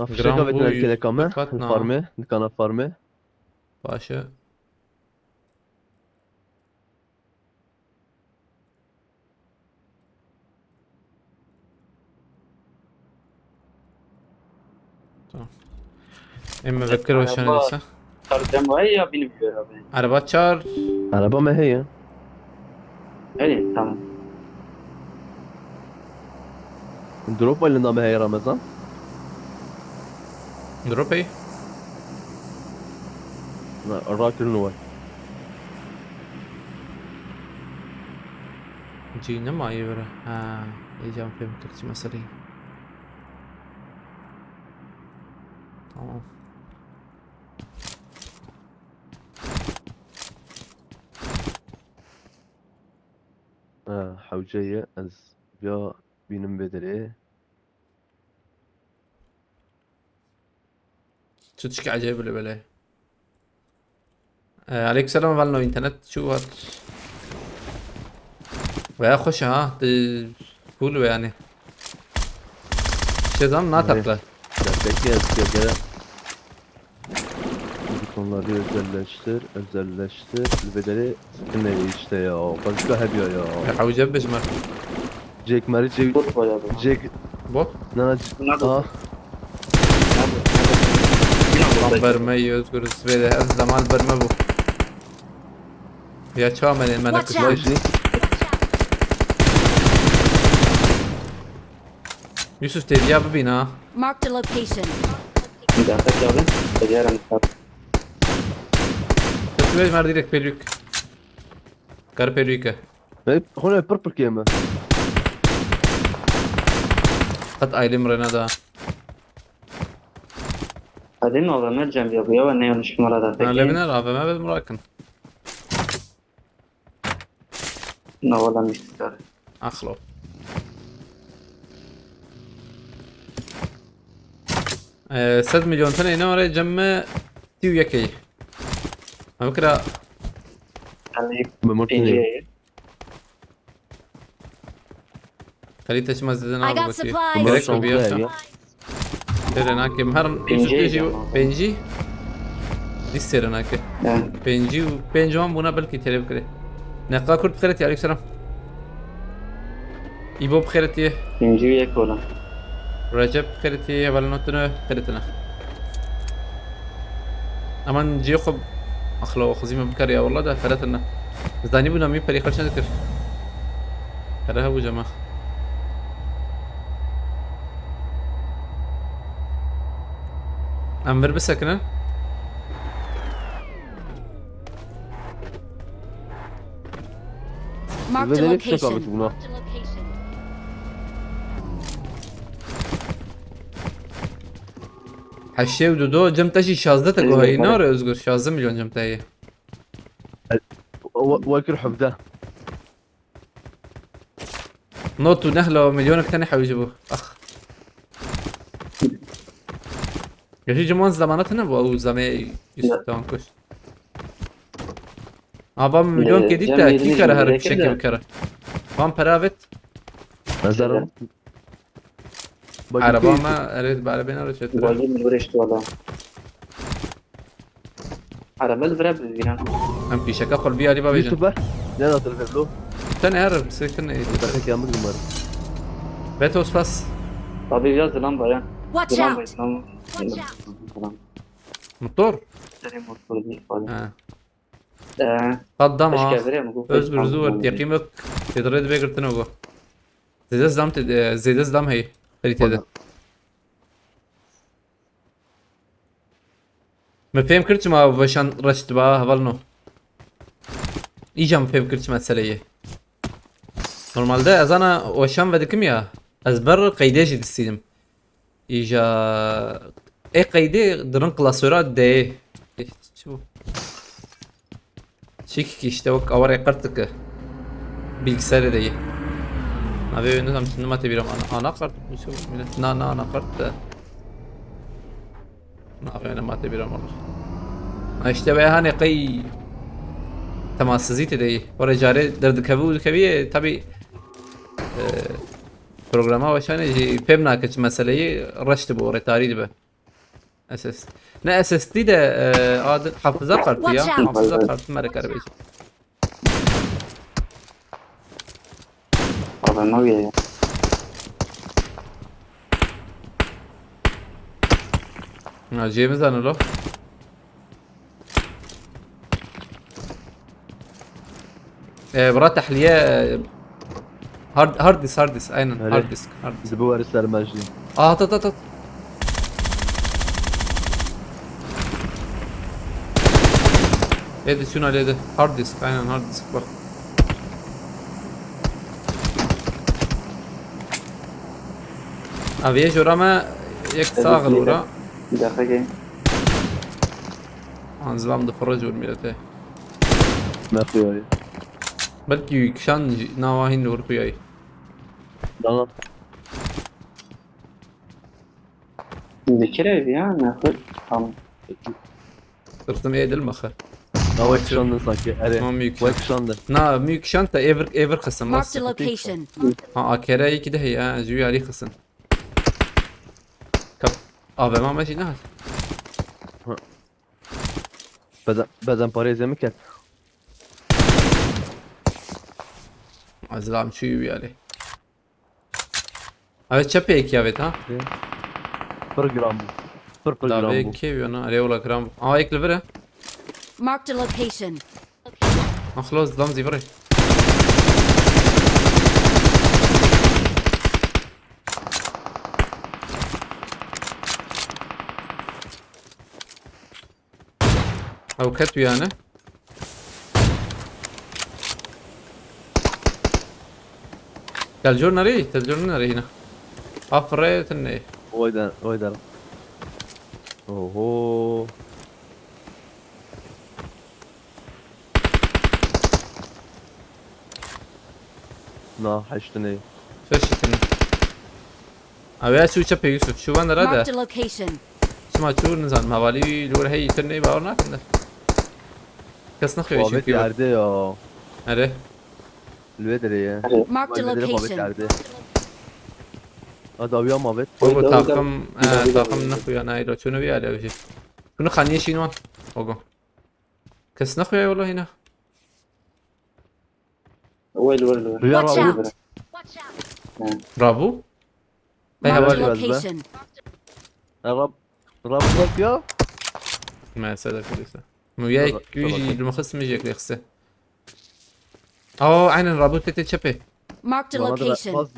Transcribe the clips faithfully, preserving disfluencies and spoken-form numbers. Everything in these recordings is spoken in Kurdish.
Fişeka vetin erkene kame. Farmê, dikana farmê. Baş e. Tamam. Em me vekir weşan dîsa. Çar demo heye ya bînim jê re be. Araba çar. Araba me heye. Heye, tamam. Drop elinda me heye Ramazan. Drop heye. Na, rakirin we. Cî nemayê were. Ha, heyecan fêm kir çi meseleyê. Tamam. Ha, hewce ye ez ya bînim vê derê. Çi tişkî ecêb bile bele. Ee, aleyküm selam, valno internet çû hat. Veya xweş e ha, di cool ve yani. Şey zam na tatlı. Peki, ez gere. Bu konuları özelleştir, özelleştir. Bedeli ne işte ya, başka hep ya ya. Ya hawıca bejmer. Jack Mary Jack. Bot bayağı bu. Jack. Bot? Na, na, Bunlar da ah. Bunlar da. Yine Lan burada. Berme özgür zbede her zaman berme bu. Ya çağ mene mene Watch kızı. out! Vay şey. Yusuf tediya bibîn ha. Marked a location. Bir dakika abi. Tediya aramışlar. Tediya mer direkt pelük. Kar pelüke. Hep, hone pır pır keme. Qet ailem rena da. Hadi ne olur ne cem ya bu ya ne yanlış numara da peki. Öyle biner abi, ben merakin. Ne olan istiyor. Axlo. Ee, sed milyon tane ne oraya cemme tüy yakayı. Ama kira. Yani Memur ikinci. Kalite çima zeden I abi got bakıyor. Supplies. Gerek mi bir yoksa? Tere nakim her Pêncî Yusuf Têjî yê pêncî. Dî sêre nake. He. Pêncî û pênc wan bûna belkî têrê bikirê. Neqa Kurt bixêrê tî, aleykum selam. Îbo bixêrê tî. Pêncî û yek ola. Recep bixêrê tî, hevalên tune bixêrê tune. Aman ciyê xwe axlo xizî me bikar ya, wallah de fere tune. Zanî bûna mî perî xerç nedikir. Pere hebû cema. Em vir bisekinin. Marked a Vê derê fişek location. Avêt bûna. Heştê û du do cem te jî şazdeh te Ee, gohayî, evet. Nare Özgür, şazdeh milyon cem te ye. E, we-, wekir hevdeh. Not û nehla milyonek tenê hewî ji bû. Ax. Gerçi ciman zamanı tene bu, o zamê Yusuf tamam koş. Ama milyon Ee, kedi cem de yedinci ki kara her milyon bir şey kedi. Gibi kara. Van para evet. Nazarim. Araba ama evet, bari ben araç ettim. Bagi mi uğraştı valla. Araba li vira bi vîran. Em pîşeka xwe bi alî bavêjin. Yusuf be. Ne nasıl veblo? Sen her sektin ne? Bak ya mı numara. Beto spas. Abi ya zilan bayan. Watch out! Zilan. Motor. Seni motor değil falan. Ha. Ee, Qaddama. Özgür Zuwer, teqîmek têdirê dibe girtin ogo. Zêde zam te, e, zêde zam heye. Xerîtê de. Tamam. Me fêm kir çima weşan reş diba hevalno. Îca me fêm kir çi mesele ye. Normalde ez ana weşan vedikim ya. Ez ber qeydê jî distînim. Îja ê qeydê dirin klasora de. Çi bu? Çekik işte wek awarê qert dike. Bilgisayarê de ye. Navê wê nizam çi nima tê bîra ana, ana kart. Çi bu? Millet na, na ana kart de. Navê ne ma tê bîra ma. Ha işte be hani qey temassizî tê de ye. Were carê derdikevî û dikevî ye, tabi, e, programa weşanê jî pêm nake çi meseleyê reş dibe, were tarî dibe. S S. Ne S S D de, e, adı hafıza kartı ya. Watch out. Hafıza kartı, me re kar bêjî. Abi ne oluyor ya? Ha, cebimiz anı lo. Ee, bura tahliye, e, hard, hard disk, hard disk, aynen, öyle. Hard disk, hard disk. Bizi bu var ister meclis. Aa, at, at, at, at. Hadi şuna, hadi. Hard disk, aynen, hard disk bak. Abi, jora me yek sax lora. Bir dakika. Anzilam de fırıcı vur millete. Ne yapıyor ya? Belki yükşen navahin vur kuyayı. Tamam. Dikire ya, ne yapıyor? Tamam. Sırtım edil mi xı? Na wek şandın sanki. Ere. Tamam, büyük wek şan. Şandı. Na, büyük şan da ever, ever kısım. Marked a location. Ha, A K R iki de ya, jüyali kısım. Kap. A V M ama şey ne? Hı. Beden, beden parayı zemin ket. Azlam şu yüyali. Abi çepê yekî avêt ha? Pir giran bû. Pir pir giran bû. Davê kê bîyo na? Erê wela giran bû. Aa, yek li vir e. Marked a location. Axlos dam zî virê. Ew ket wî yani. Gel cor nereye? Gel cor nereye yine? Afre tenne. Oydan, oydan. Oho. Na, heştine. Şaşırtın. Abi ya şu çepe Yusuf, şu van da. Marked a location. Şima çû nizanim, hevalî wî li wir heyî tir neyê, bawer nakin de. Kes nexuye çünkü. Erdê ya. Nere? Li wê derê ye. Marked a location. Erdê. A dawiya mavet. Ogo takım, e, takım nexuya naylo. Çûne wî alê jî. Şunu xaniye şîn wan. Ogo. Kes nexuye wala hîna. Wel, wel, wel. Watch out! Rabu? Marked a location. Rab, Rab ya. Mesela kulise. Mu ya küji lmuxis mi jek lexse. Aa, aynen Rabu tete çepe. Marked a location.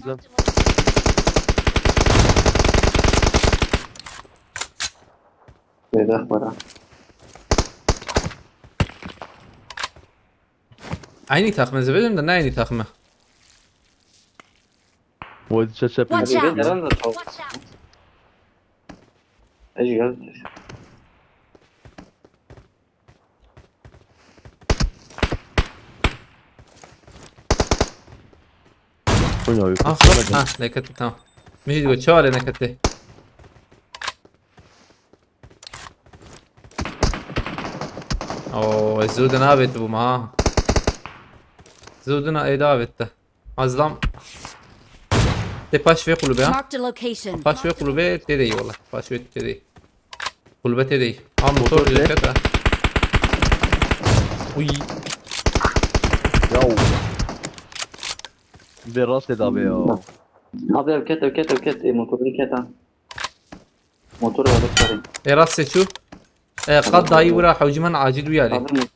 Bêbextwara. Aynı takım, ez bilirim de ne aynı takımı? Watch out! Watch out! Ah, ha, nekete, tamam. Mihî digo, çawa lê nekete? Oo, ez zû din avêtibûm ha. Zû din ê davêt te. Azlam. Te paş vê kulübe ha. Marked a location. Paş vê kulübe tê de iyi valla. Paş vê tê de iyi. Kulübe tê de iyi. Ha, motor. Motor direkt ha. Uy. Yaw. Vê rastê dabe ya. Abi ev ket, ev ket, ev ket. E, motoru ket ha. Motor var, sarayım. E, rast seçu. E, qat dayı vura hewciman acil uyarı. Abi mot-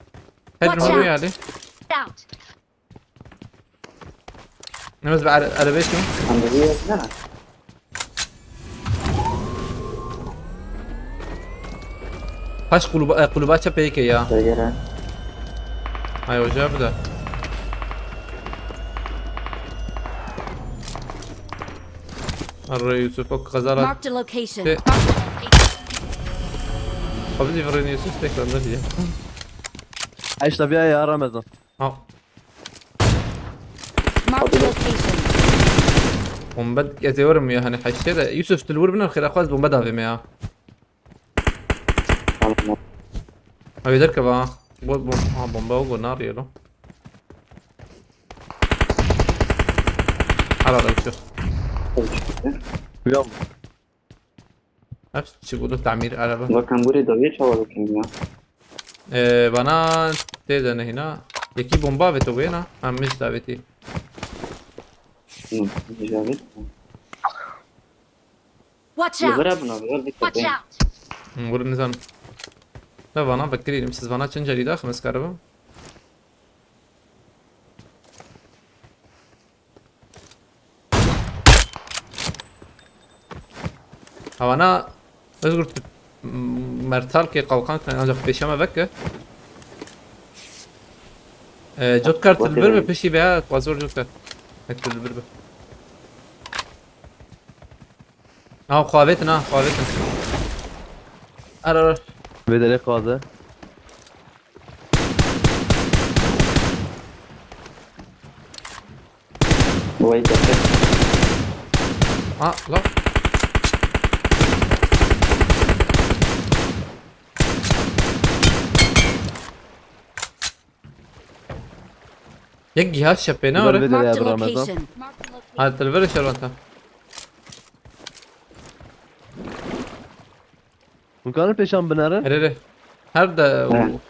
Her gün uyarı. Watch out! Nemez be are-, arabaya çu. Sen de bir yere gidene. Paş kulüba, e, kulüba çe peyke ya. Söyle. Ay hoca bu da. Arra Yusuf, o kazara. Marked a location. Te- Abi de vurun Yusuf, tekrar da diye. Ay işte bir ay ya Ramazan. Ha. Marked a location. Bombe ez ê werim ya, hani heşte de. Yusuf, tu li wir biner xêra xwe ez bombe davê me ya. Tamam. Abi derkeva. Bo-, bom-, ha, bombe o go nar yelo. Hala da uçuyor. Yok. Ev çi bû, tamîr araba. Bak, em burê dawiyê çawa dikin ya? Ee, bana tê de nehîna. Yekî bomba avêto wê na. Em mij davêtî. Hı, ticaret. Watch out! Yevira buna, yevira dikkat et. Watch out! Hı, bunu nizam. Da vana bekleyelim. Siz vana çend carî daxim ez karibim? Hawana Özgür tu-, m-, mertal ke kalkan kan ancak peşeme veke. E, cotkar tu li bir be, piştî be, ha, xwazor cotkar. Ek tu li bir be. Ha, xwavetin, ha, xwavetin. Ar, ar, ar. Vê derê qaze. Vay be. Ha, lan. Yek cihaz çepê ne Güzel var? Bir de Marked a Ramazan. Location. Ha, televere şervanta. Hûn karin pêşan binerin? Erê, erê. Her de He.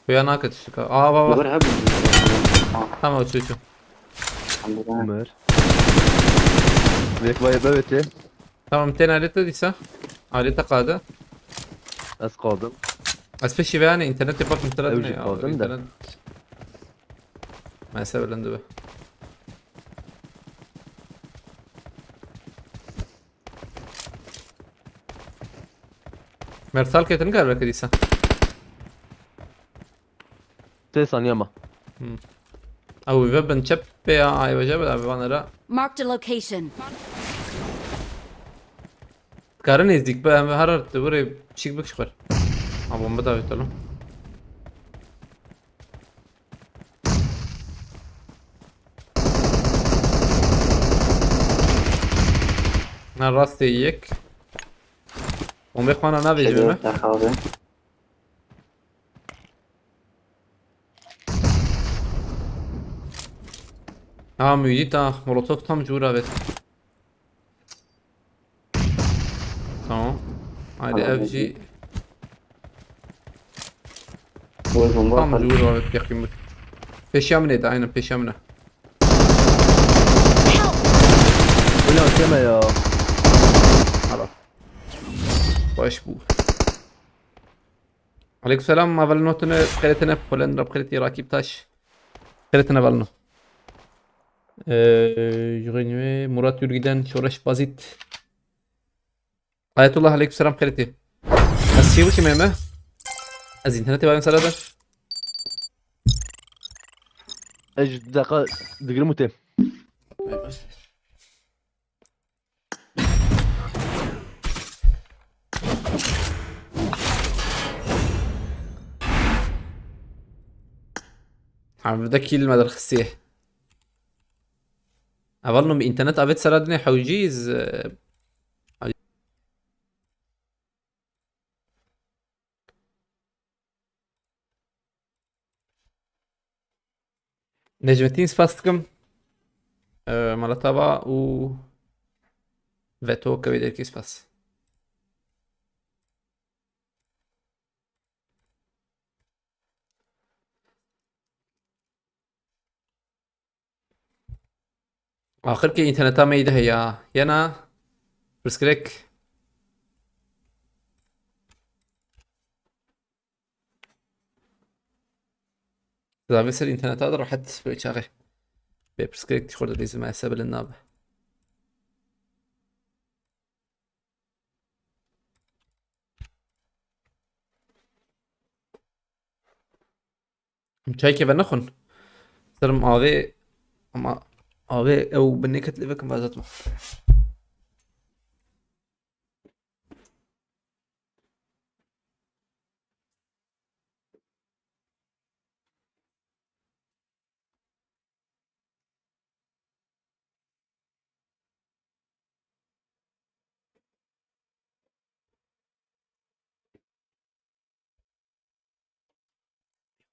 Xuya nake tiştika. Aa, va, va. Li vir hebû. Tamam, çû, çû. Tamam, buradan. Umer. Vêk vayê bevêtê. Tamam, tên alete dîsa. Alete qade. Ez qadim. Ez peşî ve yani internetê bak, internet Ew ne jî ya? Qadim de. İnternet. Mese bilind be. Mertal ketin galiba kedîsa. Sê saniye ma. Hmm. Ew ve bin çep pe ya, ay ve jebe, abi van era. Marked a location. Kare nêzdîk be, em her her te burê çîk bik xwer. Ha, bomba da vetalım. Na rastê yek. Bombê xwana navêjime. Şeker taxabe. Ha, müydi ta. Molotov tam cûra vet. Tamam. Haydi Tamam, F G. Buyurun, Tam bakalım. Cûra vet yakın bik. Peşiya min ede, aynen peşiya min e. Ulan deme ya. Hala. Baş bu. Aleyküm selam, avel notunu xeretine, Polen rab xereti, Rakip Taş. Xeretine avel no. Ee, Jürgenwe, Murat Ürgüden, Şoreş Bazit. Ayetullah, aleyküm selam xereti. Ez çi wikî me me? Ez internetê bayım sara de. Ez ji deka digirim û têm. Hevde kîl me derxisiye. Eval no bi înternet avêt sera dinê hewcî z-, Necmettin spas dikim. Ee, Malatava û Veto kevê derkî spas. Axir ke înterneta me î de heya. Yena pirsgirêk. Zavê ser înterneta de rehet bi çaxê. Bê pirsgirêk tişxur de lêzim ese bilind nabe. Çayke venexwin. Serim avê, ama avê ew binê ket lê vekim vazetme.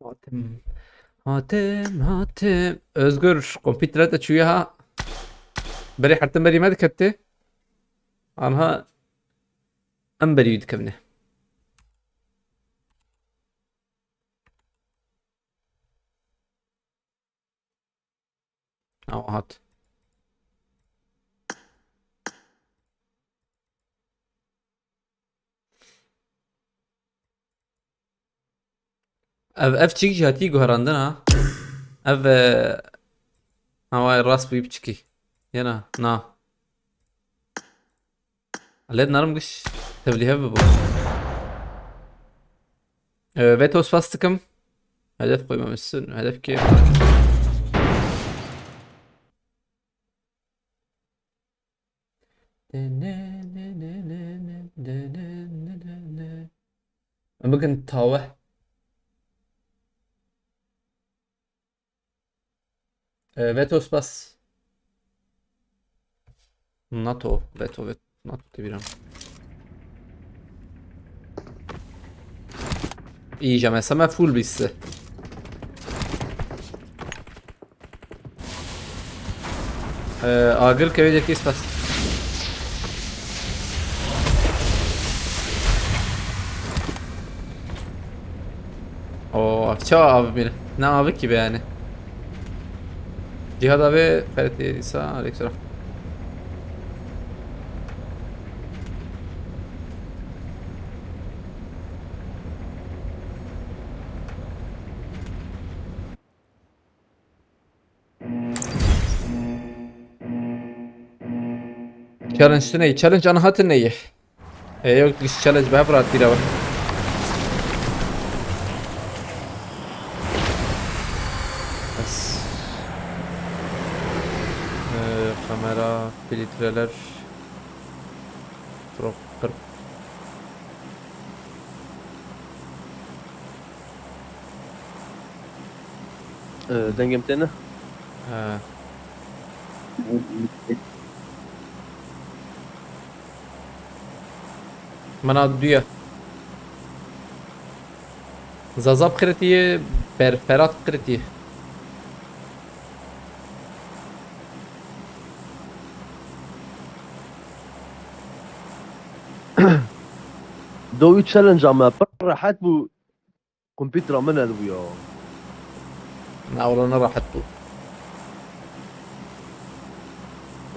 Hatim. Hatim, Hatim. Özgür, kompître te çûye ha. Berê hertim berî me diketê. Anha Em berî wî dikevine. Awa hat. Ev, ev çîk jî hatî guherandin ha. Ev, e, ha, wayê rast bûyî piçikî. Yena, na. Lê narim giş tevlîhev bibû. E, Veto spas dikim. Hedef koymamışsın. Hedef ki. Em bikin tawe. E, Veto spas. NATO, Veto, Veto, NATO tê bîran. İyice mesela full bitti. Ee, agir kevê cekî spas. O, çawa abi bir? Ne abi ki be yani? Cihad abi, Ferit Yedisa, aleykümselam. Challenge tu neyê? Challenge ana hatin neyê? E, yok, biz challenge be brat bir abi. Bas. E, kamera, filtreler. Çok kırk. Ee, dengê min tê ne? He. Mana duya. Zaza bi qiritiye, ber Ferat bi qiritiye. Do wî challenge-a me pir rehet bû. Kompîtera min nedibû ya. Na, wala ne rehet bû.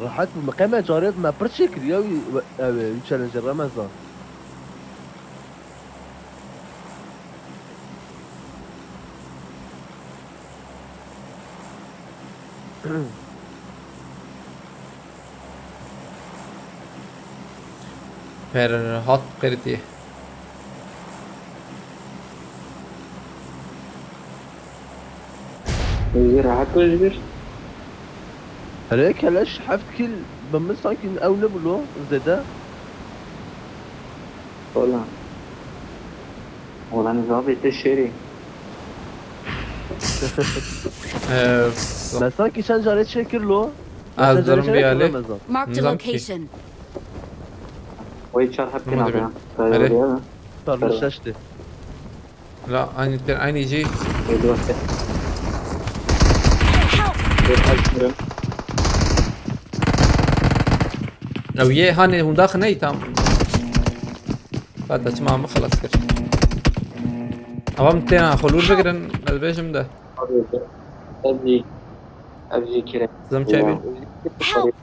Rehet bû. Me qey me carê me pir çêkiriya wî, ew ê, wî challenge-ê Remezan. Ferhat Qirtî. Wî rahat û ji vir. Erê keleş heft kîl bi min sankî ew nebû lo zêde. Ola. Ola nizabê te şêrê. Ee, Me sankî çend carê çêkir lo. Ez derim bir yali. Marked a location. Oy çar hep kina be. Erê. Çar şeşti. La, aynı ter, aynı şey. Öldü bak. Help! Dur, açmıyorum. Ew yê hanê hûn daxin ney tam. Bata çima min xelas kir. Avam têna xwe lûr bigirin, ez bêjim de. Ev jî, ev jî kire. Zim çay bî. Help!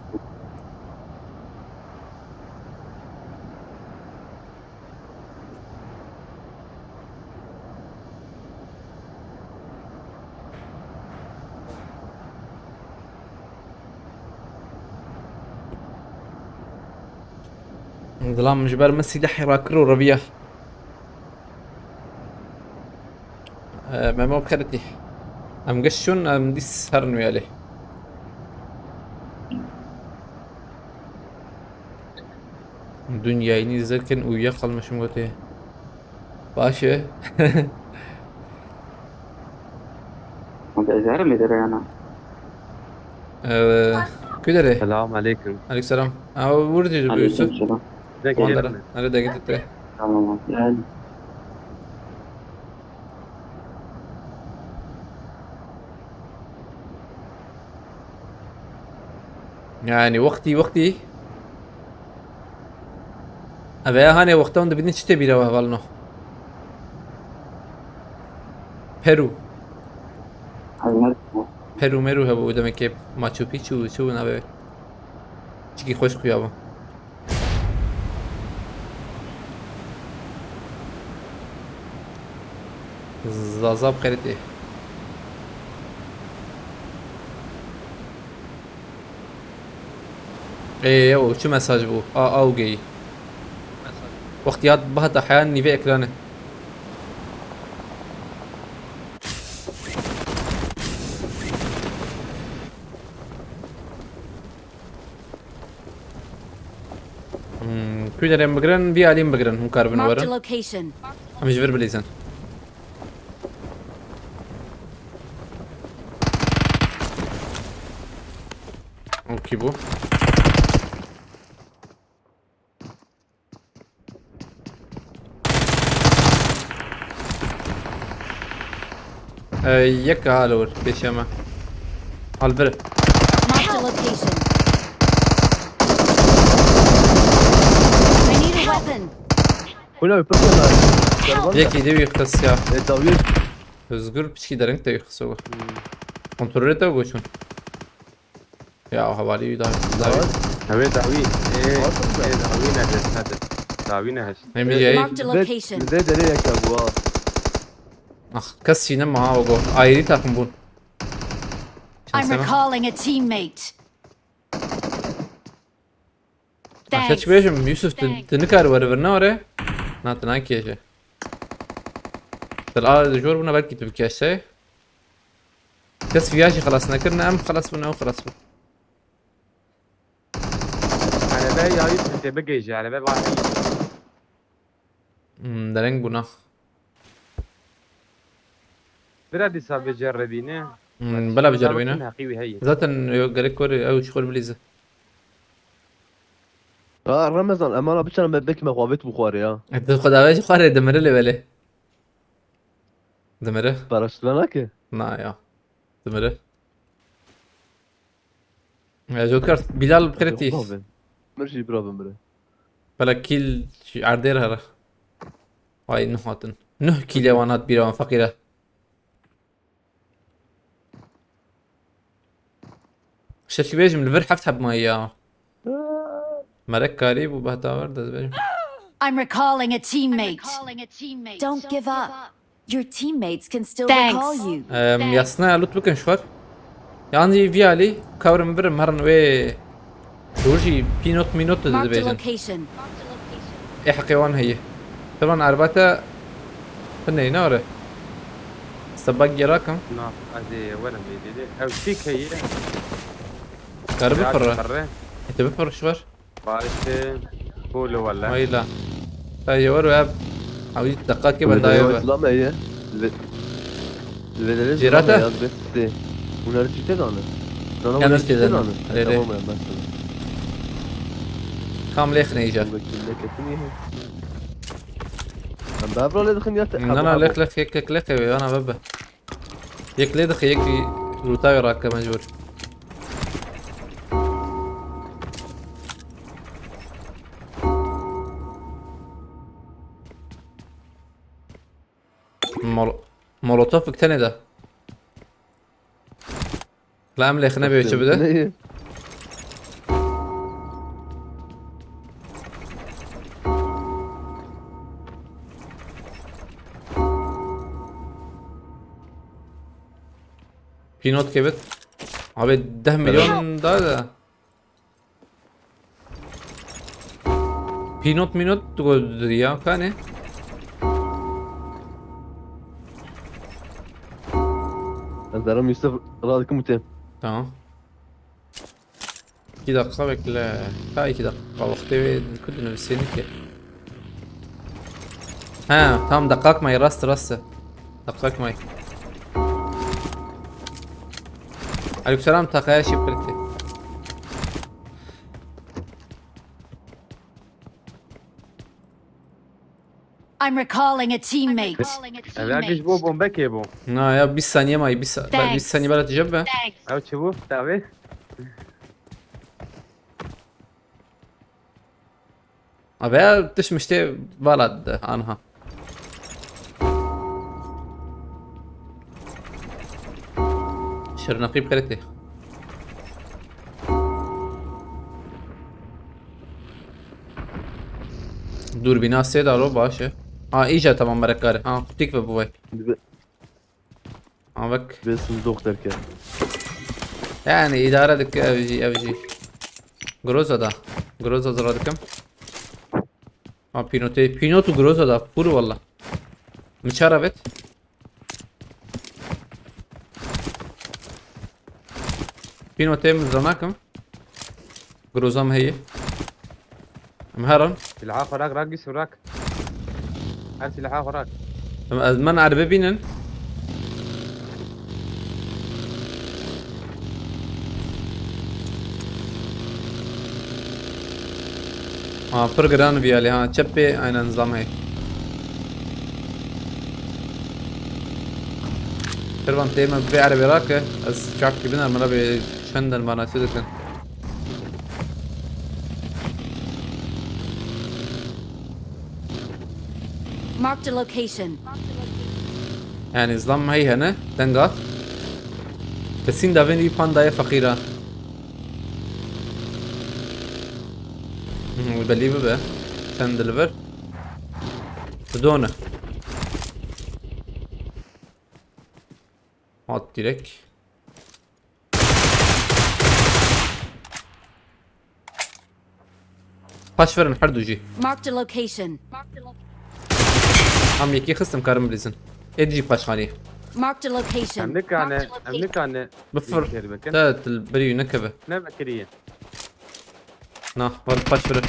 Dilam ji ber min sîlehê rakir û reviya. Ee, Memo Xeritî. Em giş çûn, em dîs herin wê alê. Dunyayî zirkin û yek kalmışım gotiye. Baş e. Hadi ez herim êdere yana. Ee, Kudere. Selamun aleyküm. Aleyküm selam. Aa, vur diyor bu Yusuf. Aleyküm selam. Dek Tamam, yerim. Hadi de git de. Tamam abi. Yani. Yani, wextî, wextî. Ev ya hanê wexta hûn dibînin çi tê bîra we hevalino? Peru. Peru Meru hebû demekê Machu Picchu çi bû navê wê? Çikî xweş xuya bû. Zaza bi xêrê tê. Ê, ew çi mesaj bû? A, ew geyî. Wextî hat bihata heya nîvê ekranê. Hmm, ku derê em bigirin, vî alî em bigirin, hûn karibin Marked a werin. Location. Em ji vir bilîzin. Ew kî bû? Ee, yek ha li wir, pêşiya me. Hal vir. Marked a location. I need a weapon. Kuna bir pırtı lan. Yekî dê wî qisiya. E, dawiyê. Özgür piçkî dereng te wî qisiya. Kontrolê te goçun. Ya, hevalî wî dawî. Dawî. Ew ê dawî. Ê, ê, dawî nedir, nedir. Dawî nehişt. Hem Ê, jî. Marked a location. Li vê derê yek hebû ha. Ah, kes çî nema ha, o go. Ayrî takım bûn. I'm recalling a teammate. Thanks. Aşağı çıkıp yaşım, Yusuf, tu, tu nikar were vir ne were? Na, tu nakêje. Tel a jor buna belki tu bikeşe. Kes viya jî xelas nekirine, em xelas bûn, ew xelas bûn. Erebe ya Yusuf te bigêje, erebe var heyî. Hmm, dereng bûna. Bira dîsa biceribîne. Hmm, bela biceribîne. Heqî wî heyî. Zaten yo, gerek were ew çi xwe bilîze. Ha, Remezan, em ana biçin me bek me xwe vêt bixware ya. E, tu xwe davê jî xwarê dimire lê belê. Dimire. Paraştına nake? Na ya. Dimire. E, Jotkar, Bilal bi xêrê tî. Yok abi. Mir jî bira bimire. Bela kîl erdê re here. Ay, nuh hatin. Nuh kîlê wan hat bîra wan feqîre. Şeşî bêjim, li vir heft heb mayî ya. Merek karî bû behtawer de dibêjim. I'm recalling a teammate. Don't give up. Your teammates can still recall you. Em, yasna lut bikin şwar. Yan jî vî alî, kawrim birim, herin wê. Rojî pînot mînot de dibêjin. Marked a location. Ê heqê wan heye. Tevan erbate bineyne are. Sebak gerakim. Na, ez ê werim êdî. Ew çîk heye. Kar bipirre. Ê te bipirre şwar. Barış'ın polo valla. Hayla. Ta ye wero ev. Abi dakika ki ben daha ye. Lame ye. Cêrata? Hûn her tiştê dane. Yan tiştê dane. Re, re. Tamam ya, ben sana. Kam lêx neyce. Bu bekle kesin iyi. Ben bevra lê dixin ya te. Na, na, lêx, lêx, yek, yek, lêx ev, ana bebe. Yek lê dixe, yek lûta wê rake mecbur. Mol-, Molotov bi tenê de. La em lêxine bê çi bide? Neyê? Pînot kevit. Abi deh milyon da da. Pînot mînot tu go ya kanê. Ez derim Yusuf radikim û têm. Tamam. İki dakika bekle. Ha, iki dakika. Wextê wê ku dinivîsînî ki. Ha, tamam, dakika may, rast, rast. Dakika may. Aleykümselam, takaya şıp bitti. I'm recalling a teammate. Ev ya giş bo bombe kê bo. Na ya, bir saniye may, bir sa-, ben bir saniye bana atacağım ben. Ev çi bu? Tabii. Abi ya, tişt miştê vala dide, anha. Şirnaqî bi xêretê. Dûrbîna sê daro baş e. Ha, îca tamam merekar. Ha, qutik ve bu vay. Bi- Avek. Bi sindoq derke. Yani idare dike ev jî, ev jî. Groza da. Groza zira dikim. Ha, pînotê. Pînot û Groza da. Full valla. Miçara vet. Pînotê min zira nakim. Groza min heye. Em herin. Silaha xwe rak, rak, gîs rak. Her silaha xwe rak. Em, ez, min erbe bînin. Ha, pir giran bî alî ha. Çepê aynen zam hey. Kirvan tê me bê erbe rake. Ez çavkî biner, min re bê çend dermana çi dikin. Marked a location. Yani zlam hey hene, denga. Kesin da vên wî pandayê feqîra. Hı, belî bibe. Sen diliver. Didone. Hat direkt. Paş verin her du jî. Marked a location. Em yekî xistim karin bilîzin. Ê dijî paşxanî. Marked a location. Em nikane, em nikane. Bifir. Te til birî nekeve. Ne vekiriye. Na, var paş verin.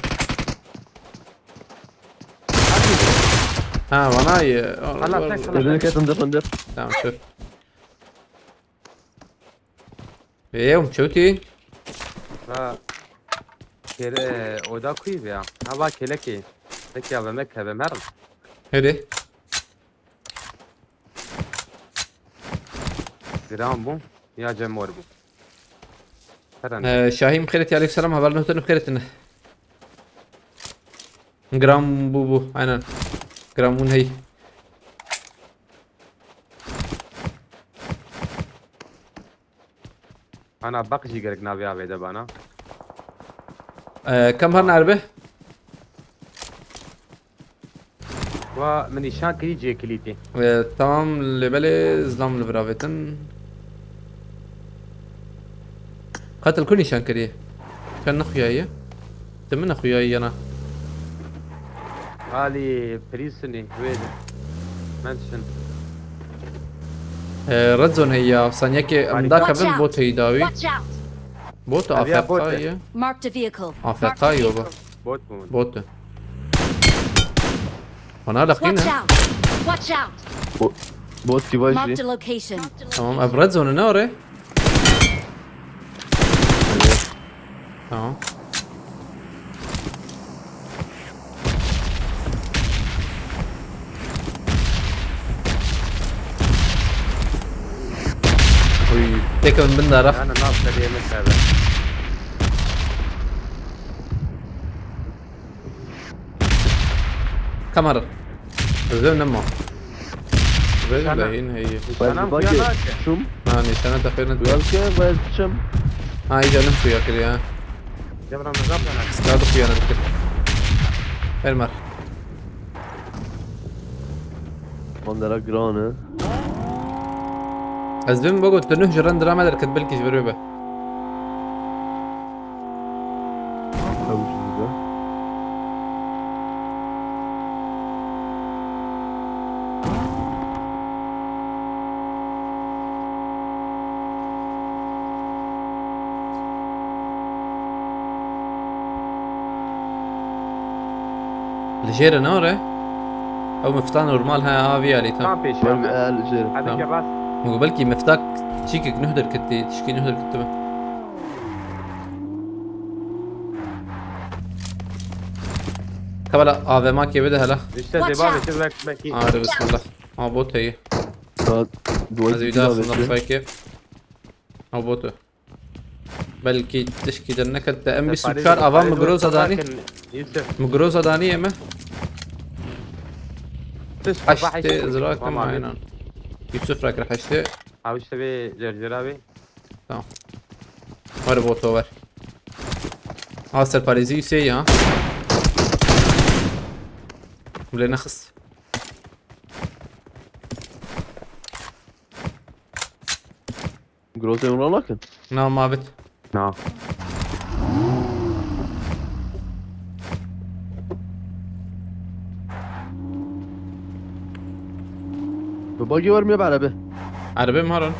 Ha, vana ye. Hala tek, hala tek. Tamam, sür. Ê, em çewtî. Ha. Kere, oda kuî be ya. Ha, va kelekê. Peki ya, me keve merim. Hadi. Gram bû. Ya cem mor bû. Heren. Ee, Şahî, bi xêr hatî, aleykum selam, heval nû te bi xêr hatî. Gram bû bû, aynen. Gram bûn hey. Ana bak jî gerek navê avê de bana. Ee, kam har nerbe? Wa min nîşan kirî cê kilîtî. Ee, tamam, lê belê zlam li vir avêtin. Qatil ku nîşan kirî? Ka nexuyaye? Te min nexuyaye yana. Alî, prîsinî, wê de. Mention. Ee, red zone heye ya, saniyekê em Harika. Dakevin bot heyî dawî. Watch out! Bot Ev ya bot e. A F K ye. Marked a vehicle. A F K yo bu. Bot mu? Bot e. Bana da Watch qîne. Out! Watch out! Bo-, bot ki var Marked jî. A location. Tamam, ev red zone ne oraya? Tamam. Uy, tek ön bin dara. Yani nasıl yemek abi. Kamera. Özlem ne ma? Özlem Sana- de yine iyi. Sana Bak, bak, kuya nake. Şum. Ha, nişana da xeyr ne? Belki ben çim. Ha, iyi canım suya kiri ya. Cemre mezap yana. Sağda kuya ne dikir. Elmar. Bandera grane. Ez bim bago tu nuh jiran drama derket belki ji vir be. Ew jî dide. Li jêr e, ne re? Ew mifta normal he, ha, vî alî, tamam. Tam pêşiya Bak, me. El jêr. Hadi Tamam. Gel rast. Min got belkî miftak çîkek nuh derketî, tişkî nuh derketibe. Kabala A V M kê bide hele. İşte Watch deba out. Ve belki, belki. Hadi bismillah. Ha, bot heye. Saat dua Ez bir daha gittiğinde sonra belki. Fake. Ha, bot o. Belkî tişkî derneket te. Em bîst û çar ava Migros danî. Yusuf. Migros danî ye me. Tişt Heştê zirakim aynen. Yusuf rakir heştê. Abi işte bir cercera bir. Tamam. Ver boto ver. Ha, serparêzî Yusê ya. Bile nexist. Groza wan nakin. Na, ma bit. Na. Bi bagî wermiye bi erebe. Erebe mi haran?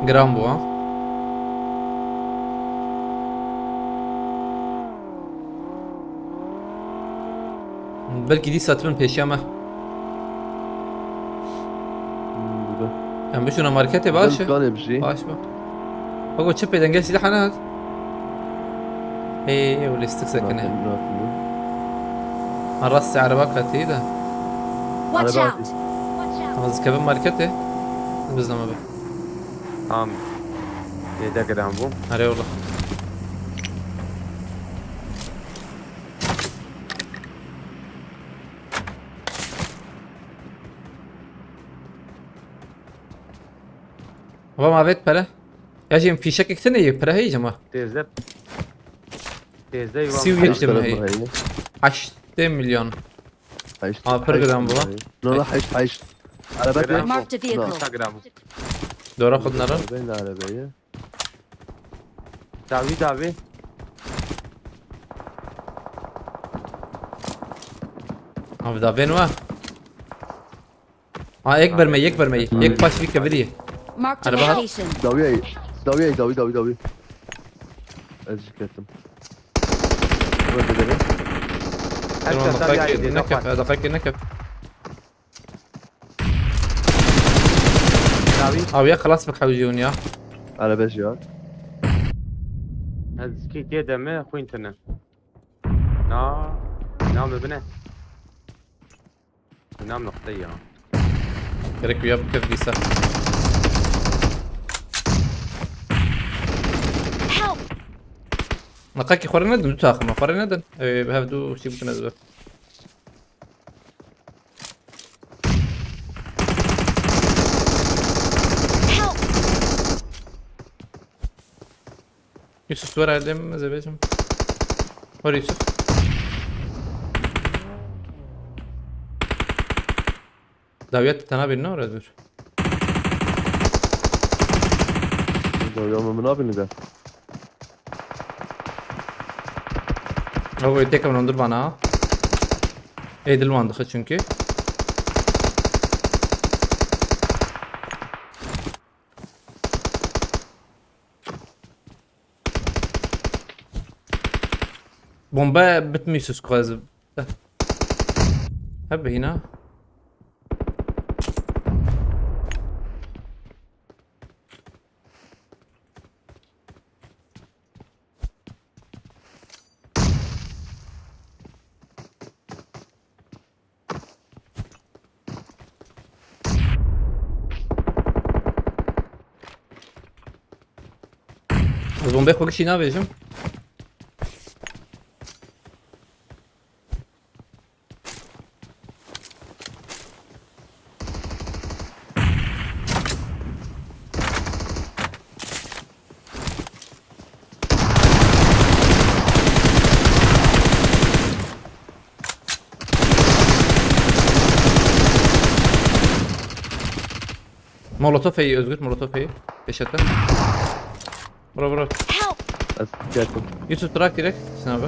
Giran bû, ha? Belkî dîsa tibin pêşiya me. Hmm, bi. Em biçûna marketê, baş e? Kanê bijî. Baş bû. Bak o çi pê dengê silahane hat. Ê, ê, û lîstik sekine. Nakim, nakim. Ha, rastê ereba ketî de. Watch out! Ereba hatî. Ama zikeve marketê. Bizname be. Tamam. Yedek eden bu. Hadi eyvallah. Baba, ma vêt pere. Ya jî fîşekek tune ye, pere heye ma. Têzde. Têzde yuvan. Sî û yek tune heye. Heştê milyon. Heşt, ha, pir giran bu. No, no, heşt, heşt. Araba. Marked a vehicle. Dora xwe dinere. Arabayla arabayı. Dawî, dawî. Abi da ben var. Ha, yek berme, yek berme. Yek paş bir kebiri. Marked a location. Dawî, dawî, dawî, dawî, dawî. Ez jî ketim. Öldü beni. Tamam, dakika, ne kep, dakika, ne kep. Dawî. Abi ya, xelas bik hewcî hûn ya. Araba jî ya. Ez kî tê de me xwîn tine. Na, na me bine. Nam noqte ya. Gerek ya bikir dîsa. Help! Naqakî xware nedin, du taxim xware nedin. Ew ê bi hev du şî bikin ez bi. Help! Yusuf, tu were erdê min, ez ê bêjim. Were Yusuf. Dawiyet tena bir ne were dur. Dawiya min nabîne de. Ew ê têkevin hundir bana. Ê dil wan dixe çünkü. Bombe bitmiş, siz quasi. Hep hina. Ez bombê xwe gişî navêjim. Molotof heye Özgür, molotof heye. Beşete. Bura, bura. Help! Ez geldim. Yusuf, bırak direkt. Sen abi.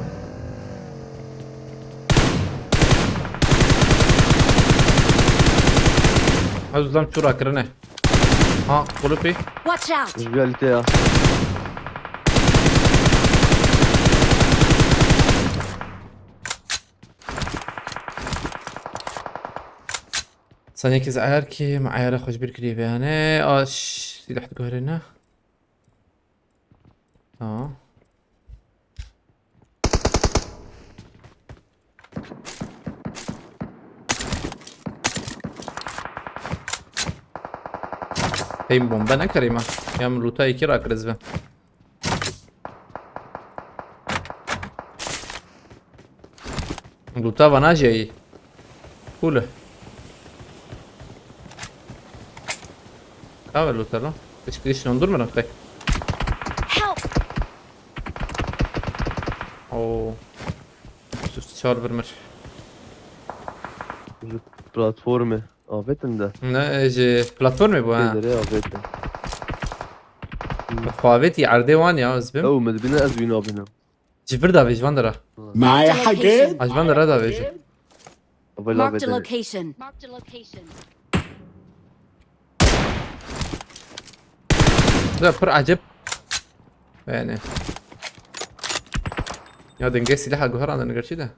Hadi lan, çura kırene. Ha, kulupi. Watch out! Realite ya. Saniyekî ez eyar kî, me eyara xwe ji bîr kiriye beyane. A, ş-, sîleh diguherîne. Tamam. Hey, bombe nekerî me. Ya min lûta yekî rakir ez be. Lûta vana jeyî. Cool e. Ka ve lûta lan. Hiç giriş dondurma lan kay. Help! Oo. Sus, çar bir mir. Ji platformê avêtin de. Ne, e, ji platformê bû, ha. Pêderê avêtin. Xwe avêtî erdê wan ya, ez bim. Ew, min dibîne ez wî nabînim. Ji vir davêj, van dera. Marked a location. Aj van dera davêj. Avê Marked a lavê de. Location. Da pir eceb. Yani. Ya denge silaha guherandin gerçi de.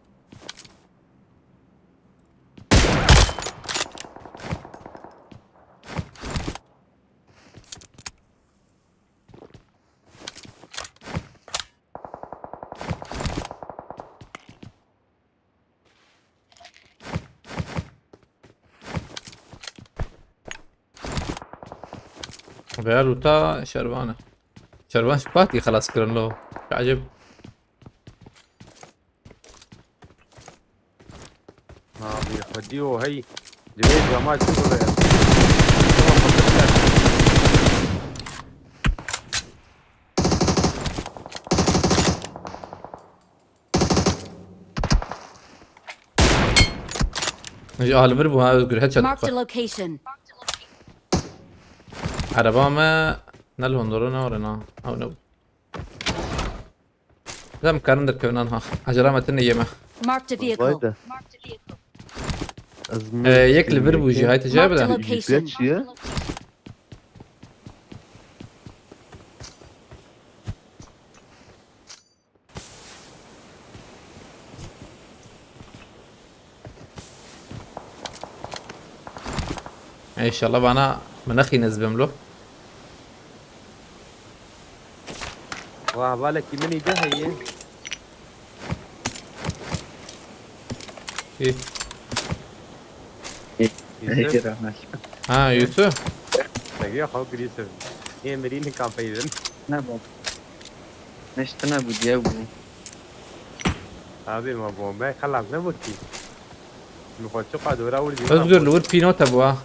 Veya lûta şervan e. Şervan ji patî xelas kirin lo. Eceb. Navê xwedî û hey. Divê cama çi bû be? Ji alibir bû ha, Özgür, headshot Marked a bixwe. Location. Ereba me ne li hondoro ne orena. Ew ne. Dem karin derkevin anha. Acela me tine yeme. Marked a vehicle. Vay de. Ez Ee, yek li vir bû jî, hay te cevap Marked a bide. Location. Çi ye? Înşallah bana min nexîne ez bim lo. Wa hevalekî min î de heye. Kî? Yusuf. Ha, Yusuf. Seviye xew girî sev. Ê mirî nikan peyvin. Ne bû. Neştine bû, diye bû. Abi ma bombe xelas nebû kî. Min xwe çiqa dora wir dî. Özgür, li wir pînota bû ha.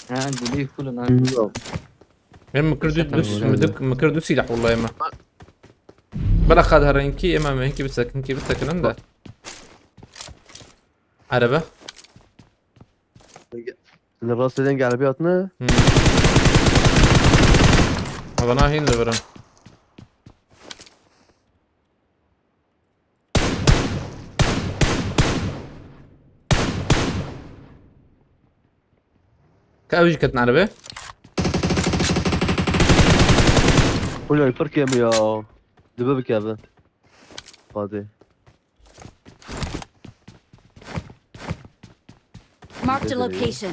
Ha, gulî full lan. Yok. Em min kir du, Şaka du, mı? Min kir du silah wallahi me. Bela xad herenkî ema me hinkî bisekin, hinkî bisekinin de. Araba. Li rastê dengê erebê hatine. Hmm. Havana hîn li vir in. Ka ew jî ketin erebê. Xulay pir kêm ya. Dibe bikeve. Qadê. Marked a location.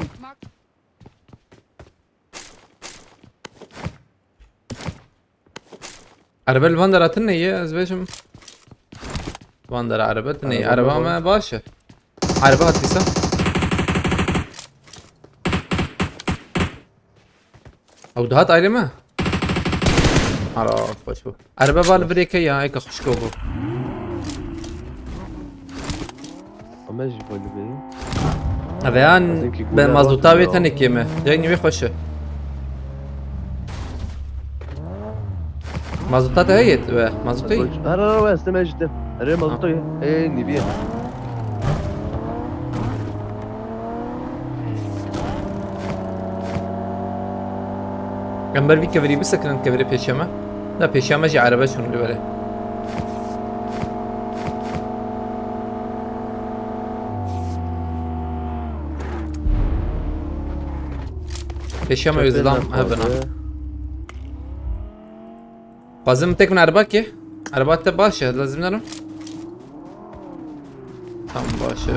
Erebe li van dera tune ye, ez bêjim. Van dera erebe tune ye. Erebe, erebe me baş e. Erebe hat dîsa. Ew dihat ayrê me? Ara, xweş bû. Erebe va li birê ke ya, eke xwişko bû. Ame jî xwe li bêyî. Eve yan. Ez ê ki be gula mazota wê ya. Tenê kêm e. Cayê nî wê xweş e. Mazota te heye we, mazota yî. Her, her, her, ez te me jî te. Erê mazota ye. Ê, nîviye. Em ber vî kevirî bisekinin, kevirê pêşiya me. Na pêşiya me jî erebe çûn li berê. Pêşiya me wê zilam hebina. Xwazim tek min ereba kê? Ereba te baş e, lazim narim. Tam baş e.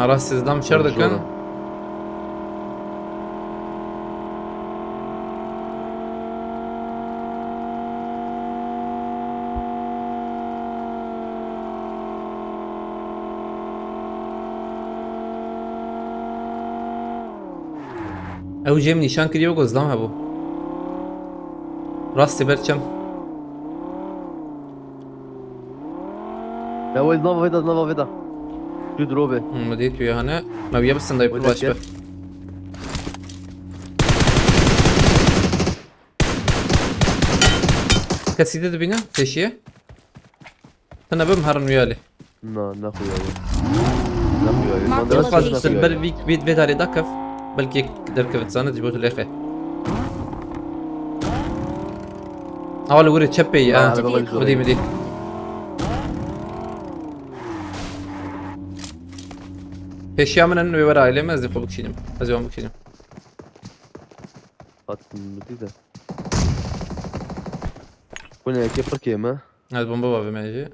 Ha, rastî dam şer dikin. Ew jê min nîşan kiriye wek zlam hebû. Rastî ber çem. Ya wê nava vê de, nava vê de. Şu drobe. Hmm, dê tu ya hane. Me wiya bisin dayı pul baş be. Kesî de dibîne, pêşiye. Tine bim herin wî alî. Na, ne xuya ye. Ne xuya ye. Mark the location. Ber vî, vî, vê darê da kev. Belkî derkevit zane, ji bo tu lêxe. Awa li wirê çepê ye, ha. Midî, midî. Pêşiya min in wê were ailê me, ez ê xwe bikişînim. Ez ê wan bikişînim. Hat midî de. Ku ne yekê pir kêm e. Ez bomba bavê me jî.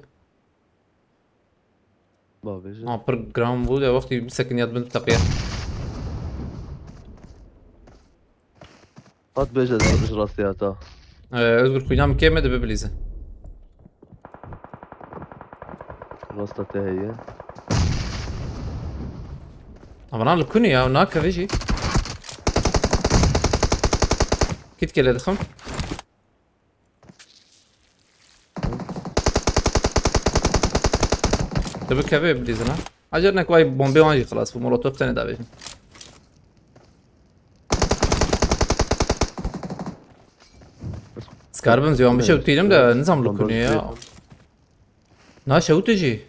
Bavê jî. Ha, pir giran bû de wextî bisekin ya bin teqiye. Hat bêje ji rastî hata. Ee, Özgür, xwîna min kêm e, dibe bilîze. Rasta te heye. Ama lan li kunî ya, nakeve jî. Kit kele dixim. Te bikeve bilîzin ha. Acar nek vay bombê wan jî xilas bû, molotof tenê davêjin. Skaribim ziwan bişewtînim de nizam li kunê ya. Na şewtê jî.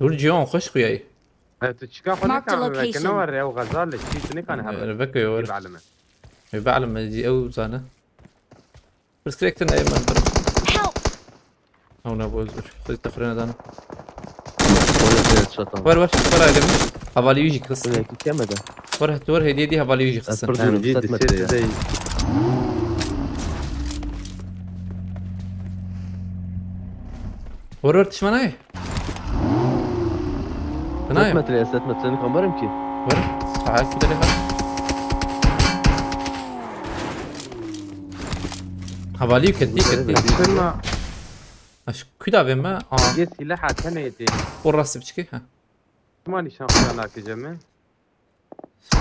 Hûr ciwan xweş xuyayî. He, tu çika xwe Marked a nekan veke, location. Ne were ew xezal li çî tu nekan hebre. Veke yo. Belime. Ê, belime jî ew zane. Pirsgirêk tune ye, min birim. Help! Ew ne bu Özgür. Xwedî te xurê nedane. Were, were, were ayrı. Hevalî wî jî xistin. Were, tu were hêdiyê dî hevalî wî jî xistin. Pir dûr im, sed metre ye. Were, were, tişme nayê. Sed metre ye, sed metre, nikarim ki. Were, sağa gidelim ha. Hevalî ketî, ketî. Şuna. Aş, kuda ve me? Aa. Yê silaha tenê tê. O rastî biçikê, ha. Çima nîşan xuya nakê Cemê?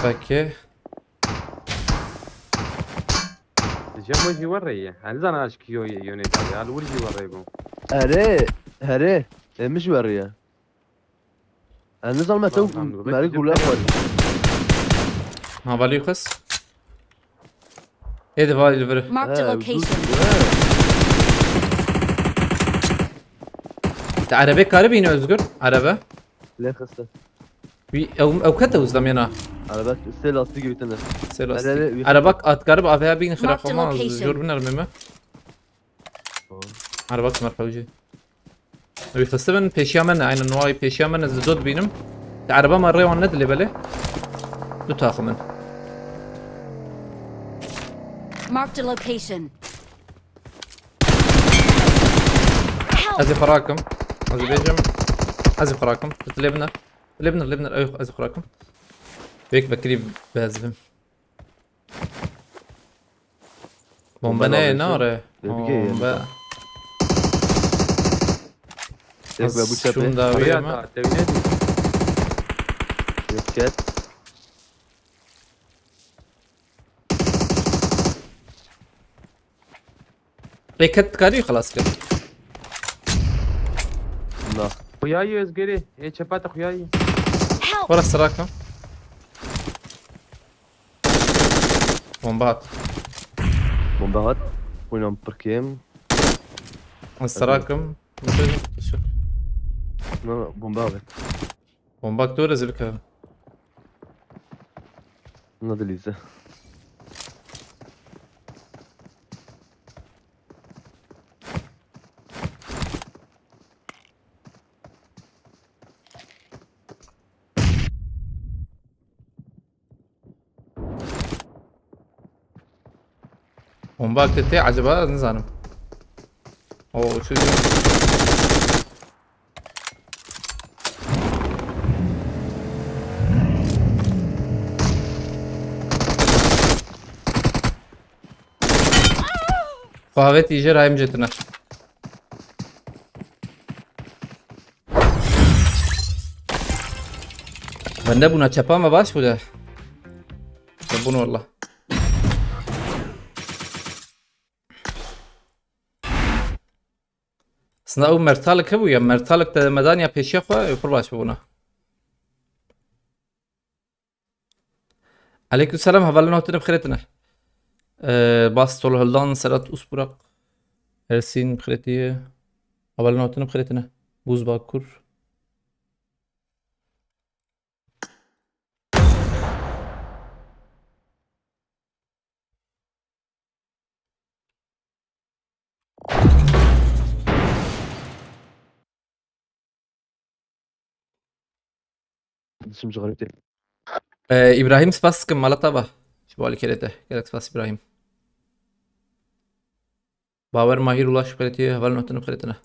Peki. Cemo jî were ye. Ez nizana aşkî yo ye, yonê dawê. Al wir jî were bû. Erê, herê. E, min jî were ye. Ez nizanim te merî gule xwe. Ha, valî xwest. Ê de valî li vir. Marked a location. Te erebê karibîne Özgür? Erebe. Lê xiste. Wî ew, ew kete uzda mena. Erebe sê lastî girîtine. Sê lastî. Erebe, wî Erebe at karibe avêya bîn xira xwe ma zor binermê me. Araba kim arpa wî jî. Wî xiste bin pêşiya me ne, aynen wayî pêşiya me ne, ez li do dibînim. Di araba me rê wan nedilê belê. Du taxim in. Marked a location. Help! Ez ê xwe rakim. Ez ê bêjim. Ez ê xwe rakim. Tu lê biner. Lê biner, lê biner. Ew, ez ê xwe rakim. Wêk vekirî bezibim. Bombe ne, ne are? Bombe. Tek ve bu çepe. Şunda bir ama. Yok, gel. Ê, ket dikarî xelas kir. Na. Xuyayî Özgürî. Ê çepa te xuyayî. Help! Wara sirakim. Bomba hat. Bomba hat. Oynam pir kêm. Ez sirakim. Na, na, bomba abi. Bomba tu rezil ka. Nadilîze. Bomba tete acaba, nizanim. Oo, şu. Avêt î jê rayim jê tune. Bende bûna çepa me baş bû de. Bûn walla. Aslında ew mertalik hebû ya, mertalik te medan ya pêşiya xwe, ew pir baş bûna. Aleyküm selam, hevalên hotine bi xêrê tine. Ee, Bas Tolhildan, Sedat Usburak, Ersin bi xêrê tî. Hevalên hotine bi xêrê tine. Buz Bakur. Dişim cixarî tê. Ee, Îbrahîm, spas dikim, mala te be. Ji bo alîkêrê te. Gelek spas Îbrahîm. Bawer Mahîr, Ulaş Xeletî, hevalên hotine bi xêrê tine.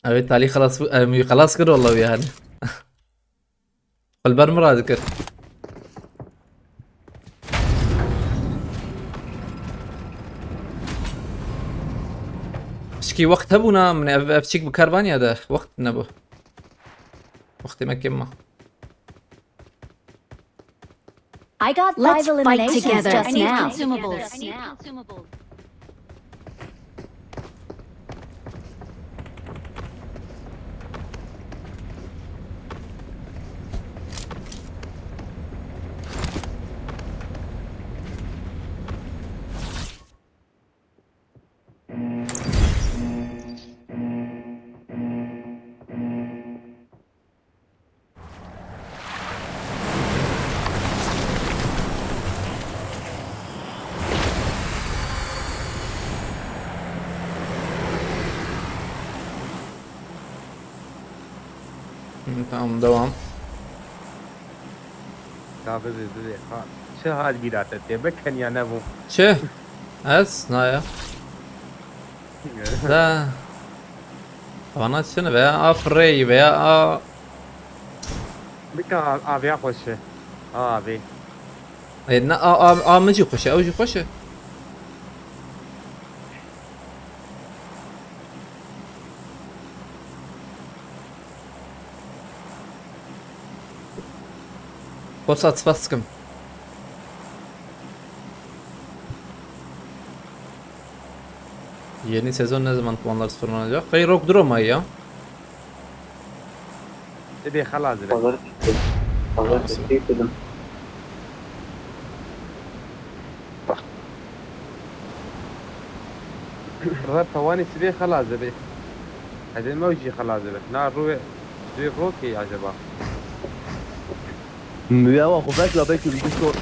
Ew ê talî xelas bû, em wî xelas kir walla wî yani. Xwe li ber min radikir. Pişkî wext hebûna, min ev, ev çîk bi kar baniya de. Wext nebû. Wextê me kêm ma. I got five eliminations just now. Let's fight together. I need consumables. Hı, tamam, devam. Ya bibi, bibi, ha, çi hal bîra te tê, bi keniya nebû. Çi? Ez? Na ya. Da. Vana çi ne veya a frey veya a. Bika a-, aviya xweş e. A, avê. E, ne, a, a, a min jî xweş e, ew jî xweş e. Kosat, spas dikim. Yeni sezon ne zaman puanlar sıfırlanacak? Hey, Rock, dur ama ya. Sibê xelas dibe. Pazar, pazar Nasıl? Teşekkür ederim. Rab, tewanî sibê xelas dibe. Hede me jî xelas dibe. Na rû, rû rokê acaba? Müya wa xwe vekla belkî bi so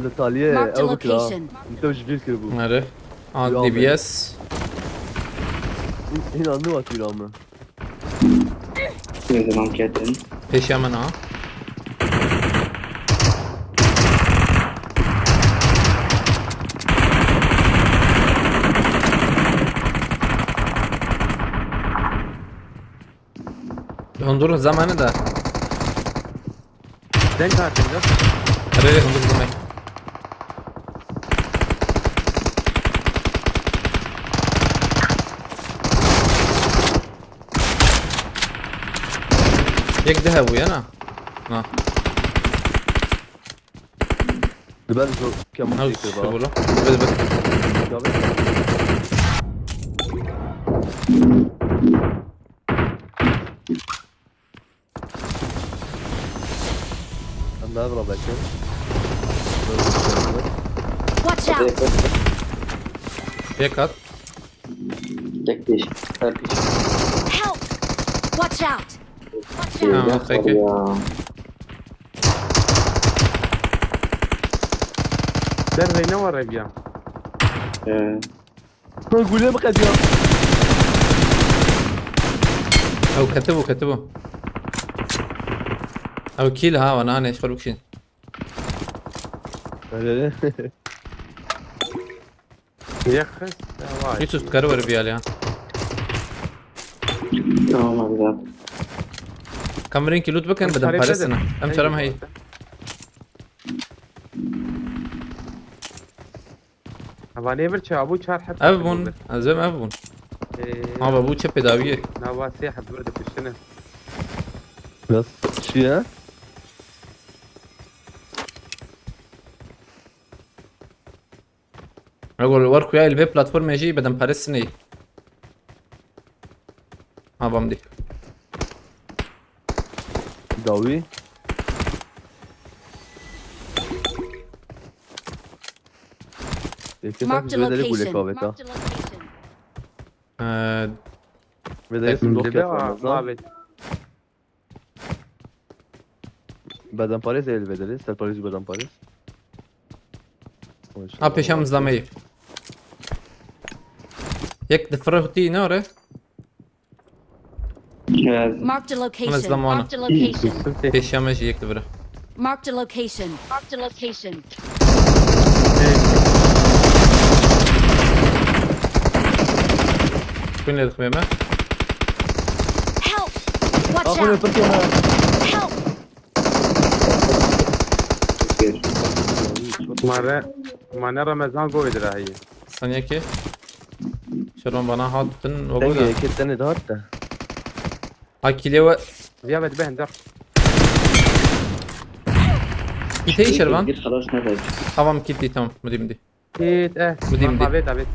li taliyê Marked a ew bikira. Location. Min tev ji bîr kiribû. Nere? Ant Ya D B S. Hîn, hîna nû hatîra min. Ne zaman geldin? Pêşiya min a. Hundur zamanı da. Denk hatin de. Araya hundur demek. Yek daha bu yana. Ha. Li ber zo kemû Ew çêkir çi ba. Bolo? Bide, bide. Ya be. Em daha bira bekle. Watch out! Yek at. Tek pêş, her pêş. Help! Watch out! Watch out! Tamam, peki. Ya. Dervey ne var ev ya? Ee. Lan gule mi kediyor? Ew ketibû, ketibû. Ew kill ha, wana ne, xwe bikişîn. Öyle. Yek xist, ya vay. Yusuf, dikare were biyale ya. Tamam abi, ya. Kamerên ki loot bikin, bidim paresine. Em çaram hey. Hey. Hava ne bir çabû çar heb. Ev bûn. Ez em ev bûn. Ee, Ama bu çepê dawiyê. Nava sê heb bir de kuştine. Nasıl? Çi ya? Egor war kuya li vê platformê jî bedenperest neyî. Ha, bam dî. Dawî. Yekê Marked a tam vê derê bû lê location. Kavê ta. Marked a location. Ee, Vê derê tek- Sindok Dibe ya, fazla. Mabet. Bedenparêz ê li vê derê, serparêz û bedenparêz. Ha, pêşa min zlameyî. Yek difire hutî ne ore? Marked a location. Marked a location. Pêşiya me jî yek dibire. Marked a location. Marked a location. Kun lê dixmê me? Help! Watch out! Help! Mare, mane Remezan goyê dirahî. Saniyekê. Şeron bana hat bin, o Denge goda. Yekê tenê de hat de. Ha, kîlê we. Ziya ve dibe hender. Kitey Şervan. Git, xelas, ne diyecek? Tamam, gitti, tamam. Midi, midi. Git, eh. Midi, midi. David, David.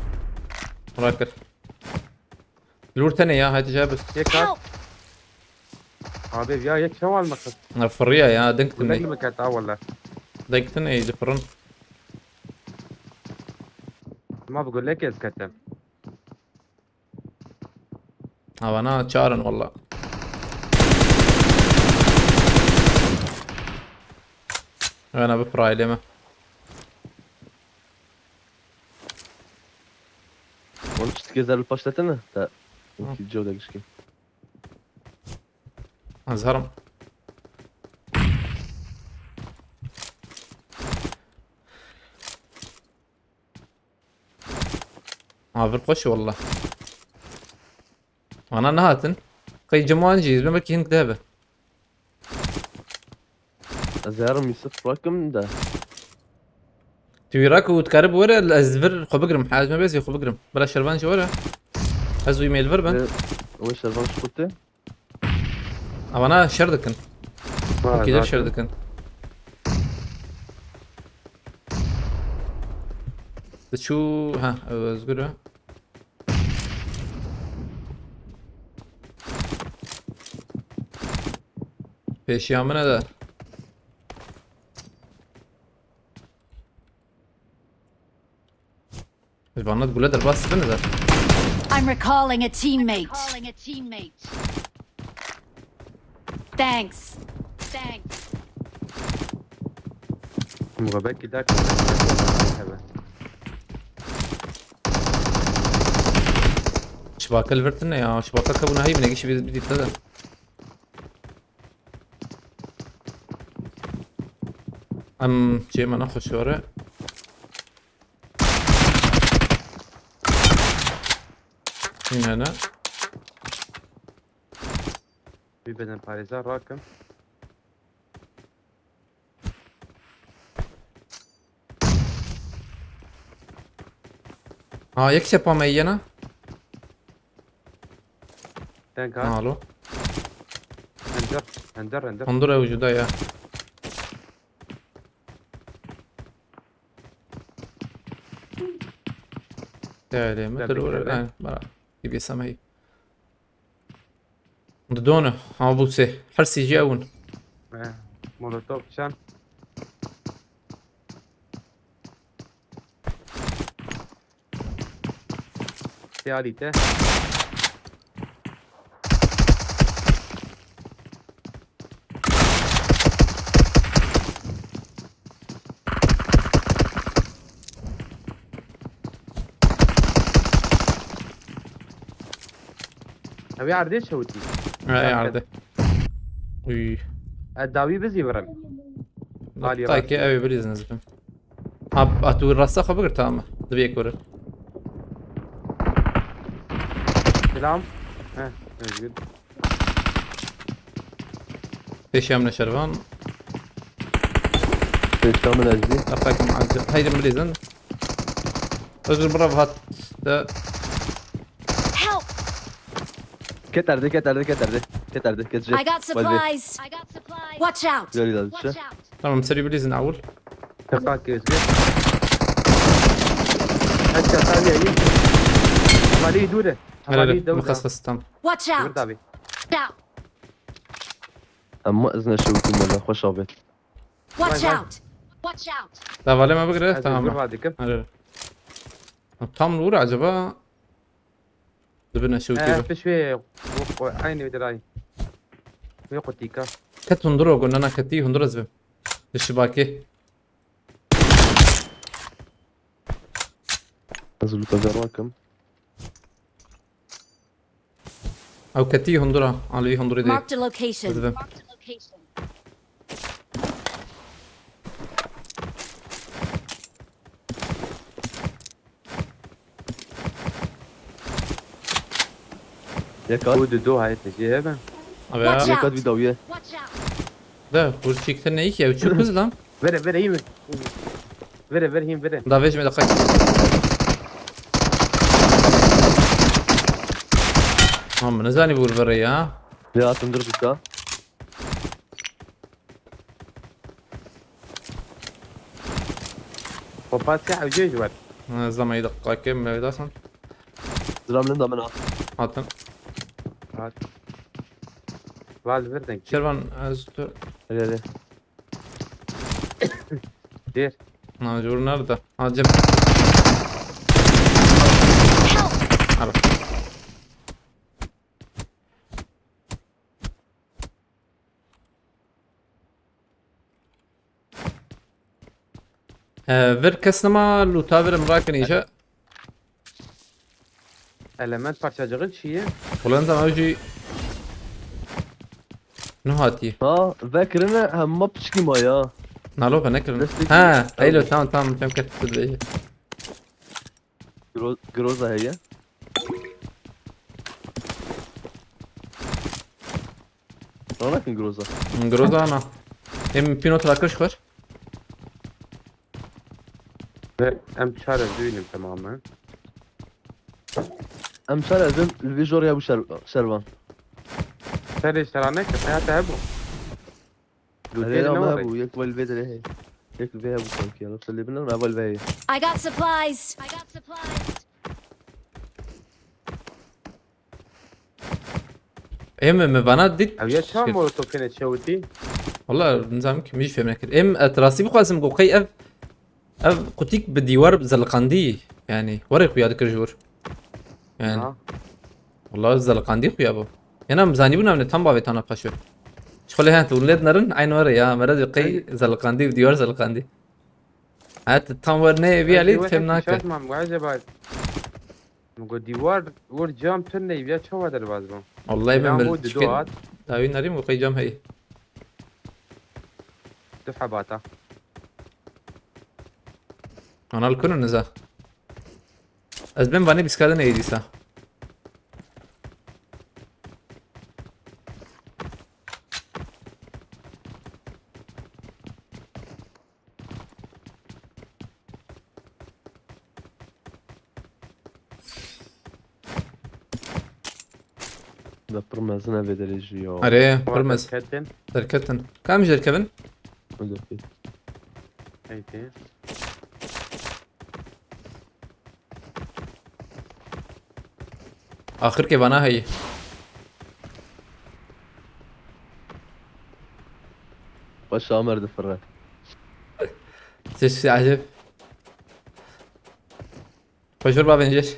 Rakir. Lur tene ya, hadi cevap. Yek at. Help! Abi ya, yek şeval mı kız? Na fırıya ya, denk tindi. Denk mi ket, ha, valla. Denk tindi, iyiydi fırın. Ma bu gülle kes ketem. Havana çağırın valla. Havana bir pırayla mı? Oğlum, çiftlik özel başlatana da. Hı. Okey, Joe da gişkin. Azharım. Ha, bir koş valla. Ana ne hatin? Qey ciman jî, ez belkî hinek debe. Ez yarım Yusuf bırakım da. Tu wî rak û dikarî bi were, ez vir xwe bigirim. Haj me bêzî xwe bigirim. Bira şervan jî were. Ez û email vir bin. Ve o şervan şikute. Avana şer dikin. Wekî dev şer dikin. Diçû, ha, ew Özgür e. Pêşiya min e de. Ji van gule derbas dibin de. I'm recalling a teammate. Thanks. Thanks. Muhabet gider. Hebe. Şibaka li vir tune ya. Şibaka kebûna heyvine gişî bir, bir dîte de. Em cê me nexweş were. Yine ne? Bir beden parêza rakim. Ha, yek çepa me yena. Tenka. Alo. Ender, ender, ender. Ondur ew juda ya. Değerli mi? Dur, dur, dur. Bana gibi samay. Didone, ha bu se. Her C G ew in. Eh, Molotov çan. Siyalî te. Ew ê erdê çewitî. Ew ê erdê. Uy. Ez dawî bizî birim. Alî rastî. Tayke ew ê bilîzin ez bikim. Ha, ha, tu rasta xwe bigir, tamam. Divê kore. Selam. Heh, Özgür. Pêşiya min e şervan. Pêşiya min e jî. Efek muazzam. Haydi bilîzin. Özgür, bravo, hat. De. Help! Ket erdê, ket erdê, ket erdê. Ket erdê, ket jê. I got supplies. Watch out! Güzel ilerledikçe. Tamam, seri bilizin awul. Tekrar gözlü. Hadi sen niye iyi? Havali dure. Hele Havali hele, dure. Mıkaskas tam. Watch out! Burada abi. Out! Ama ez neşewtim wele, xweş avêt. Watch Vay, vay. Out! Watch out! Davale me bigire, Hadi tamam. dur hadi kim? Hele hele. Tam li wir acaba? Dibine şewtî Ee, ro. Pişwê. Aynı bir ay. Ve kutika. Ket hundir o, gunana ketî hundir ez bim. Di şibakê. Ez luka zerrakim. Ew ketî hundira, alî hundirê dê. Marked a location. Ez bim. Yekat. Bu de do hayat ne şey ben. Abi ya. Watch out. Yekat bir dawiye. Watch out! De, hurçik te ne ki ev çöpüz lan. Vere vere iyi mi? Vere vere him vere. Da vêj me deqek. Ha, min nezanî bûr vere ya. Lê hatim dur bika. Papasya evcej var. Ha, zamayı deqek me dasan. Ziram linda min ha. Hatin. Rahat. Val verden. Şervan, ez tu. Hele hele. Der. Na, jor nerede? Ha, cem. Abi. Ee, vir kes nema luta virim rakin iyice. Element parçacığı çiye. Ulan da mevci. Ne hatiye? Ha, vekirine hemma piçkî ma ya. Nalo be ne kirin? Destek Ha, yok. eylo, tamam tamam, tamam, kes. Gro Groza heye. Ranakin Groza. Groza ana. Em pino trakiş xwer. Ve em çare düğünüm tamamen. Em şer ezin li vî jor ya bu şer şervan. Serê serane ke hayata hebu. Erê ya me bu yek vel vê dirê heye. Yek vê bu sanki ya. Nasıl bilmem, vel vê heye. I got supplies! I got supplies! Em mi vana dit. Ev ya çawa molotofine çewitî? Valla nizam ki, min jî fêm nekir. Em, e, rastî bixwazim ku qey ev, ev qutik bi dîwar zeliqandî. Yani were xuya dikir ji wir. Yani. Ha. Valla zeliqandî xuya bu. Yana em zanîbûn, em ne tam bavê tana paşo. Şixulê hen tu lê dinerin, eyn were ya. Mere diyor qey zeliqandî, bi dîwar zeliqandî. Ha, tu tam wer ne vî alî fêm nake. Şaşmam, acaba. Min got dîwar, wir cam tune ya çawa derbaz bû. Vallahi ben Cam bir bu dido çikin hat. Dawî nerîm û qey cam heyî. Du hebata. Anal kunu niza. Ez ben vanê biskade neyê dîsa. Da pir mezin e vê derê jî ya. Erê, pir mez. Ketin. Derketin. Kam jî derkevin? Öyle bir. Eydi. Axir ke vana heyî. Baş Amer difire. Ses acayip. Koşur bavên jêr.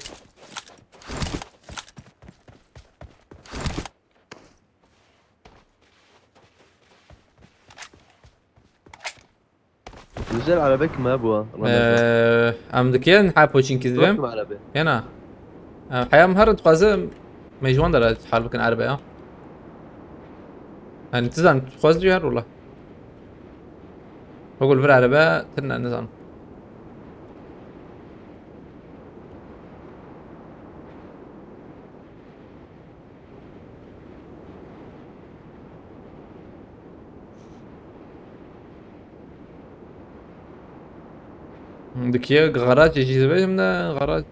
Güzel arabek me bu ha. Ee, em dikin ha poçinkî dibim. Arabek. Yana. Em, heyam her dixwaze me ji wan dera hal bikin erbe ya. Yani tizan dixwaz diyor her ola. Bagul vir erbe tine nizan. Dikiye garaj jî dibêjim de garaj.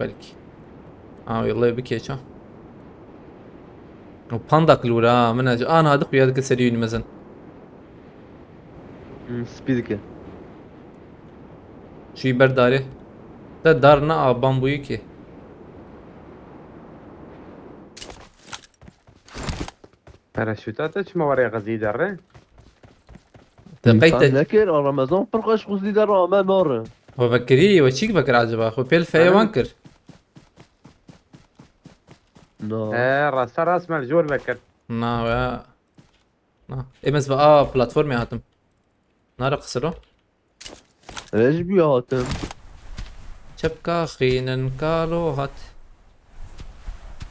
Belkî. Ha, wellahî bikê ça. O panda klûra ha, min ez ana dixuya dike serî wî mezin. Hmm, spî dike. Çûyî ber darê. Te dar na a bambûyî kê. Paraşûta te çima warê xizî derre? Te qey te nekir, a Remezan pir xweş xizî derre, me nare. We vekirî, we çîk vekir acaba? Xwe pêl feye wan kir. No. He, rasta rast me jor vekir. Na, we. Na. Ê, ez bi a platformê hatim. Nare qisiro. Ez ji bûya hatim. Çepka xînin kalo hat.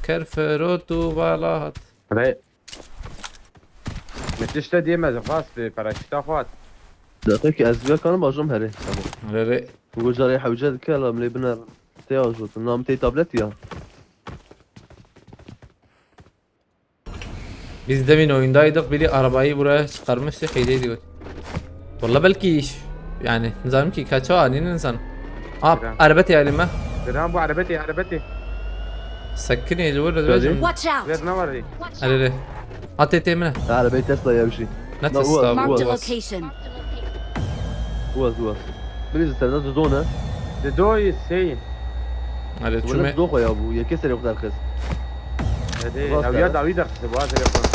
Ker ferot û vala hat. Re. Me tişte diye me rast bi paraşüta xwat. Deqek ez vekanim bajom herê. Tamam. Re re. Bu carê hewce dike la milê biner. Te ya jot. Nam te tablet ya. Biz demin oyundaydık, biri arabayı buraya çıkarmıştı, şeydeydi. Valla belki iş, yani, nizanim ki kaça anî nizanim. Aa, arabetê elime. Giran bu arabetê, arabetê. Sakin êli vur. Watch out! Ver ne var? Hadi de. At et emine. Arabayı Tesla ya bir şey. Ne Tesla bu? Marked a location. Uaz, uaz. Bilî ji serda didone. Didoyî sey. Hadi çume. Wele dido xwe ya bû. Yekê serê xwe derxist. Hadi, ew ya dawî derxist, bu hazır yapalım.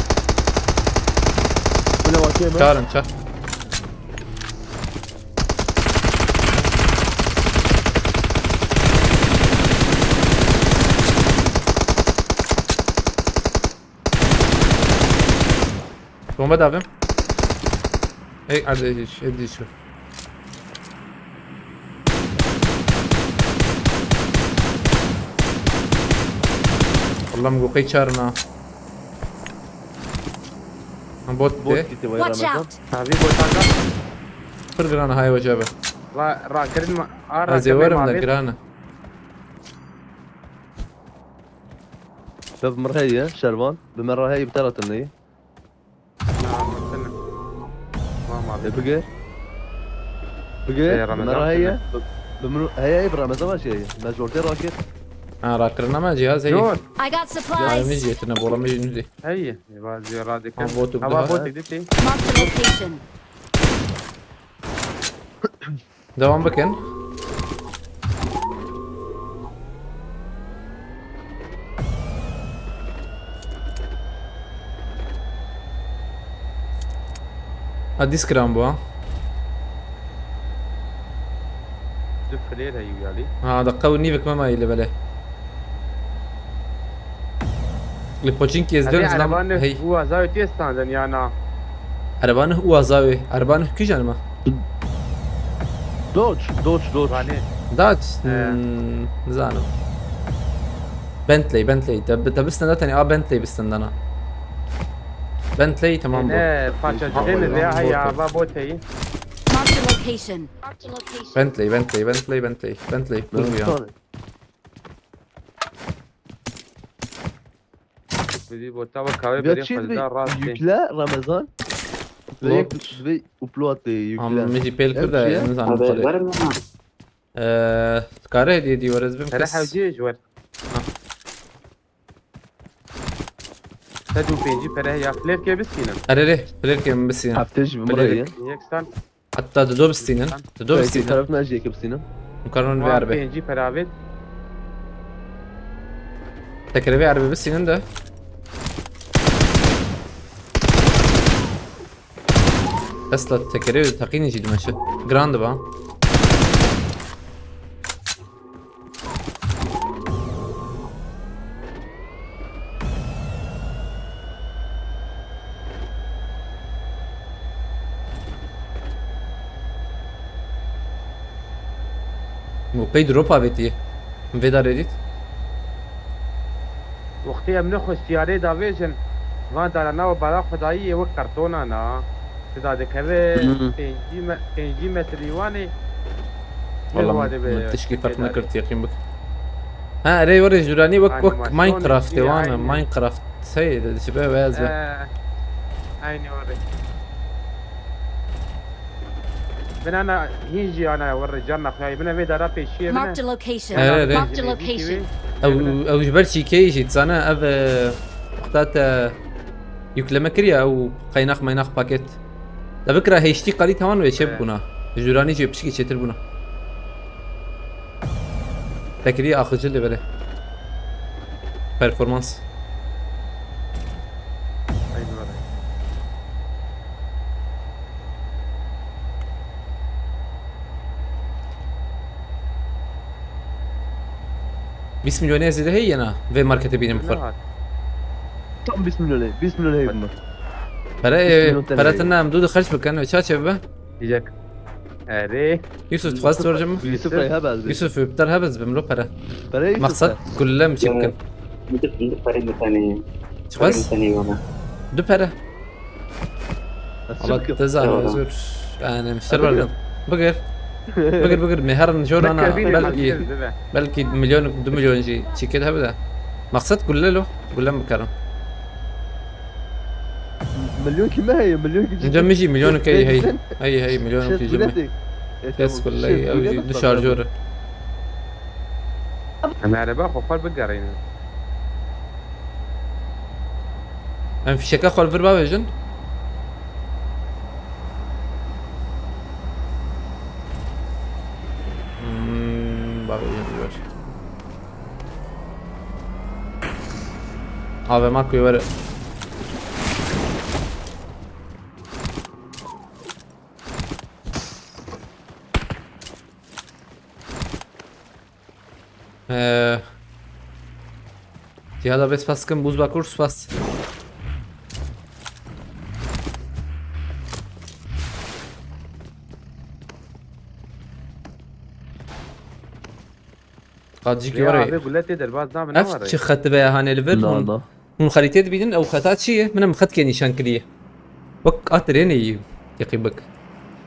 Wele wakê mi? Çağırın, çağır. Bomba davim. Hey, hadi, hadi şu. Allah'ım, goqey çarına. Ha, bot de. Bot gitti vay Ramazan. Abi bot aga. Pir giran hay hoca be. La rakirin ma. Ez ê werim de girane. Bi min re heye, şervan. Bi min re heye, bi te re tune ye. Na, mümkün. Tamam abi. E, bigir. Bigir. Ey, Ramazan, bi min re heye. Bi min re heye, bi Ramazan ve şey heye. Mecburte raket. Ha, rakirina me cihaz heye. Dur. I got supplies. Ay, mi cihazine, bola mi cihazine. Heye. Vazio radikal. Ha, botu daha. Hava botu gitti. Marked a location. Devam bikin. Ha, disk kiran bu ha. Du flare heyî gelî. Ha, da qew nîvik me mayî li belê. Li Pochinki ez dön zlam. Hey. Uazawê tê standin ya na. Ereba nuh Uazawê. Ereba nuh kîjan ma? Dodge, Dodge, Dodge. Vanê. Dodge, hmm, nizanim. Bentley, Bentley. Te, te bistin da tenê a Bentley bistin dana. Bentley tamam bu. Ne, parçacığı ne ya, ya, va boteyî. Marked a location. Bentley, Bentley, Bentley, Bentley, Bentley. Dur bu ya. Biri bota bak kahve. Ya biri çiz bir fazla rast. Yükle Ramazan. Upload. Ve, ve upload de yükle. Am, mi jî pêl kir de, nizanim. Haber var mı? Eee, kare hediye diyor, ez bim. Hele kes. Hevciye ji wer. Ha. Sed û pêncî pere ya. Flêrkê bistînim. Erê, erê, flêrkê min bistînim. Heftê ji min re ye. Yek stan. Hatta dido bistînin. Dido bistînin. Taraf ne jiyek bistînin? Mukarnon ve erbe. Pêncî pere avêt. Tekere ve erbe bistînin de. Tesla tekerê teqînî jî dimeşe. Giran diba. Û pey drop avêtiye. Vê darê dît. Wextê em nexwe siyarê davêjin, van dara nava bala Xwedayî yê wek kartonan a. Tida dikeve. Hmm. Pêncî me-, pêncî metrî wan ê. Wala min tişkî ferq nekir, yaqîn bik. Ha, erê, werê, jûranî wek, wek Minecraftê wan e, Minecraft. Hey, de diçibe ve ez ve. Ee, aynı werê. Bine na hîn jî ana werre carna xuyayî bine vê dara pêşiyê bine. Marked a location. Erê, erê. Marked a location. Ew, ew ji ber çîkeyî jî dizane ev, e, wexta te yükleme kiriye ew qeynax meynax paket. Te bikira H D kalî tewan wê çê bûna. Ji duranî jî piçikî çêtir bûna. Te kiriye axicil lê belê. Performans. Aynı var. Bîst milyonê zêde heye yena vê marketê bînim xwe. Ne var? Tam bîst milyonê, bîst milyonê heye bû. Pere, bîst milyon pere tenê. Tine em dû di xerc bikin, çaçe bibe? Diyecek. Erê. Yusuf, tu xwest wercim? Yusuf rey hebez bi. Yusuf, bi ter hebez bim lo pere. Pere Yusuf. Maqsad, gulle mi çi bikin? Yusuf, du pere bi tenê. Çi xwest? Pere bi tenê bana. Du pere. Allah te zano, zor. Yani, ser verdim. Bigir. Bigir, bigir. Me herin jorana belki, belki milyon, du milyon jî çîkê de hebide. Maqsad gulle lo. Gulle mi bikarim? Milyon kime heye? Milyon kime? Inca min jî milyon key hey. Hey hey, milyon key jî. Kes gulle, ew jî du şarjor. Em ereba xwe xwar bigerînin. Em fişeka xwe li vir bavêjin. Hmm, bavêjin li vir. Ave ma ku were. Ee, Cihada bes pas kim, buz bakur spas. Qadcik yore. Abi guletê derbaz nabin. Ev çi xet veya hanê li vir? Na, hûn, na. Hûn xerîtê dibînin, ew xeta çi ye? Min em xetkê nîşan kiriye. Wek a trênê yî yeqî bik.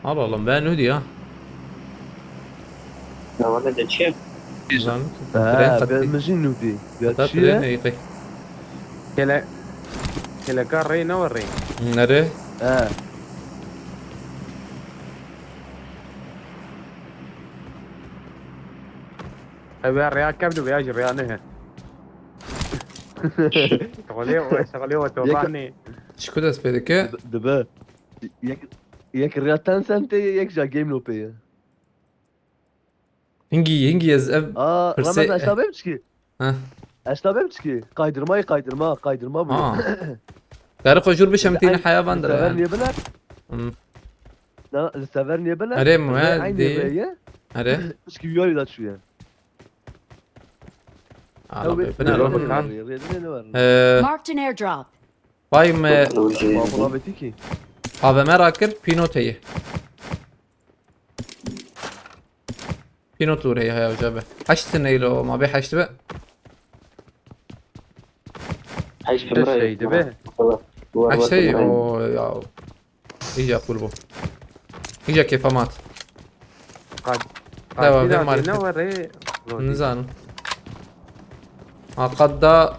Allah Allah, ben nûdî ya. Ya wele de çi ye? Zan. Ha, ben min jî nûdî. Ya xeta çi ye? Trênê yeqî. Kele, keleka rê ne we rê. Nere? Ha. Ev ya rêya kevn û vêya jî rêya ne he. Şixulê we, şixulê we tobanê. Çiku dest pê dike? Dibe. Yek, yek rêya Tencentê ye, yek ja Game Lopê ye. Hingî, hingî ez ev. Aa, pirsê Ramazan, eşta bem çiki? Heh. Eşta bem çiki? Kaydırma, kaydırma, kaydırma bu. Aa. Gari xwe jûr bişem tîne heya van dire. Sever niye bile? Hmm. Na, li sever niye bile? Erê mu, he, aynı di. Erê. Çiki yol da çuye. Ala be, bine ro. Marked an airdrop. Vay me. Buna beti ki. A V M rakir, pînoteyê. Pînot û rey heye uca be. Heşt tine îlo, ma bê heşt be. Heşt tine şey dibe. Heşt şey o ya. Îca qul bû. Îca kêfa mat. Qad. Dewa vê market. Nizanim. Ha, qad da.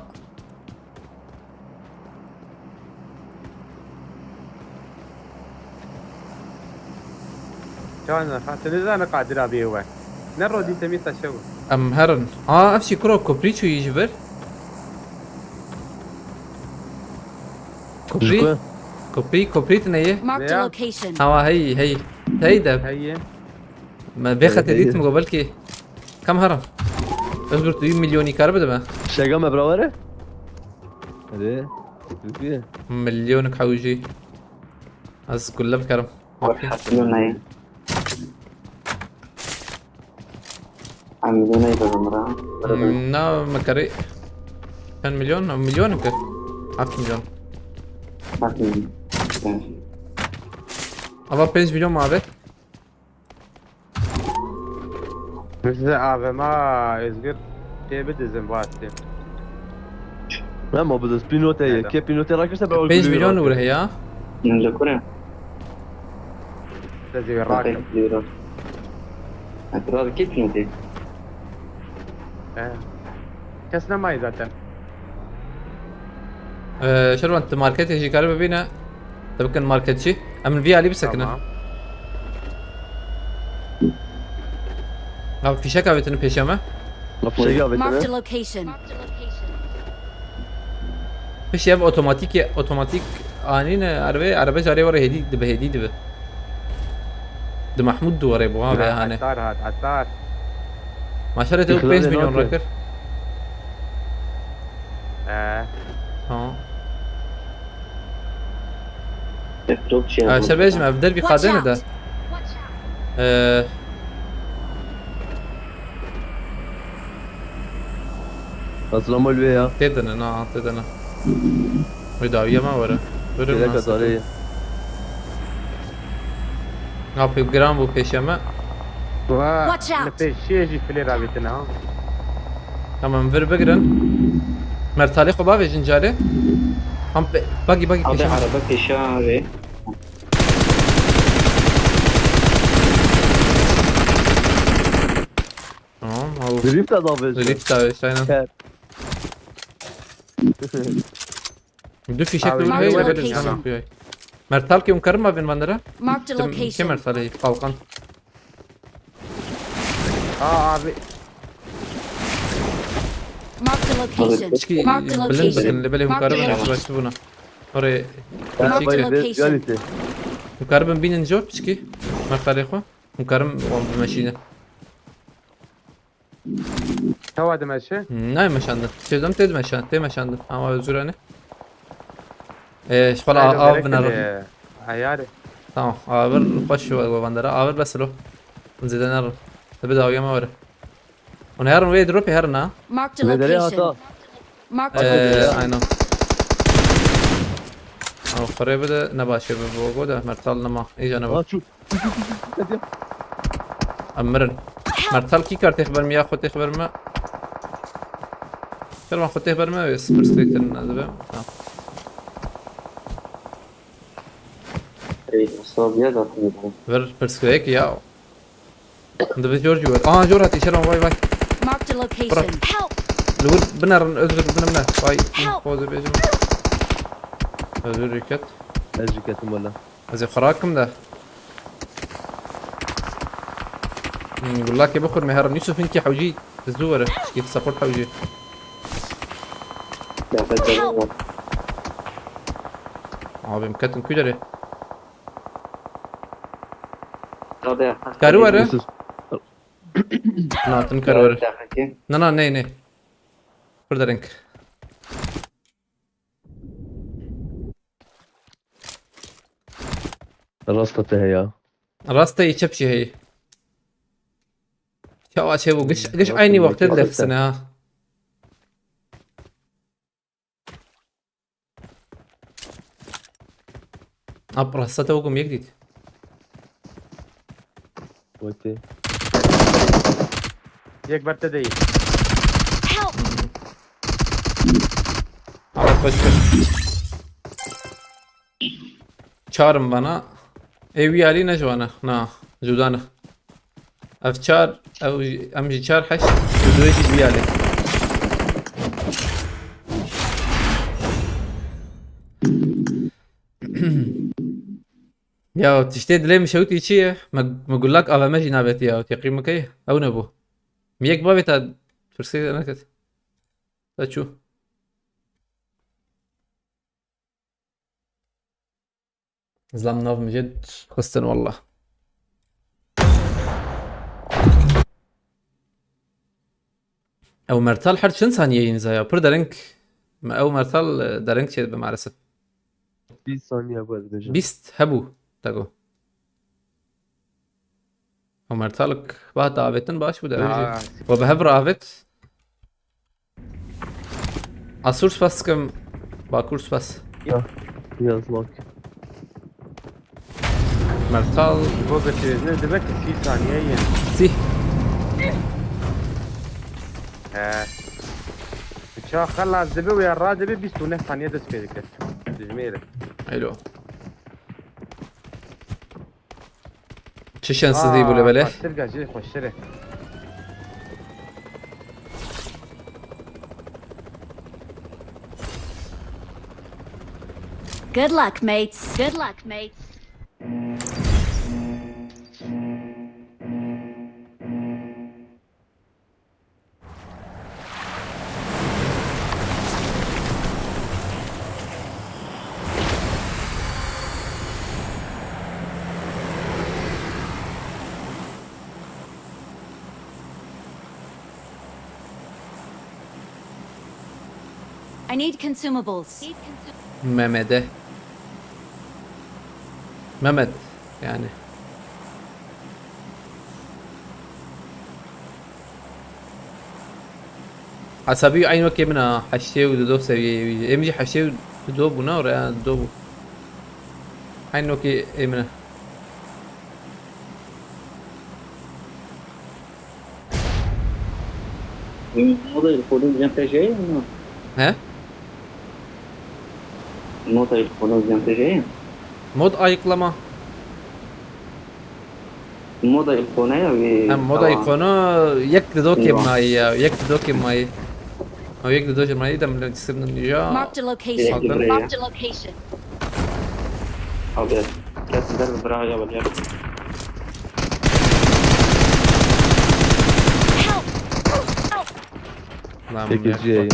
Çawa ne? Ha, tu nizane Qadir abi we. Ne rodî temî te şew. Em herin. Aa, ev çî kuro koprî çûyî ji vir. Koprî. Koprî, koprî tine ye. Marked a location. Hawa hey, hey. Hey de. Hey ye. Me vê xetê dît, min got belkî. Kam herin. Özgür, tu yî milyonî kar bide me. Şega me bira were? Hadi. Türkiye. Milyonik hewjî. Ez gulle bikerim. Wek heft milyon neyê. Em milyon neyê bibim ra. Hmm, na, me kerê. Çend milyon? Milyon kir. Heft milyon. Heft milyon. Ava pênc milyon ma avêt. Size A V M Özgür şey bidizin bu hastayı. Ama bu da pînotê ye. Kê pînotê rakirse be. Pênc milyon û re ya. Min li kure? Size bir rakir. Lira. Etrafı kê pînotê? He. Kes nemayî zaten. Ee, Şervan, tu marketê jî kare bibîne. Te bikin marketçî. Em vî alî bisekine. Tamam. Abi fişek avêtini pêşiya me. La fişek avêtini. Marked a location. Pişt ev otomatîk, otomatîk anîne erbe, erbe carê were hêdî dibe, hêdî dibe. Di Mahmud duwarê bu abi yani. Atar hat, atar. Maşallah te Yıkılan pênc ne milyon yapıyor? rakir. Ee, Tamam. Çok şey Ha, yapalım. Şerbecim ev derbi Watch kadene de. out! Ee, Hazırlama ölüye ya. Têdine na, têdine. Wê dawiya me were. Were Gerek nasıl? atarı. Ha, pê giran bû pêşiya me. Wa Watch out. li pêşiyê jî filê rabîtin ha. Tamam, vir bigirin. Mertalê xwe bavêjin carê. Ham be- bagî bagî Abi pêşiya me. araba peşa abi. Tamam, al. Drift adamı. Drift abi, aynen. Her. Du fişek Abi, bir yürü hey, verin verin ya. sana kuyay. Mertal ki umkarım abi bandera. Marked a Kim, kim location. Mertalê? Kalkan. Aa abi. Marked a location. Çiki Marked a bilin location. bilin, lebele Marked a umkarım location. başlı buna. Oraya Marked a çiki. location. Reality. Umkarım binin jor çiki. Mertalê xwe. Umkarım wan bimeşîne. Çawa dimeşe? Nayê meşandin. Çêdem tê dimeşan, tê meşandin. Ama özgür hani. Ee, şpala av biner. Ayarê. Tamam, avir xweş şu wandera. Avir bes lo. Zêde nerin. Te bi dawiya me were. Hûn herin wê dropê herin ha. Marked a Vedere location. hata. Marked a Ee, location. aynen. Ama xurê bide ne başê bi bu go de Mertal nema. Îca ne Aa bu. Çu. Em mirin. Mertal kî kar têx berme ya xwe têx berme. Kervan xwe têx berme ve sıfır seksen ne dibe. Tamam. Ey, hesap ya da bu. Ver pirsgirêk ya. Dibe jor jor. Aha jor hatî şeran vay vay. Marked a location. Help! Li wir binerin özgür binimne. Vay Help! poz bêjim. Özgür riket. Ez jî ketim wala. Ez ê xwe rakim de. Hmm, Gulakê bixwir me herin. Yusuf hinkî hewcî zû were. Şkî support hewcî. Nefes alamıyorum. Abim ketin ku derê. Tabii. Karı var, he? Yusuf. Natin karı var. Dakika. Na na ney ney. Burada renk. Rasta te heya. Rasta yê çep jî heye. Çawa çêbû? Giş, giş Rasta aynı yê wextê çep dilêxisine heye. Ha. Ap rasta te wegum yek dît. Wekî. Yek ber te deyî. Help! Ama xweş kir. Çar in vana. Ê wî alî ne ji wan e. Na, cuda ne. Ev çar, ew jî, em jî çar heşt, ji wê jî wî alî. Ya tiştê dilê min şewtî çi ye? Me, me gulak A V M jî navêt ya, teqî min key? Ew nebû. Mi yek bavê te pirsê neket. Te çû. Zilam nav min jê xistin wallah. Ew mertal her çend saniye yîn zaya? Pir dereng me ew mertal, e, dereng çê dibe maalesef. Bir saniye bu dibêjim. Bîst hebû tego. Ew mertalik bahta avêtin baş bû de. Ha. Ew jî. We bi hev re avêt. Asur spas dikim. Bakur spas. Yazmak. Mertal. Bo bitirêzine dibe ki sî saniye ye. Sî. He. Çawa xelas dibe û ya radibe bîst û neh saniye dest pê dike. Dijmêre. Elo. Çi şanssizlî bû li belê. Xweştir gecê xweştir e. Good luck, mates. Good luck, mates. I need consumables. Mehmet'e. Mehmet yani. Esabî eyn wekê min a, heştê û du seviyeyê wî. Em jî heştê û du bûna, oraya du bû. Eyn wekê ê min a. Moda il Kodu Vision T J ya mı? He? Moda il Kodu Vision T J ya. Mod ayıklama. Moda il Kodu ya ve. Hem moda ikonu yek dido Eyvah. Mayı ya. Yek dido Mayı. O yek dido Mayı da millet sırrını ya. Marked a location. Direkt buraya. Marked a location. Abi. Kesin der bir bırak ya bak ya. Help! Help! Lan Çekici ya. yayın.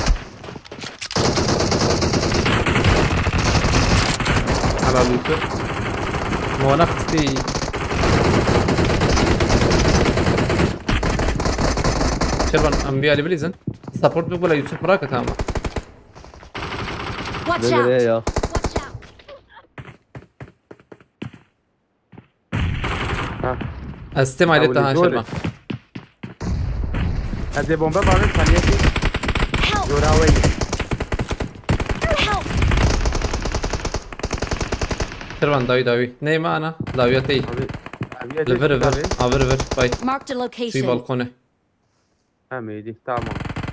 Helal olsun. Muana kıstı. Şerban, em bir Ali bilizin. Support bik bula Yusuf bırak tamam. Watch Ne out! nereye ya? Watch out! Ha. Ez tem aile Hawlê tahan zor e. Şerban. Ez ê bombe bavê saniyekê Help! jora we yê. Help! Şerban dawi dawi. Ney ma ana? Dawiya tey. Abi, abi, Li vir vir. Ha vir vir. Bay. Marked a Suy location. Balkone. Ha, meydi, tamam.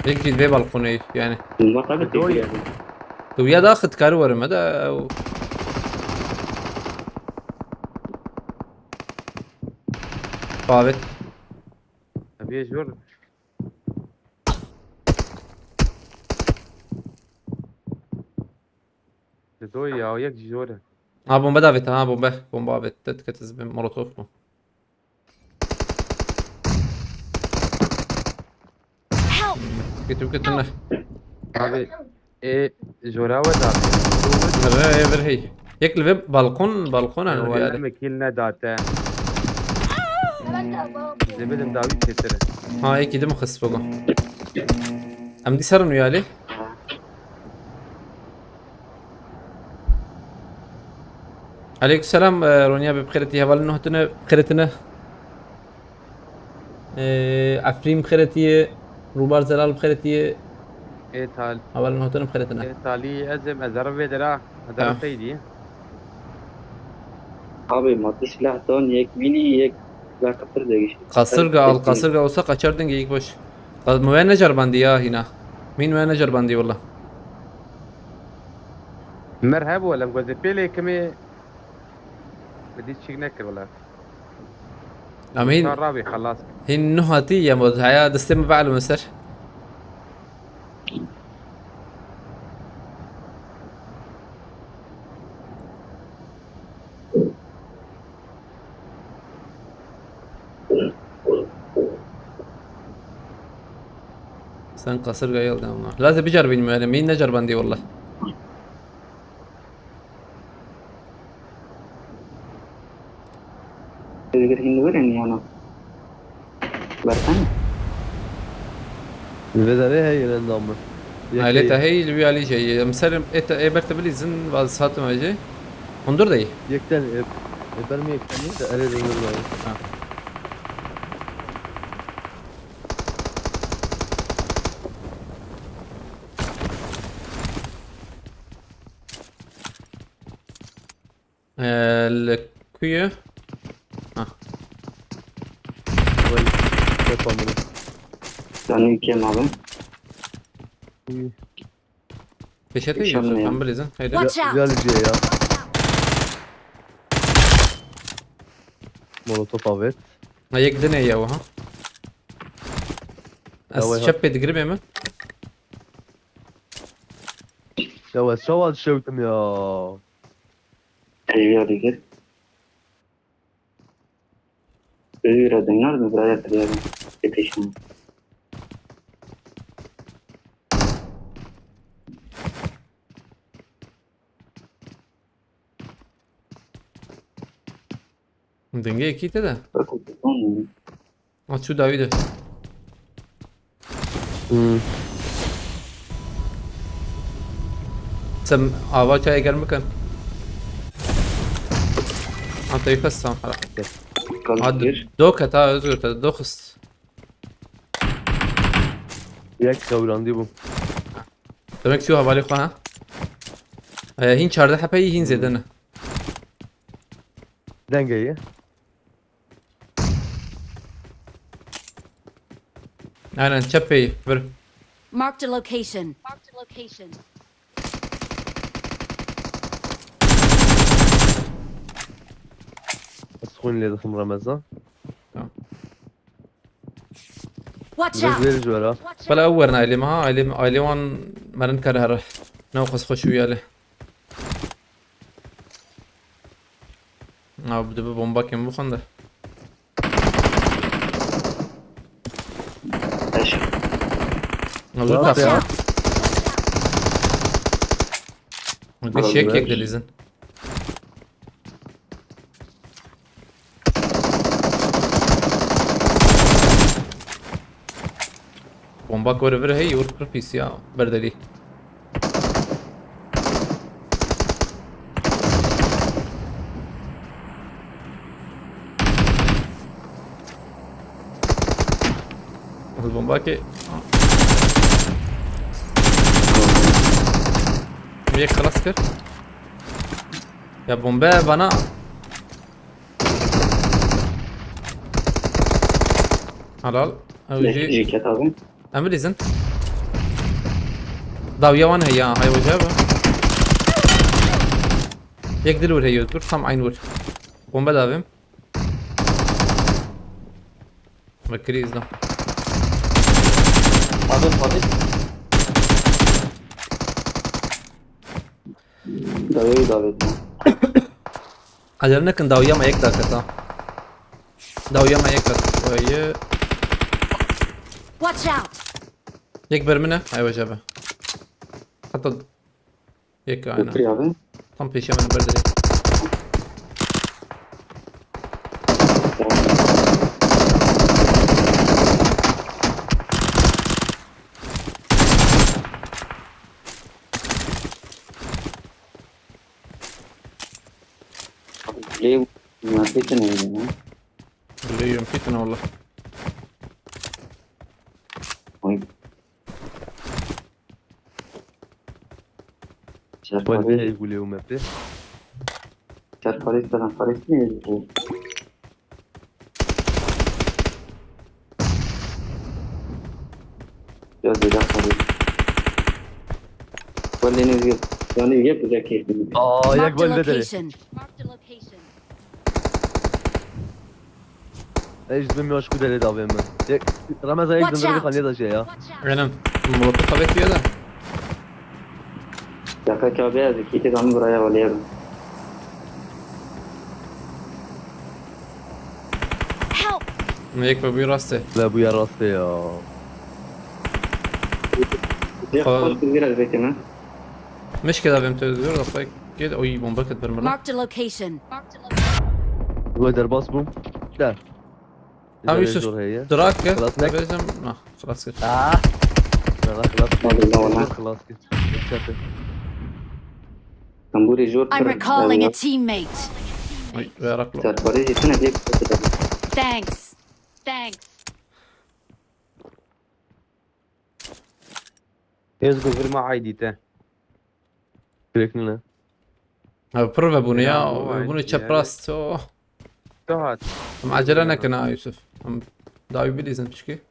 Yek jî vê balkonê yani. Bunlar tabii Doğru. tepki yani. Tu ya da xit kar werim da. Pavet. Abi, jor. Doğru ya, o yek jor. Ha bombe davet ha bombe. Bombe davet. Tet ketiz bin molotof mu? Help! Getir getir ne? Abi, e, jora we da. Vir e vir hey. Yek li vê balkon balkon Ya hani bir wala yerde. me kîl nedate. Zebedim dawi çêtir. Ha yek idim xist bego. Em dî serin uyali. Aleyküm selam, e, Ronya bi bixêretî, hevalin nuh tine bixêretine. E, Efrîn bixêretî, Rûbar Zelal bixêretî, E tal, hevalin nuh tine bixêretine. e talî ez êm, ez erim vê dera. Ez Ha. erim peydî. Abi maddi silah don yek mini yek silah kapır değişik. Kasırga al, kasırga olsa kaçar denge ilk boş. Qas mi wê neceribandî ya hîna. Min wê neceribandî wala. Mer hebû, lem gozê pêlê kimê. Bi dî çîk nekir wala. Ama hîn, Şar rabî xelas. Hîn nuh hatî ya mod haya destê min be'lu min ser. Sen kasırgayı aldın ama. Lazım bir carbin mi yani? Min ne carbandi valla. Digir hindi verin yana. Versene. Li vê derê heye lenda min. Yek Aile heye. Te hey li alî jê. Em ser ê te ê ber te bilîzin vaz hatim vecê. Hundur dey. Yekten e, e, ber mi yekten de erê dönür var. Ee, li kuyu. Ha. Vay. Yapamadım. Sen ülkem abi. Uy. Peşete Yaşanmıyor. yiyorsun. Sen bilirsin. Haydi. Watch Ya, out. gel C'ye ya. Molotof evet. Ha yek dine ya ha. Ya vay Ez çep pê digribê mi? Ya ez çawa şewtim ya. Evi ya digir. Evi ya döner mi? Buraya kırıyorum. Yetişim. Denge ekî te de. Bakın. Ha çû dawî de. Hmm. Sen ava çayê germ bikin. Ha, te xist tam. Ha, d-, do ket ha, Özgür, te do xist. Yek qewirandî bû. Demek çû hevalê xwe, ha? E, hîn çardeh hepeyî, hîn zêde ne. Dengê ye. Aynen, çepeyî, vir. Marked a location. Marked a location. Ez xwîn lê dixim Remezan. Tamam. Watch out! Biraz veri ji wera. Bela ew werin ailê me ha, ailê, ailê wan merin kar here. Ne xwes xweş wî alê. Abi dibi bomba kim bu konuda? Eş. Nasıl ya? Watch out! Bir şey ekle izin. Bomba gore vir hey, ur pir pîs ya, berdelî. Bomba ki. Yek xelas kir. Ya bombe bana. Helal. Ew jî jî ket abi. Em bilîzin. Dawiya wan heye, hay hoca be. Yek dil wir heye, dur tam aynı wir. Bombe davim. Ve kriz lan. Abi, abi. Dawiya davet. Acele nekin, dawiya me yek dakika. Dawiya me yek dakika. Oye. Watch out! Yek ber min e, ay hoca be. Hatta yek aynen. Otur abi. Tam peşe min ber direkt. Abi, lê muhabbeti ne ya? Lê yum fitne valla. Oy. Serparê. Wal ne gulê û me pê. Serparê, selam parê ne? Ya zêde xwedî. Wele ne bir, yani yek bile keyfim. Aa, yek Marked a bel de dere. Location. Marked a location. Ej, zimmi aşkı dere davê min. Yek, Ramazan yek Watch zimmi out. Xaliye da şey ya. Watch out. Aynen. Molotof kabet bir yerde. Yaka kabe yazdı ki, iki tane buraya var ya. Help! Yek ve bu rastê. La bu ya rastê ya. Ya, Fa- hoş bir biraz bekle. Meşke davêm te diyor da pek gel oy bomba ket bir mırda. Marked a location. Wê derbas bûm. Der. Tamam, Yusuf, zor heye. Durak gel. Xelas nek. Vereceğim. Nah, xelas gel. Ah. Xelas, xelas. Hadi, tamam. Xelas gel. Çatı. Tamburê jor I'm pir recalling a teammate. Ay, ve araklı. Serparê jî tune lê. Thanks. Thanks. Ez gu vir me aydî te. Direkt ne? Ha, pir ve bunu ya, ya, bu bunu aydî çep yani. Rast, oh. Rahat. Em acele nekin ha, Yusuf. Em dawi bilîzin çünkü.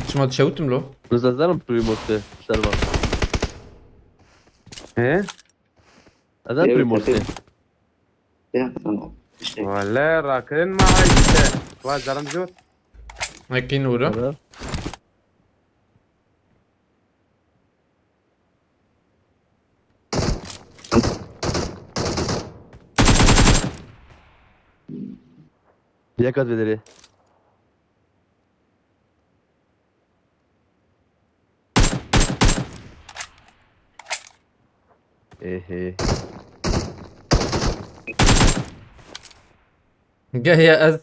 Çima dişewtim lo? Biz ez zanim Primos te, şerva. He? Ez zanim Primos te. Ya, tamam. İşte. Wale, rakirin ma ay işte. Wa zarim jor. Ekin ura. Evet. Yakat vedere. Ehe. Gel ya ez.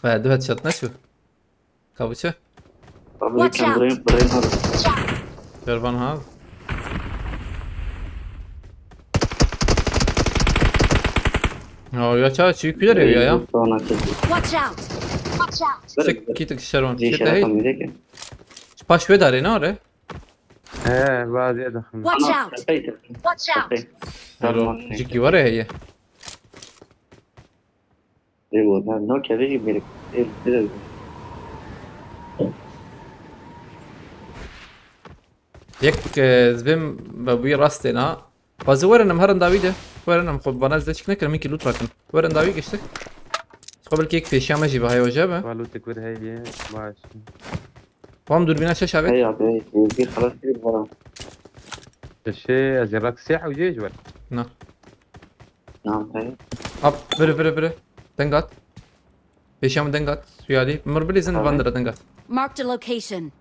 Be, du headshot neçû. Ka biçe? Abi Watch yekem out. Brain, brain hard. Şervan ha. Ya, ya ça çi kuler ya ya. Sonra çekti. Watch out! Watch out! Çek kitik şervan. Zî Çek şeref hey. Amîreke. Paş ve dare ne are? He, vaziyet daxil. Watch out! Tepeydi. Watch out! Tepey. Hello. Jiki var ya heye. Eyvallah. No kere jî bir. Yek e, zibim ve bu rastê na. Bazı werin em herin dawî de. Werin em xwe bana zde çik nekirin, min ki loot rakin. Werin dawî geçtik. Xwe belki yek pêşiya me jî bi hay hoca be. Valu tikir heye, baş. Tam durbîna şeş abi. Hey abi, hey, bir xelas bir bana. Şey, ez rak siyah û jêj wer. Na. Tamam, hey. Ap, vire vire vire. Deng at. Pêşiya min deng at. Suyalî. Mir bilîzin Abi. Van dira deng at. Marked a location.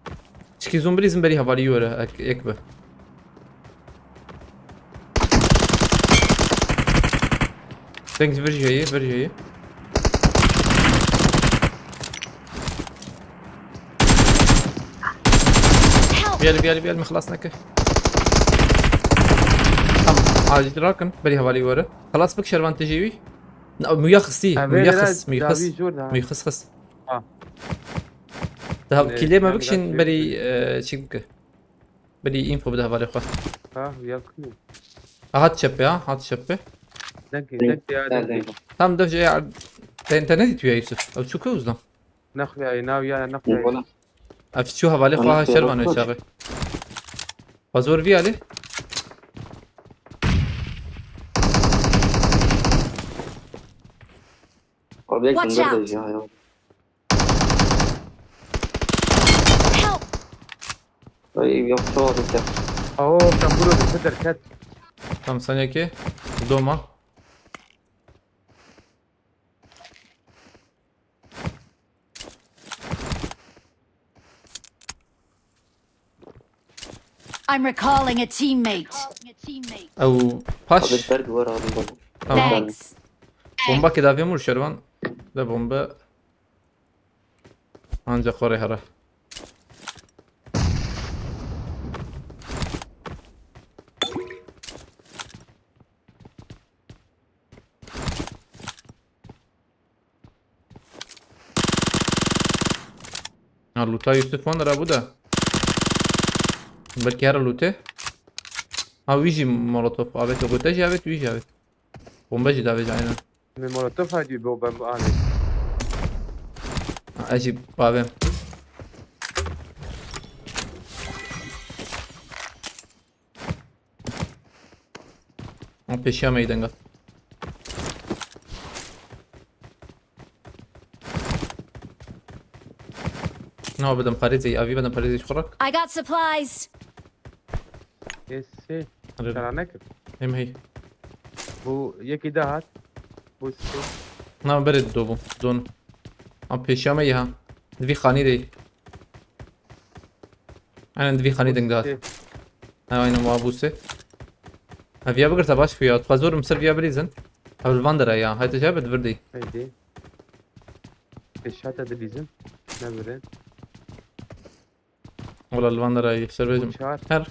Çikî zûn bilîzin berî hevalî were. Ek, ek bi. Deng vir jeyî, vir jeyî. Help! Biyel, biyel, biyel, mi xilas neke. Tamam, acil rakin. Berî hevalî were. Xilas bik şervan tijî wî. Na, muya xistî, Ha, muya vê xist, muya dawî xist. jor da. Muya xist xist. Ha. Daha Ne, kilê me ne bikişin biraz berî şey- e, çi bike. Berî info bide hevalê xwe. Ha, yakın. Ha, hat çepe ha, hat çepe. Danke, Denk- danke ya, Gel, danke. denk. Tam da şey, te internet tuya Yusuf. Ev çu kuzdan. Naxya, nav ya, naxya. Voilà. Ev çu hevalê Ana xwe şervan xwe. Çaxê. Bazor vî alî. Abi, Watch yakında out. da ya, ya. Help! Ay, yok, şu abi, ya. Oo, sen bunu bir derket. Tam saniyekê. Doma. I'm recalling a teammate. Ew paş. Abi, berg var abi, bak. Tamam. Thanks. Bomba ke davê mur şervan. De bomba. Ancak oraya hara. Ha, luta Yusuf on lira bu da. Belki her lute. Ha, wî jî molotof. Avêt, gote jî avêt, wî jî avêt. Bombe jî davêt, aynen. Min molotof hadi bo ben bu abi. Ha, ez jî bavêm. Ama pêşiya me yî denga. Na bidim parêzê, avî bidim parêzê ji xwe rak. I got supplies. Esi. Hadi. Çara nekir. Hem hey. Bu yekî de hat. Bu si. Na berê do bû. Don. Ama pêşiya me yî ha. Di vî xanî de yî. Aynen di vî xanî deng de hat. Si. Ha, aynen wa bû se. Ha, viya bigirta baş xuya. Tu xwe zor misir viya bilîzin. Ha, li van dera ya. Hayte jebe di vir de yî. Haydi. Eşata dilîzin. Ne bire. Wala li van dera yî. Ser bêjim. Çar. Her.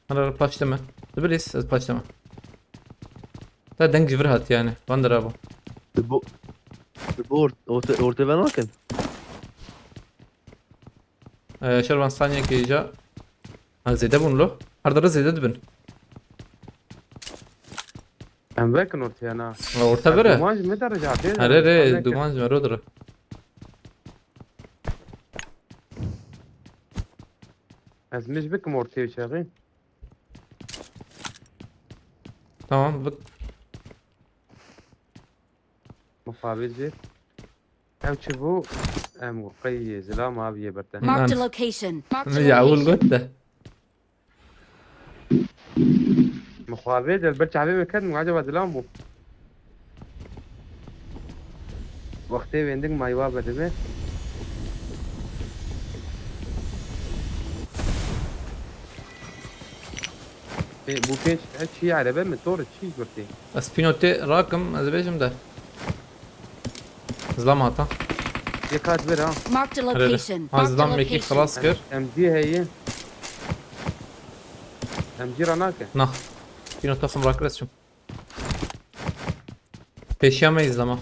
Her her paşteme. Dibilîz ez paşteme. Ta deng ji vir hat yani. Van dera bû. Di bo... Di bo orte, orte, orte ve nakin. Ee, şervan saniyekê ja. Ha, zêde bûn lo. Her dere zêde dibin. Em vekin ortaya na. Ha, orta vere. Duman ji me derece hatê. Here re, duman ji me ro dire. Ez mij bikim ortaya çaxê. Tamam, bik. Muxabir jî. Ev çi bû? Em qey zilam abi yê berte. Marked a Lan. location. Ne ya, ewil got de. Muxabir del ber çavê me ket, acaba zilam bû. Wextê wêndik maywa be dibe. Ê, bu pênc, e, çi erebe mi? Tor çi gurtê? Ez pînotê rakim, ez bêjim de. Zilam hata. Yek hat vir ha. Marked a Here, here. location. Ha, Marked a zilam mekî location. xilas kir. M G heye. M G ra nake. Na. Pîno toxum rakir ez çûm. Pêşiya me îzlama.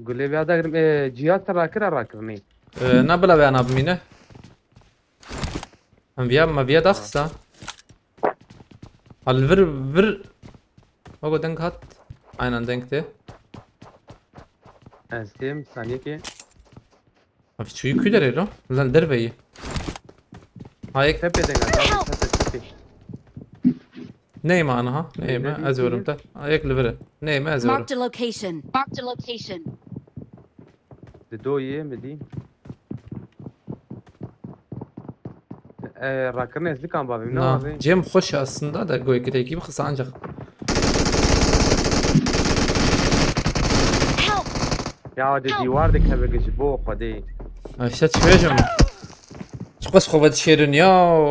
Gulê vêya dagrim. E, cihaz te rakira rakirinê. Ee, ne bila vêya nabimîne. Em viya, me viya daxista. Al vir, vir. Ogo deng hat. Aynen deng tê. Ez têm saniyekê. Abi çuyu kü derê lo. Lan derveyî. Ha yek Tepe deng hat. Tepe tepe. neyme ana ha. Neyme Neyme ez diyor yorum te. Ha yek li vir e. Neyme ez yorum. Marked a location. Marked a location. Di do yê mi dî. E, rakirinê ez dikan bavê. Ne Na. bavê. Cem hoş aslında da goy kiteki bir kısa ancak. Help! Ya de dîwar dikeve ji bo xwedê. Ha işte çıkmayacağım. Çıkmaz kuvvet şerin ya.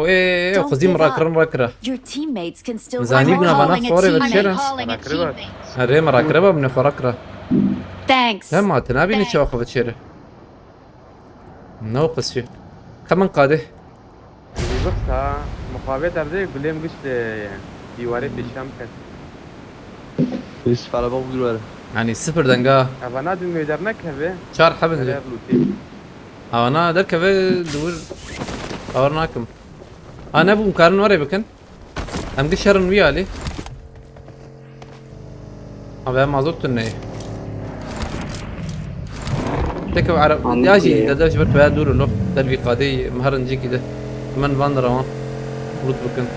Eee Don't kızım give up. Rakırın rakıra. Your teammate can still Zani We're buna bana calling a xore ve teammate. şerin. Rakırı var. Ha rema rakıra ba mine xore rakıra. Thanks. Hem atına bini çawa kuvvet şeri. Ne o kızı. Kaman kade. Yoksa mukavemet erde gulêm gişt dîwarê pêşiya min kes. Biz para bak bir var. Yani sıfır denga. Eva nadin me dernekeve. Çar hebin. Erer lûtê. Ana derkeve dur. Awar nakim. Ha ne bu karin oraya bakın. Em gişerin wî alî. Abi em mazot tunne. Tek Arap ya jî de dev ji ber tu ya dûr lo. Dervî qadê miherin cîkî de. Min van rawan. Lut bikin.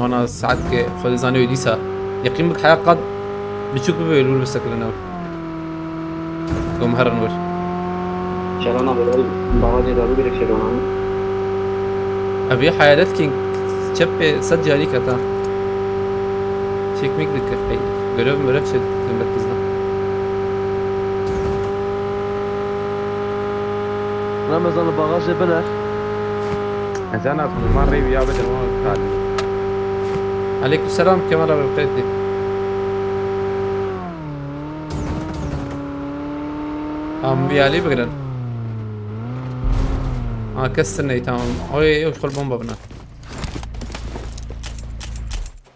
Ana saet ke xwe dizanê wê dîsa. Yeqîn bik heya qad biçûk bibe wê li wir bisekirine. Gom herin wir. Şerana berol bavacê daru gerek şerana. Ev yê hayalet king çepê sed carî keta. Çekmek dike. Hey, görev mörev şey dikin belki zna. Ramazan bagajê biner. Ezana kurban rê wiya bidin wan kalî. Aleyküm selam Kemal abi, bixêr dî. Em bir alî bigirin. Ha kes ney tamam. Oy yok kol bomba buna.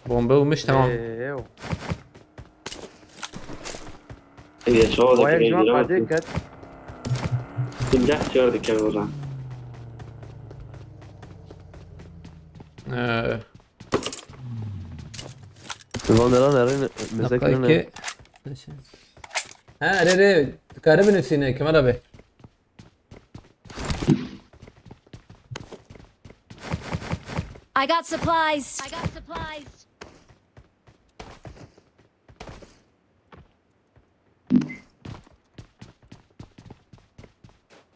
Bomba olmuş tamam. Ew. Ê, çawa Vay dikirê can jî fazla bak. ket. Deh çar dikir o zaman. Ee, Van deran erin mesela dakika iki. Ha re re. Karı binüsüne Kemal abi. I got supplies. I got supplies.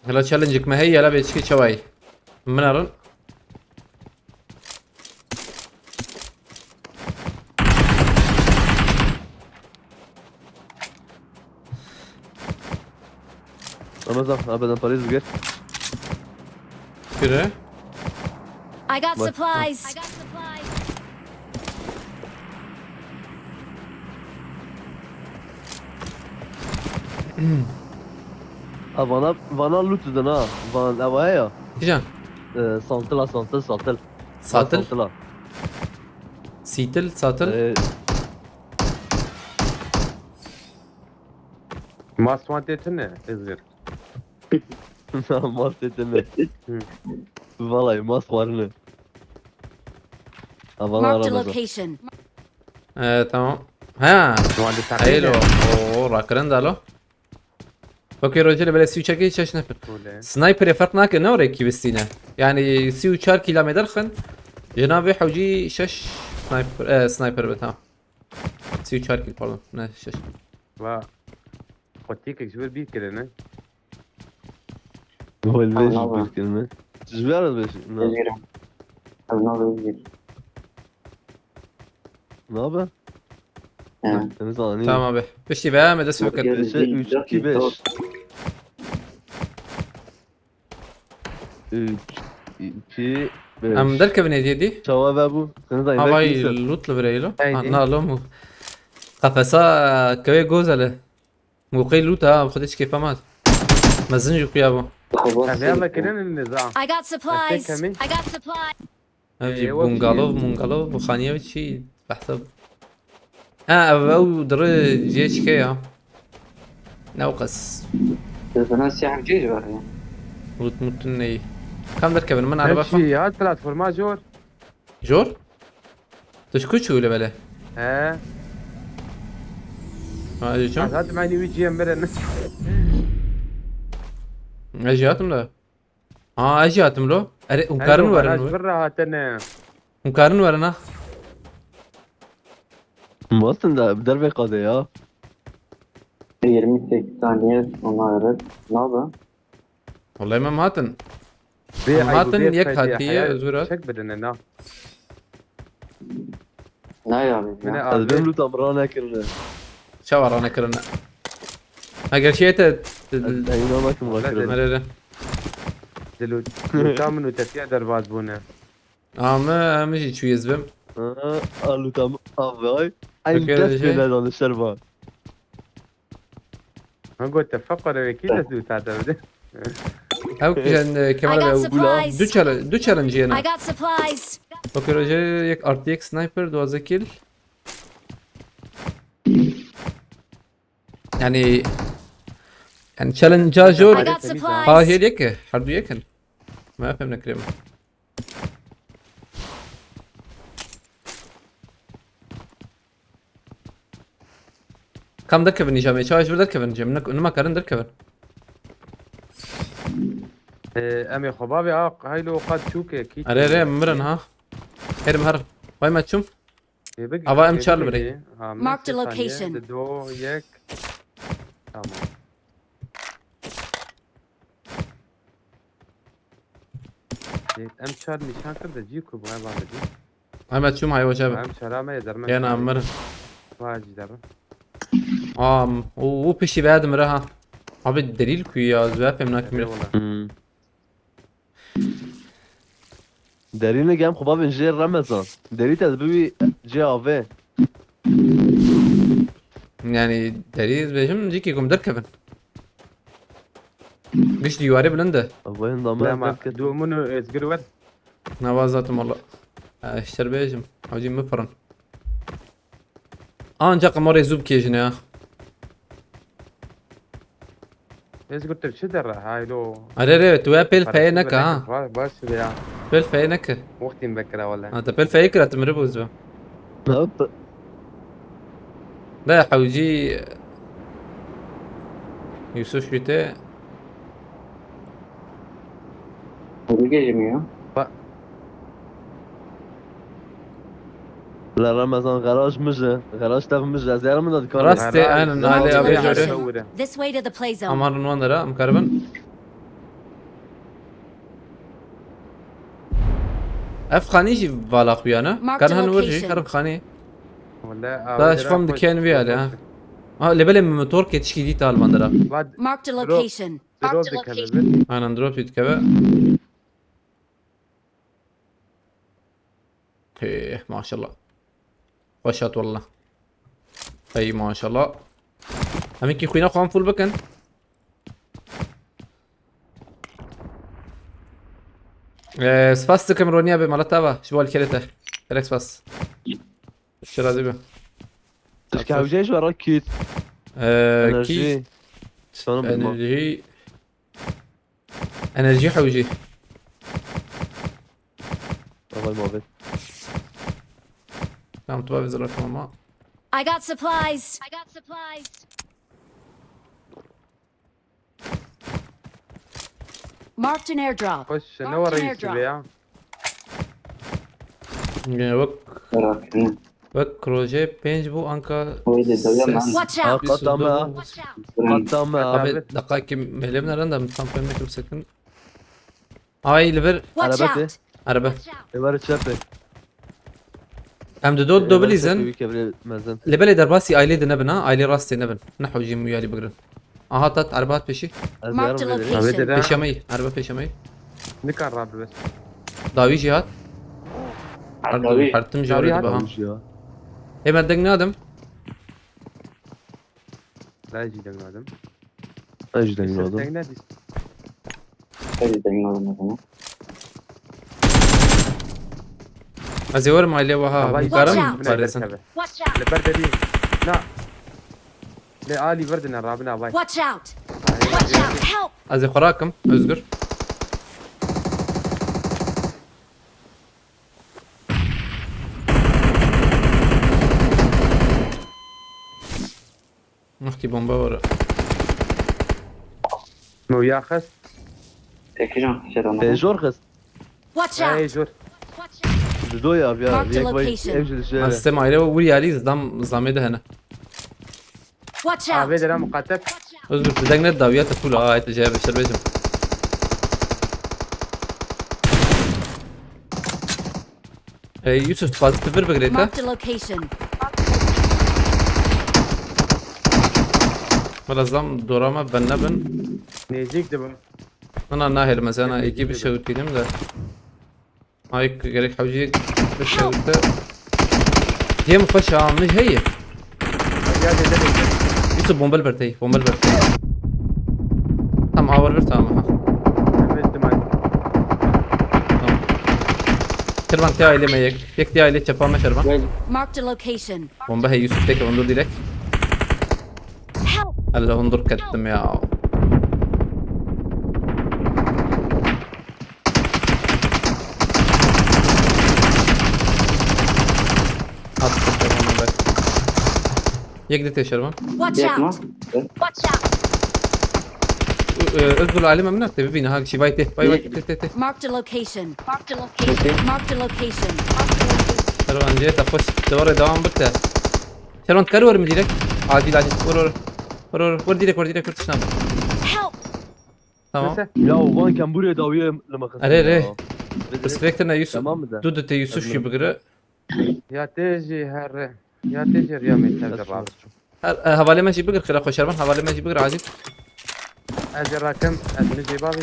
Hela challenge me heye la beçki çaway. Min arın. Ramazan, abiden parayı zıgır. Kire. I got What? Supplies. Ha, vana, vana loot dedin ha. Van, ev heye ya. Kijan. Ee, santila, santil, santil. Satil. Santila. Sitil, satil. Ee, Maswan tê tune, Izgir. Mas tê tune. Hı. Vallahi mas xwarine. Ha, vana Marked a Ramazan. Location. Ee, tamam. Ha. Wan de Hayır o. takip. Oo, rakırın da lo. Okey, Roger, böyle si û çar çeş ne pir. Kule. Sniperê ferq nake ne oraya kibistine. Yani si û çar kilometre xın. Cenabê hewcî şeş sniper, e, sniper be tamam. Si û çar kil pardon. Ne şeş. Va. Xwetîkek ji vir bîr kirine. Wal Tamam, vej tamam. bir kelime. Ji ver vej. Özgürüm. Özgürüm. Ne haber? Evet. Seni zanayım. Tamam abi. Pişti be me dest bakın. Özgürüm. Beşe üç, iki, beş. Üç. Çi? Em derkevin êdiyê dî? Çawa vebû? Sen zayî. Havayî loot li vireyê lo. Haydi. Ha, na lo mu. Qefesa kewê goz hele. Mûqey loot ha, xwedê çi kêfa mat. Mezin jî xuya bû. Xwe bas. Ev ya vekirin nizam. I got supplies. Kemî? I got supplies. Ev jî Ee, wek bungalov, jî. Mungalov, bu xaniye çi behsa. Ha, ev ew diri cihê çike ya. Ne o qas. Dizana siyah cihê var ya. Loot mutun ney. Kam derkevin, min araba xwe. Çi ya, platforma jor. Jor? Tu ji ku çû li belê? He. Ha, ji çi? Ez hatim aynî wî cihê mirin. Ez jî hatim da. Ha, ez jî hatim lo. Erê, hûn karin werin. Ji vir re hatine. Hûn karin werin ha. Mostin da, bi dervê qadê ya. Yirmi sekiz saniye ona evet. Ne oldu? Vallahi me hatin. Em hatin yek hatiye, ez wir hat. Çek bidine na. Ne yani? Min Ez bim lûta min ranekirine. Çawa ranekirine? Heger şey te, te, Ez eyna nakim ranekirine. Mere, re. Dilu, lûta min û tetiya derbaz bûne. Ama em jî çûyê ez bim. Ha, a lûta min avay. Eyn dest pê ne danişer va. Ha, got te feqere wekî dest û ta te bide. Ew kijen, e, Kemal abi, ew du challenge, du challenge yene. I got supplies. Okey, roje yek artı yek sniper, duwazdeh kill. Yani, yani challenge jor. I got supplies. Ha, her yek, her du yekin. Ma fem nekirem. Kam derkevin îca me? Çawa ji vir derkevin cem? Nima karin derkevin? Ee, em ê xwe bavê a haylo qat çûke kî. Erê, erê, em mirin ha. Herim her. Vay me çûm. Ê, bigî, ava em çar li birê. Mark the location. Di do yek. Tamam. Em çar nîşan kir de cî ku bû, em van didî. Em çûm hay hoca be. Em çara me ye dermen. Yena mirin. Vay cî dermen. Am, o, o piştî be demire ha. Abi delil ku ya, zwe pem nakim. Hmm. Derî ne gem xwe bavên jê Remezan. Derî te bi wî cê avê. Yani derî ez bêjim cîkî ku em derkevin. Giş dîwarê bilind e. Abayın da me derket. Du min û Özgür ver. Nava zatim valla. Eşter bêjim. Hacî min pirin. Ancak ama rêzû bikêjine ya. Ez got tu çi derre haylo. Are re, tu wê pêl feye neke ha. Baş be ya. Pêl feye neke. Wextî min vekira wele. Ha, te pêl feye kira, tu miri bû zwe. Hop. Da hewcî Yusuf şûte. Bigêjim ya. Ba- La Ramazan, garaj min ji, garaj tev min ji, ez yarim da dikar. Rastê, aynen, alê avê jore. This way to the play zone. Amar wan dera, em karibin. Ev xanî jî vala xuya ne? Kan han wir jî, herim xanî. Da şifam diken vî alê ha. Ha, lê belê min motor ke tişkî dî tal van dera. Marked a location. Drop dikeve. Aynen, drop dikeve. Hey, maşallah. Xweş hat wallah. Hey, maşallah. Em ê kî xwîna xwe em full bikin. Ee, spas dikim Roniya be mala tava. Ji bo alîkerê te. Gelek spas. Şirazî be. Tişka hewce ji we re kit. Ee, enerjî. Sana bilmem. Enerjî. Enerjî hewcî. Davay mavê. Tamam, tu bavê zira tamam. I got supplies. I got supplies. Marked an airdrop. Xweş, ne were Yusuf ya. Yine bak. Bırakın. Wek rojê pênc bû, anka Wê de dewya ses. Man. Watch out! Ha, qata me. Watch out! Qata me. Abi, deqakî mêlê min erin de, min tam pê mekim sekin. Ay, li vir. Watch out! Arebe. Ê, were çepê. Em di do, do bilîzin. Wî kevlê mezin. Li belê derbasî ailê de nebin ha, ailê rastê nebin. Ne hewcî muyarî bigrin. Aha, tat, arebe hat pêşî. Ez Marked a yarim vê derê. Location. Pêşemeyî, arebe pêşemeyî. Nikar rabibe. Dawî jî hat. Her dawî. Her tim jî were dibe ha. Dawî jî hat. Hê me deng nadim. Ben jî deng nadim. Ben jî deng nadim. Deng nadî. Ben jî deng nadim o zaman. Ez ê werim ailê wiha. Havayî karim parêzin. Li ber derî. Na. Lê alî vir dine rabin avay. Watch out! Watch out! Help! Ez ê xwe rakim, Özgür. Wextî bomba were. No ya xist. Tekijan, selam. E, jor xist. Watch out! Hey, jor. Watch out! Dudo ya, ya. Marked a location. Ev jî dişe. Ez stem aile we wî alî zam, zamê de hene. Watch out! Avê dere muqatek. Özgür, tu deng ne dawiya te full ha, te jaya beşer bêjim. Ey, Yusuf, tu dixwazî tu vir bigirê te? Marked a location. Wela zam dora me ben nebin. Nêzîk dibim. Ana nahêlim ez, ana êkî bişewitînim de. Ay, gerek hewcî bişewite. Cem xweş a, min heye. Ya, de, de, de. Yusuf, bombe li ber te ye, bombe li ber te ye. Tam awar bir, tamam, ha. Evet, tamam. Tamam. Şervan, te aile me yek. Yek te aile çepa me, Şervan. Gel. Marked a location. Bombe hey Yusuf, tek ondur direkt. Help! Allah, ondur kettim ya. At kurtar onu be. Yek de te Şervan. Watch out! Watch out! Ö-, ö-, Özgür, alime min te bibîne ha, kişî vay te, vay, vay, te, te, te. Marked a location. Marked a location. Marked a location. Şervan, cê te xweş, te were devam bike. Şervan, kar were mi direkt? Acil, acil. Were, were. Were, were. Were direkt, were direkt, were tiştan. Help! Tamam. Neyse. Ya, van kembûrê dawiyê li me xistin. Erê, erê. Bisiklet ne Yusuf? Tamam mı da? Du de te Yusuf şu bigire. Ya tê jî herre. Ya tê jî riya me tev de bab. Her, e, hevalê me jî bigir, xira xwe Şervan, hevalê me jî bigir acil. Ez ê rakim, ez min jê bavî.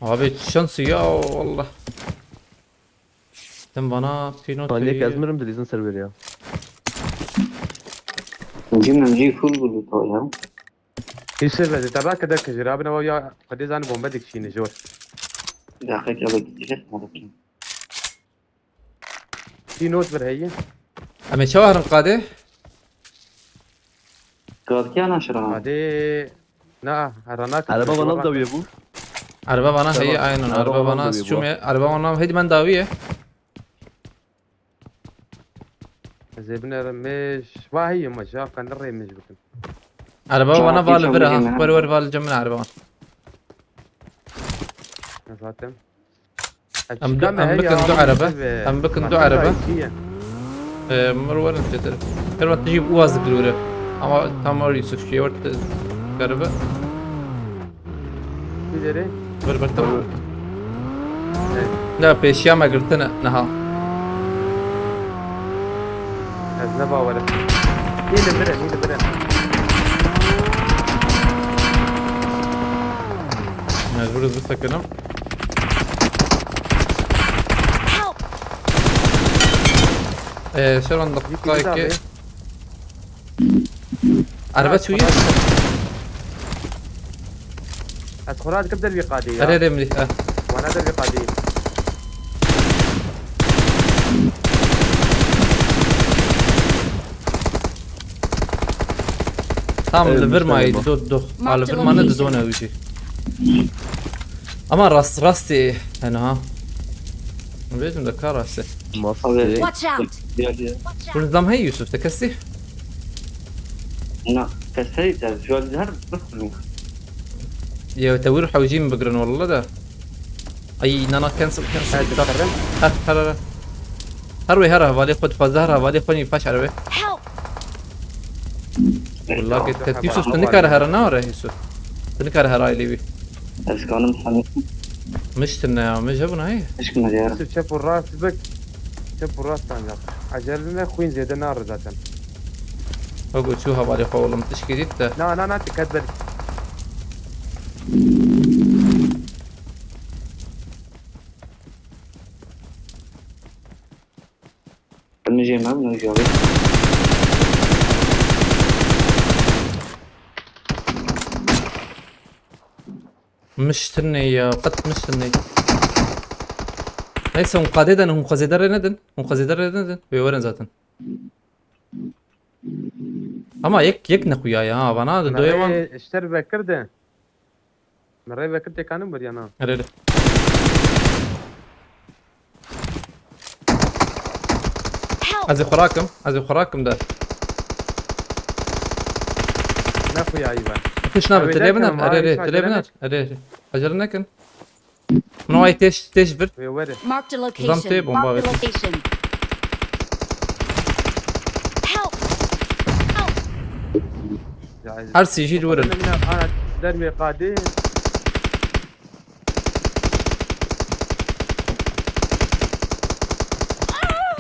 Abi şansı ya, wallah. Tim bana pino. Saniyek ez mirim dilîzin ser veriya. Cim em jî full bû to ya. Îşe ve tebak de kijira bine ya, xwedê zan bombe dikişîne jor. Daqek ya bek dikişe, ma bakayım. Tî not bir heye. Em ê çawa herin qadê? Qadkiya naşira. Qadê, na, herana. Araba bana da üye bu. Araba bana heye, aynen. Araba bana çûme. Araba bana hedi ben dawiye. Ez ê binerim mêj. Va heye me ja, qendirê mêj bikim. Araba bana va li vir ha. Wer wer va li cem min araba. Zaten. Em bi-, em bikin du erebe. Em bikin du erebe. Ee, mir werin çetir. Her wet jî uwaz dikir were. Ama tam or Yusuf şiye wert erebe. Nereye? Bir bir tam. Ne pêşiya me girtine niha. Ez ne bawerim. Nîle bire, nîle bire. Mecbur hızlı sakınım. Help! Ee, Şervan, dakika iki. Araba çûyî? Ez xwe radikim dervî qadî ya. Erê, erê, mirî, eh. Wana dervî qadî. Tam li vir mayî, dido, dido. Ma li vir mane, didone ew jî. Ama rast, rastê hene ha. Bêjim de ka rastê. Watch out! Hûn zam hey Yusuf, te kesî? Na, kesî te, şu an her bixwîn. Ya te wir hewcî min bigirin walla de. Ay nana, cancel, cancel. Her, her, her. Her wê her hevalê xwe dixwaze, her hevalê xwe nî paş erebe. Help! Walla ke, ke Yusuf, tu nikare here, nare Yusuf. Tu nikare here ailê wî. Ez kanim sanî. Miştin ne ya, mij hebûn hayê. Eşk me ya. Yusuf, çep û rast bik. Çep û rast ancak. Acele ne, xwîn zêde nare zaten. Bak, çû hevalê xwe oğlum, tişkî dît de. Na, na, na, dikkat ber. Lan ne abi? Miştinê ya, qet miştinê. Neyse, hûn qadê den, hûn xwezê derê nedin. Hûn xwezê derê nedin. Wê werin zaten. Ama yek, yek nexuya ya, ha, bana da doya wan. Rê işler vekirdi. Min rê vekir têkanin bir yana. Erê, erê. Help! Ez ê xurakim, ez ê xurakim de. Ne xuyayî be. Ateş nabe, dilê biner, erê, erê, dilê biner, erê, erê. Acele nekin. No ay teş, teş bir. Wê were. Marked a location. Zam tê bomba. Marked a location. Help! Help! Her sî jî li wir in. Ana dermê qadê.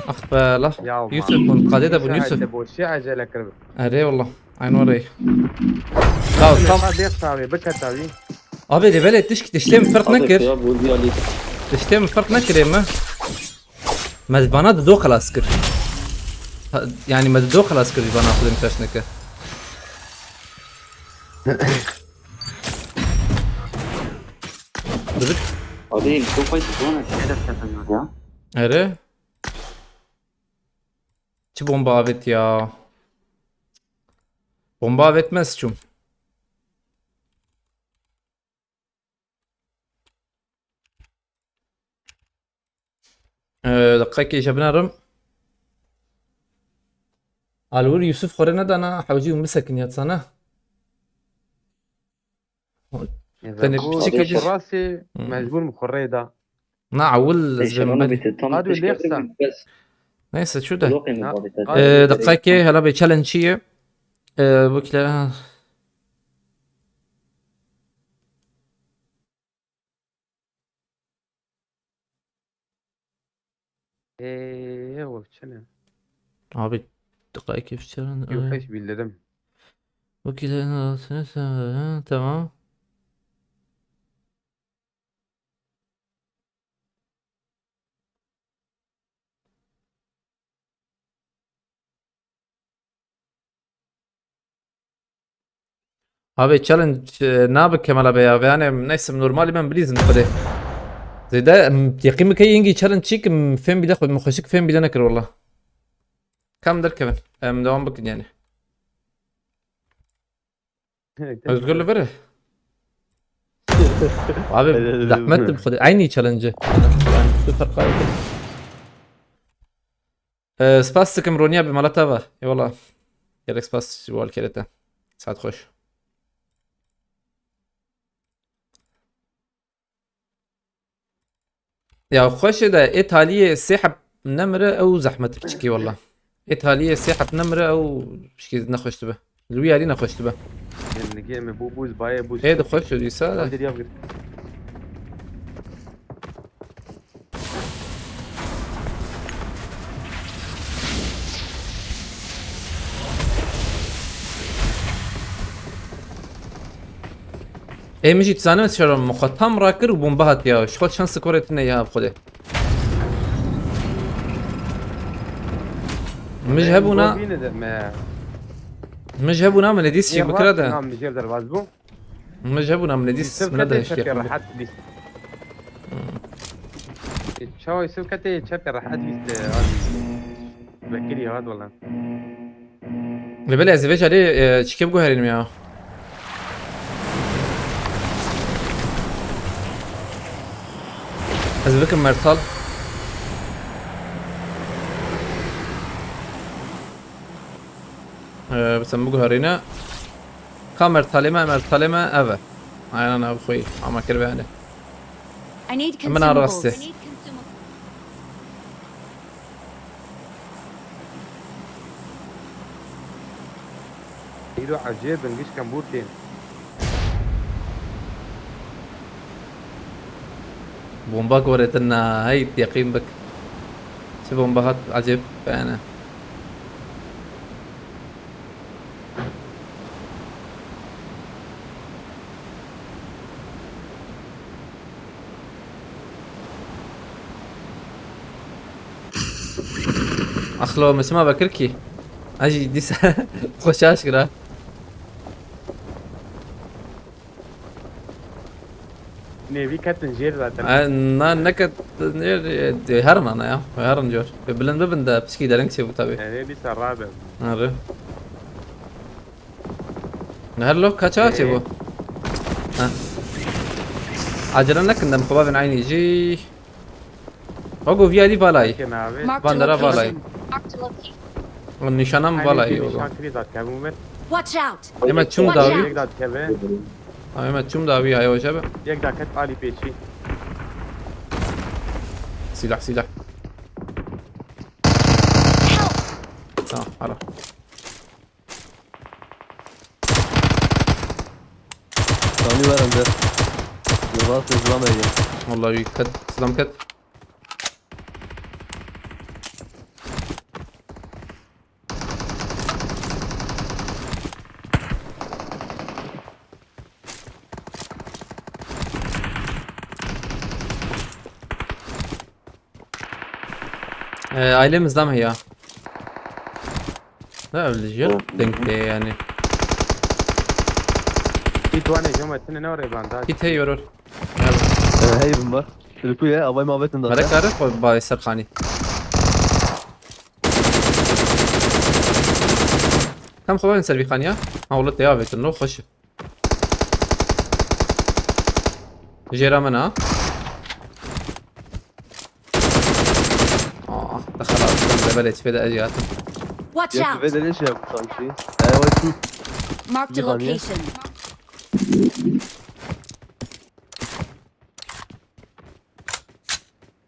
Ah be, la. Ya Yusuf, hûn qadê de bûn, Yusuf. Boşê acele kir. Erê, wallah. Aynı orayı. Ya tam. Bê qadê qawê, bike tavî. Abi, levelê tişk, tiştê min ferq nekir. Tiştê min ferq nekir ê me. Me vana di do xelas kir. Ha, yani me di do xelas kir, vana xwedê min teşt neke. Dibit. Abi, çok ayıp, bu ne? Ne de ya? Ere? Çi bomba avêt ya? Bomba avêt me siçûm. Ee, deqekê ji binerim. Alwir Yusuf xwe rê nedana hewcî hûn bisekin ya sana. Tenê piçik hecî. Rastî mecbûr min xwe rê da. Na, ewil ez bim ber. Hadi lêxsa. Neyse, çu de. Ee, deqekê, hela bê challenge çi ye? Ee, bu kile. Ee, ew çi ne? Abi, deqekê, çi ne? Yok, hiç bildirim. Bu kilerin arasını sen, ha, tamam. Abi challenge, e, nabe Kemal abi ya. Yani neyse, normalî ben bilîzim xwedê. Zêde, em, yeqîn bike yengî challenge çî kim fêm bile xwe, min xweşik fêm bile nekir wallah. Kam derkevin. Em devam bikin yani. Özgür li vir e. Abi zehmet bi xwedê. Aynı challenge. Yani, sıfır kaydı. Ee, spas dikim Ronya bi mala te ve. Eyvallah. Gerek spas ji wal kerete. Saat xweş. Ya xweş e de, ê taliyê sê heb nemire ew zehmet biçikî walla. Ê taliyê sê heb nemire ew pişkî nexweş dibe. Li wî yarî nexweş dibe. Ê dixweş û dîsa de. Hadi ya bir. Ê min jî dizanime çi min xwe tam rakir û bomba hatiya. Ji xwe çend skorê tune ya bi xwedê. Min ji hebûna. Min ji hebûna min ê dîs jî bikira de. Min ji hebûna min ê dîs min nede hiştê xwe. Çawa Yusuf ketê çepê rehet bîst. Vekirî hat wala. Li belê ez ê vê carê, e, çikê biguherînim ya. Ez bikim mertal. E, bi sen biguherîne. Ka mertalê me, mertalê me ev e. Aynen ev xwî. Ama kir be hene. I need consumables. Min a rastê. Îro ecêb in, gişkan bûr tên. Bomba gore te na, hey, yeqîn bik. Çi bomba hat, ecêb, yani. Axlo, me çima vekir kî? Ez jî dîsa xwe şaş kira. Nêvî ketin jêr zaten. E, na neket, e, e, herin ana ya. Herin diyor. Ve bilind bibin de pişkî dereng çêbû tabi. Erê dîsa rabe. Arı. Ne her lo kaça çêbû? Ha. Acele nekin dem xwe bavên aynî jî. Ogo vî alî valayî. Ke navê. Bandera valayî. Nîşanam valayî ogo. Nîşan kirî dat kevû me. Watch out! Ema çûm Watch dawî. out. Yek dat keve. Ema çûm dawî ayo jebe. Yek daket alî pêçî. Silah silah. Tamam hala. Sami var ende. Yavaş hızlanmayın. Vallahi ket. Silam ket. Ee, ailemiz dam ya. Ne öyle diyor? Denk de yani. Îtwanê joma tine ne orê banda. Git hey yorur. Ee, hey bin var. Ilku ya, avay muhabbetin da. Merek arı koy bay Serkani. Tam xwe ser vî xaniya. Ha, wele te ya vetin, no, xweş. Jêra min ha. Ah, te xelas, ben de belê çi fêde ez yatim. Watch Ya out! ve de ne şey yapmış sanki? Ee, vay şu. Marked a Bir saniye. Location.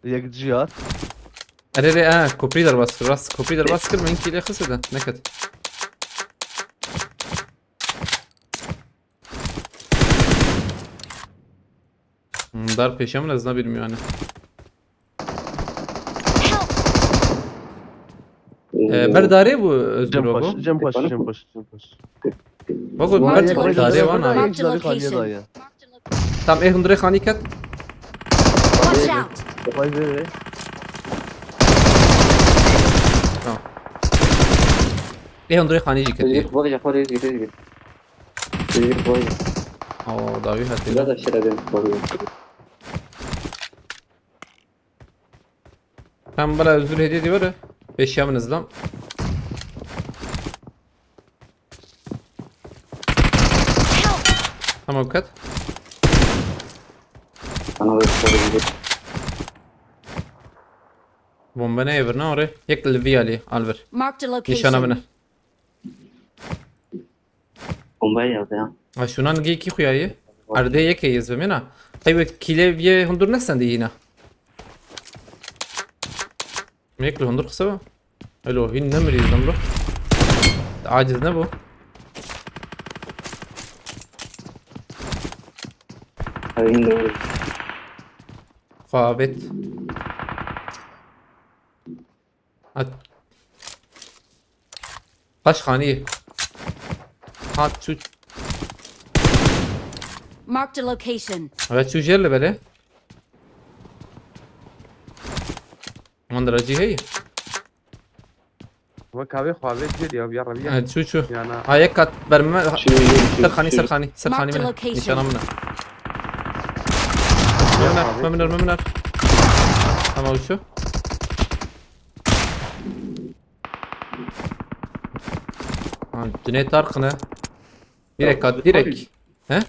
Yek cihat. Erê rê, ha, koprî derbas kir, rast koprî derbas kir, min kî lê xise de, neket. Hmm, dar pêşe min ez ne bilmiyorum yani. Help! Ee, ber darê bu Özgür Cem baba. Paşa, Cem Paşa, Cem Paşa, Cem Paşa. Bak o Vay, ber vay, darê vay, var vay, abi. Marked güzel bir location. kaniye daha ya. Tam ehundre xanî ket. Watch out! Vay, vay, vay. Tamam. Ehundre xanî jî ket. Özgür, bak ya, Özgür, Özgür. Özgür, bak ya. Oo, davi hatî. Biraz aşırı dedim, bak ya. Tam bana Özgür hediye diyor ya. Beş yamınız lan. Tamam kat. Sana da sorayım. Bomba ne evir ne oraya? Yek li viyali alver. Marked a Nişana location. bine. Bombayı yazdı ya. Ha şunan geyki xuyayı. Ardê yekê yê zimêna. Qey wek kîlê viyê hundur nesendî yîna. Mêk li hundur qise be. Elo hîn nemirî zimro. Aciz ne bu? Hayır, doğru. Xabet. At. Kaç xanî? Hat çû. Marked a location. Evet çû jêr li belê. Mandira cî heye. Wek avê xwe avê jê diye ya reviye. Evet çû çû. Yana. Ha yek kat berme. Şu, şu, Ser xanî şu. Ser xanî Ser xanî Marked bine. location. Nişana bine. Meminer, meminer, meminer. Tamam şu. Ha, Cüneyt Arkın'ı. Direkt at, direkt. He?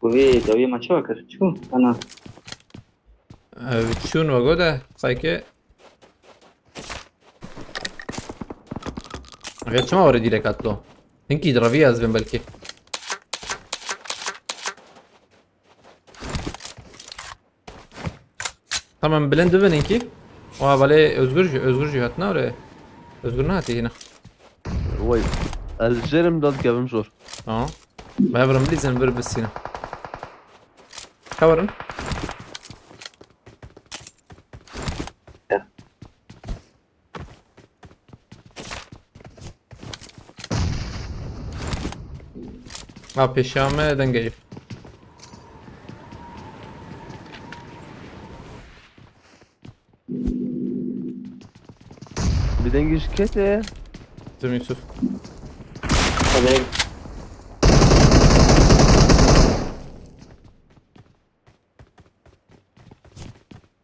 Bu bir dawiye maçı bakır. Çu, ana. Ev çûn ve go de, sanki. Evet, çima oraya direkt atlo. Hinki dravi ez ben belki. Tamam, bilind bibin hinki. Oha, vale Özgür, Özgür jî hatine oraya. Özgür ne hatiye yine? Vay. Ez jerim da dikevim zor. Tamam. Ben vurum bilizin bir bisine. Kavarın. Ha, pêşiya me dengeyî. Dengî ji kê te? Tim Yusuf. Hadi.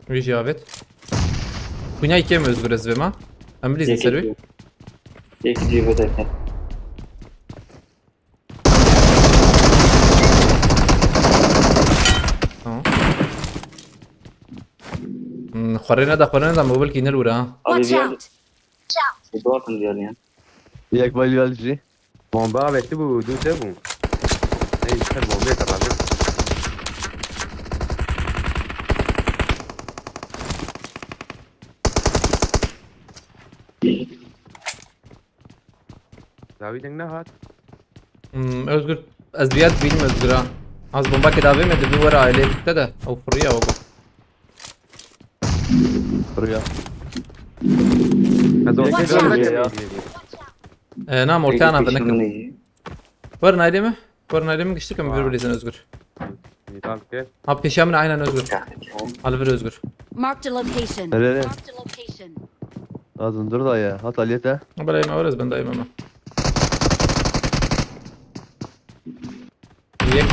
Wî jî avêt. Kunya yekê mi Özgür ez vê ma? Em bilîzin ser wî. Yekî cî vedete. Tamam. Hmm, xwarê neda, xwarê neda, mobilkî nel wira ha. Abi Watch bir yer out! bir bakın diyor yani. Yek vay vay jî. Bomba avêtibû, dû te bû. Ey, ser bombê te bana. Dawî deng nehat. Hmm, Özgür, ez duyar bînim Özgür ha. Az bomba ke davê me dibi were ailê te de. Ew firiya o. Buraya. Ez ortaya Watch out. dönmeyeyim. E, na mortana Peki, benek. şimdi iyi. Were naylê mi? Were naylê min giştik em Aa. bir bilîzin Özgür. Nîdan ke. Ha pêşiya min aynen Özgür. Alvir Özgür. Marked a location. Nereye? Marked a location. Az hundur da ya. Hat aliyete. Belê me were ez ben dayê me. Yek.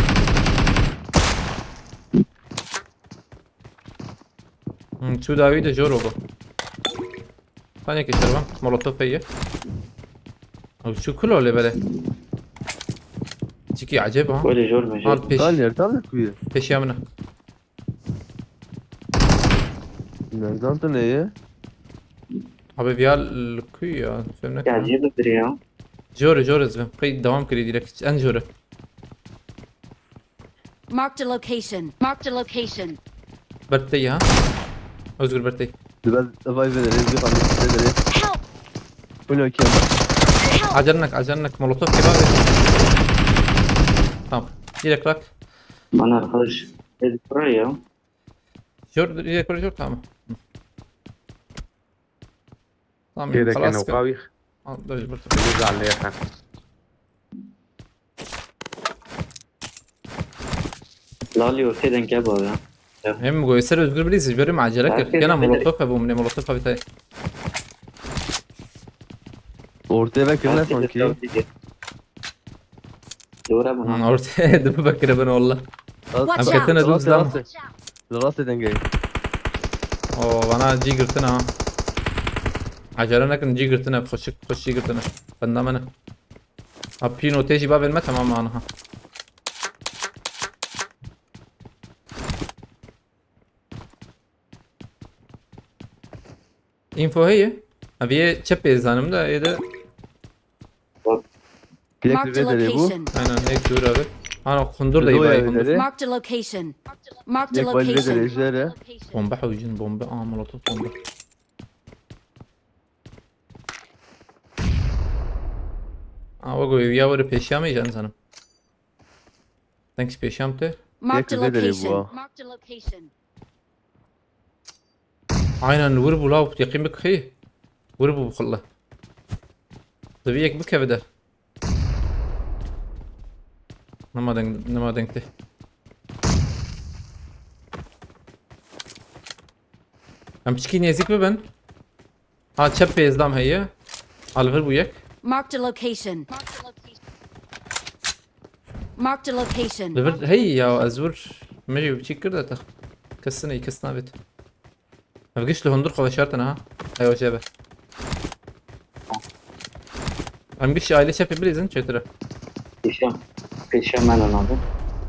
Hmm, çû dawî de jor o bu. Sanki şervan. Molotof heye. Ew çû kulo lê belê. Çiki acayip ha. Böyle zor mu? Al peş. Lan nereden kuyu? Peşiya min e. Nereden tu neye? Abi viya li kuyu ya. Fem ne? Ya cebir ya. Jor e, jor e ez vim. Qey devam kirî direkt. En jor e. Marked a location. Marked a location. Bertey ha. Özgür Bertey. Biraz vay vedere, bir hamle vedere. Help! Bu ne ki? Help! Acelnek, acelnek. Molotof kebabı. Tamam. Direkt bırak. Bana arkadaş. Dedik buraya ya. Jor, direkt bırak jor, tamam. Tamam, Gereken خلاص o كده. kavî. Al, dur, dur. Beni zalleye ha. Lali ortaya denk gel bari ya. Hem goy ser Özgür Beliz, verim acele Herkes kir. Gene bilir. Molotof bu, ne Molotof abi tay. Ortaya ve kirine Herkes sanki. Lali diyor. Doğru Hmm, bunu. ortaya da bakır ben valla. Watch Abi katına out! duz lan. Rast, rast denge. O bana cî girtin ha. Acele nekin cî girtin ha. Koşuk koş cî girtin ha. Benda mene. Ha pino tejî babên me tamam mı ha. Info heye. Ha bir çep zanim de ya da Yek Marked a vedere bu. location. Aynen ne dur abi. Ana kundur da Doya ibayi kundur. vedere. Marked a location. Marked a Yek vay vedere location. Jere. Bomba hujin bomba. Aa molotof bomba. Aa bak o ya var peşiya mı can sanım. Thanks peşiya mı te? Marked a Yek vedere bu location. ha. Marked a location. Aynen vur bu law yakın bir kıyı. Vur bu kılla. Tabii yek bu kevde. Nema denk, nema denkti. Em piçkî nêzik bibin. Ha çep pê zlam heye. Alvir bu yek. Marked a location. Marked a location. Li vir hey ya ez vur. Me jî biçîk kir de te. Kesine kes nabêt. Ev giş li hundur xwe veşartin ha. Eyo jebe. Em giş aile çepê bilîzin çêtir e. Peşem. Peşem ben abi.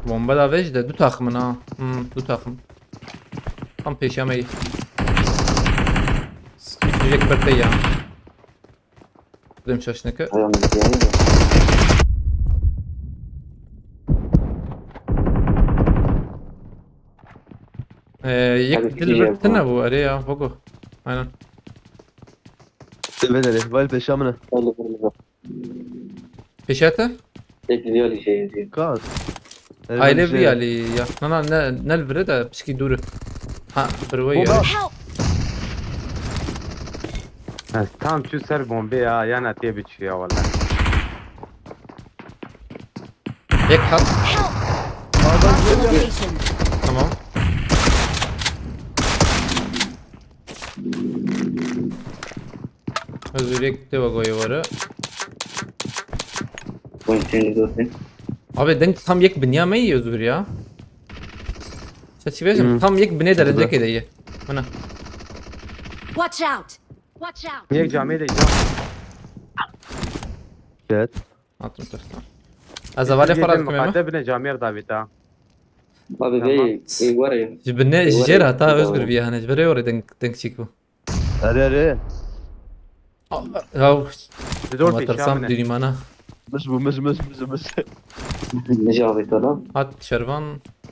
Bomba da vej de du takımın ha. Hmm, du takım. Tam peşemeyî. Sikecek bertey ya. Dedim şaşneke. Ayağım gidiyor. Ee, yek Tabii ki dil diyeceğim vertin ama. Ne bu araya ya. Bak o. Aynen. Vedere. Vay peşamına. Öyle böyle. Peşete? Tek diyor şey diyor. Kaz. Aile bir yali ya. Nana ne ne vire de pişki duru. Ha bir vay ya. Help! Ez tam çû ser bombê ya, yana tê biçû ya wele. Yek hat. Help! Marked a location. Tamam. Özür yek de vagoya var ha. Wayne, seni gördüm. Abi denk tam yek binya me iyi Özgür ya. Sen çi bêjim? Hmm. Tam yek binê derecekê de ye. Ana. Watch out! Watch out! Yek camê de cam. Şet. Attım ters. Ez hevalê xwe Yek rakim ema. Mukadde bine camê davêta. Abi Tamam. bey, ey var ya. Ji binê ji jêr heta Özgür viya hene. Ji binê orê denk denk çîk bû. Erê erê. Ya Di dor ma pêşa tersam bine. Dîrîmana. Mıj bu mıj mıj mıj mıj. Ne cevap et adam? Hat şervan.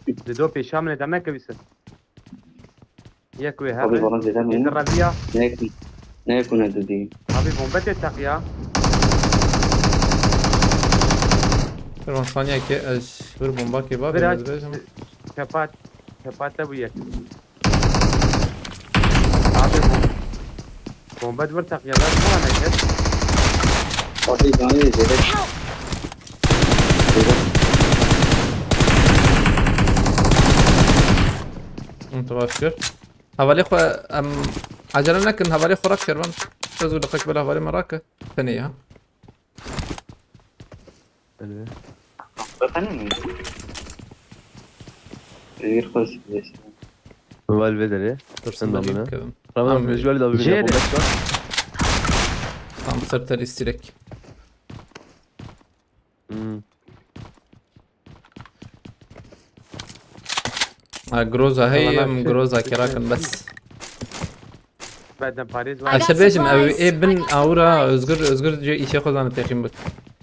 Di dor pêşa bine, dem nekevî ser. Yek wê Abi hebe. bana zeden Di mi? reviya. Ne yakın? Ne yakın dedi? Abi bombe te teqiya. Şervan saniyekê ez bir bomba kê ba Biraz ez bêjim. Tepat. Tepat te bu yek. Abi bom- bombe di vir teqiya. Ben sana ne kes? Abi bana zeden. Help! Hı, tevaş kir. Hevalê xwe em acele nekin, hevalê xwe rak şervan. Ez û deqek bela hevalê me rake. Tenê ya. Erê. Bakalım mı? Bir kız. Val vedere. Dursun Sen da de bir bana. kevim. Tamam, Tamam. mecbur da bir Jere. bomba çıkar. Tam ser ter istirek. Hmm. Ha, Groza hey, Tamam, em, şey- Groza kerakin bes. Beden Paris I var. got Ez te bêjim ew supplies. ê bin I got awra supplies. Özgür Özgür cê îşe xwe zane têxîn bik.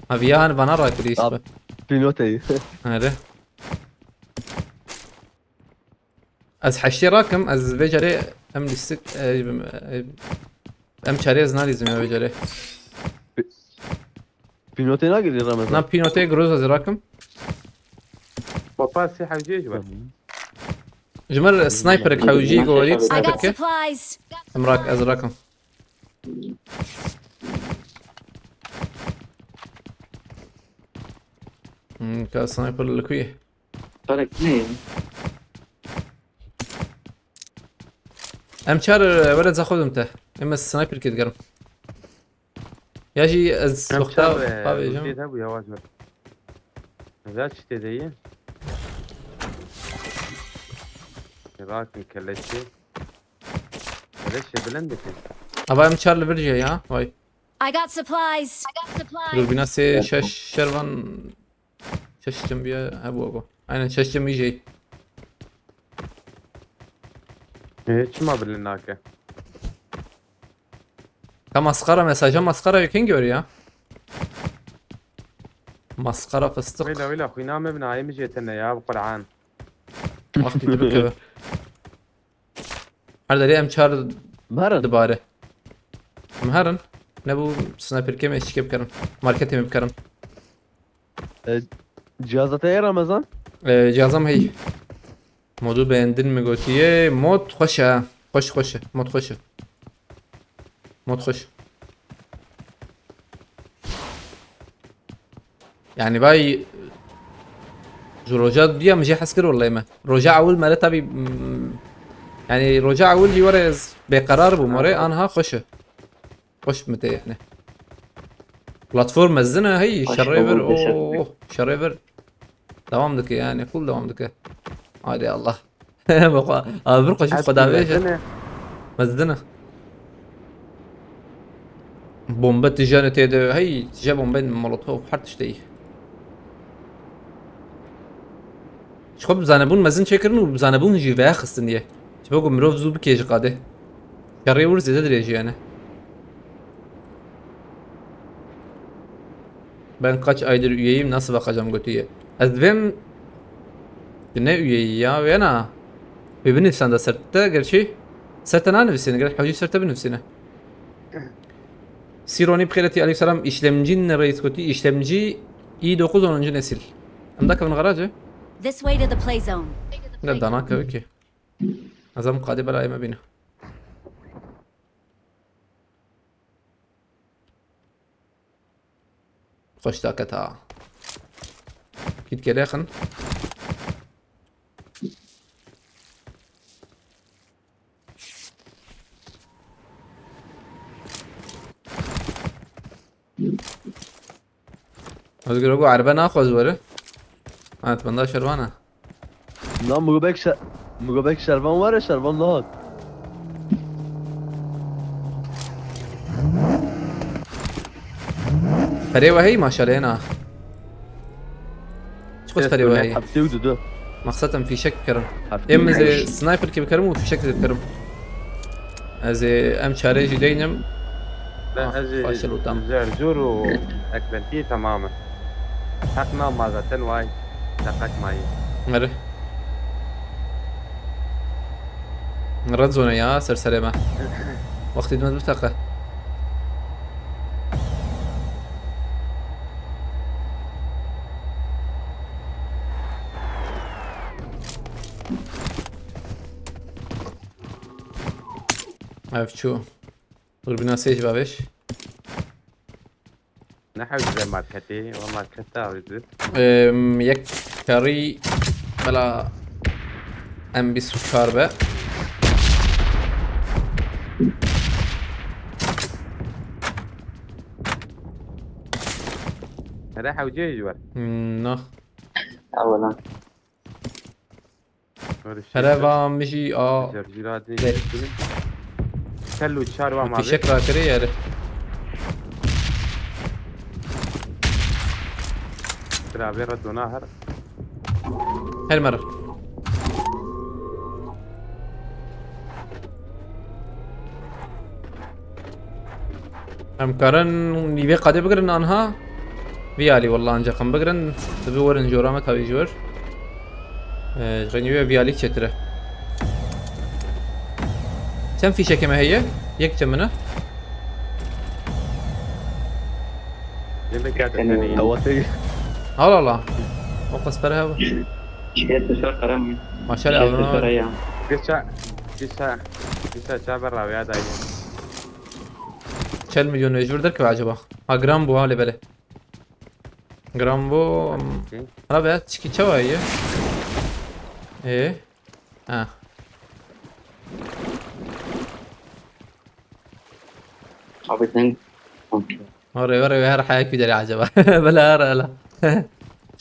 Ha viya han vana rakirî Abi, işte. Pinoteyi. Hadi. Ez heştê rakim, ez vê carê em lîstik, e, e, em çarê ez nalîzim ya vê carê. Pinoteyi ne girdi Ramazan? Na pînotê Groza ez rakim. Papa si hewcê ji var. Ji mir sniperek hewcî gorî I got sniperke. Supplies! Em rak ez rakim. Hmm, ka sniper li ku ye? Tarek ne? Em çar, e, were za xwe dim te. Em ez sniper kê digerim. Ya jî ez Em wexta çar, e, bavêjim. Rûsiyê de bû, yavaş ver. Za çi tê de ye? Rakin keleşê. Keleşê bilind dikin. Ava em çar li vir jî ya. Vay. I got supplies! I got supplies! Durbîna sê şeş şervan. Şeş çembiye hebû hebû. Aynen şeş çembiye jî. E, çima bilind nake? Ka maskara mesaja maskara yekên gör ya. Maskara fıstık. Wela wela xwîna me bin ayê min jê tene ya bi Qur'an. Wextî tu bikeve. Her derê em çar Merin. dibare. Em herin. Ne bu sniper kê me şikê bikerim. Marketê me bikerim. E, cihazda te ye Ramazan? Ee, cihazam hey. Modu beğendin mi gotiye? Mod xweş e. Xweş xweş e. Mod xweş e. Mod xweş. Yani vay ji roja diya min jê hez kir wellahî me. Roja ewil me re tabî mm, yani roja ewil jî were ez bêqerar bûm were anha xweş e. Xweş min tê yani. Platform mezin e hey Xweş şerê vir bû, teşekkür. Oh şerê vir. Devam dike yani full devam dike. Haydi Allah. Baba abi bir koşup Hepsi xwe davêje. mezin e. Mezdine. Bombe tijane tê de hey tije bombe molotof her tiştê. Ji xwe bi zanebûn mezin çêkirin û bi zanebûn jî veya xistin ye. Ji bo ku mirov zû bikê ji qadê. Şerê wir zêde dirêj e yani. Ben kaç aydır üyeyim, nasıl bakacağım götüye? Ez dibêm ne üyeyi ya, wêna. Wê binivîsanda ser te, gerçi ser te nanivîsîne, gerek hewcî ser te binivîsîne. Sironi Pxêretî aleyhisselam işlemci ne reis kotî, işlemci i dokuz onuncu nesil. Em da kevin garaje? This way to the play zone. Ne dana keve ki. Azam qadê belayê me bîne. Xweş daketa. Kît gelêxin. Özgür, o erbe naxwaz were. Ha, tu benda şervan e. Na, min got belkî şe-, min got belkî şervan were, şervan nehat. Perê we heyî maşallah, hêna. Çiqas perê we heyî? Hepsê û dudu. Maqsed em fîşek bikerim. Êm ez ê sniper kî bikerim û fîşek zî bikerim. Ez ê em çare jî deynim. Ben Ah, ez ê faşil û tam. Zercûr û ekbentî temam e. Heq nama zaten way. Deqek mayî. Nere. Red zone ya, ser serê me. Wextî dime biteqe. Ev çû. Dur bina sêj bavêj. Ne hewce marketê, wa marketa avêt bi. Em, yek karî bela em bîst û çar be. Here hewce ji wer. Hmm, no. Ewela. Here va min jî a. Kel û çar va ma. Fîşek rakirê yere. Bira vê re dona her. Her mera. Em karin nîvê qadê bigirin anha. Vî alî walla ancaq em bigirin. Dibi werin jora me tavî ji wir. Ee, ji rengî wê vî alî çêtir e. Çend fîşekê me heye? Yek çend min e? Yemek Ewa te. Allah Allah. O qas pere hebe. Şikayet dışarı karam. Maşallah. Şikayet dışarı ya. Geçe, geçe, geçe çabe raviya dayı. Çel milyon mecbur der ki acaba? Ha, gram bu ha, lebele. Gram bu. Okey. Hala veya çiki çava ye. E. Ha. Abi sen. Okey. Oraya, oraya her hayal güderi acaba. Bela ara ala.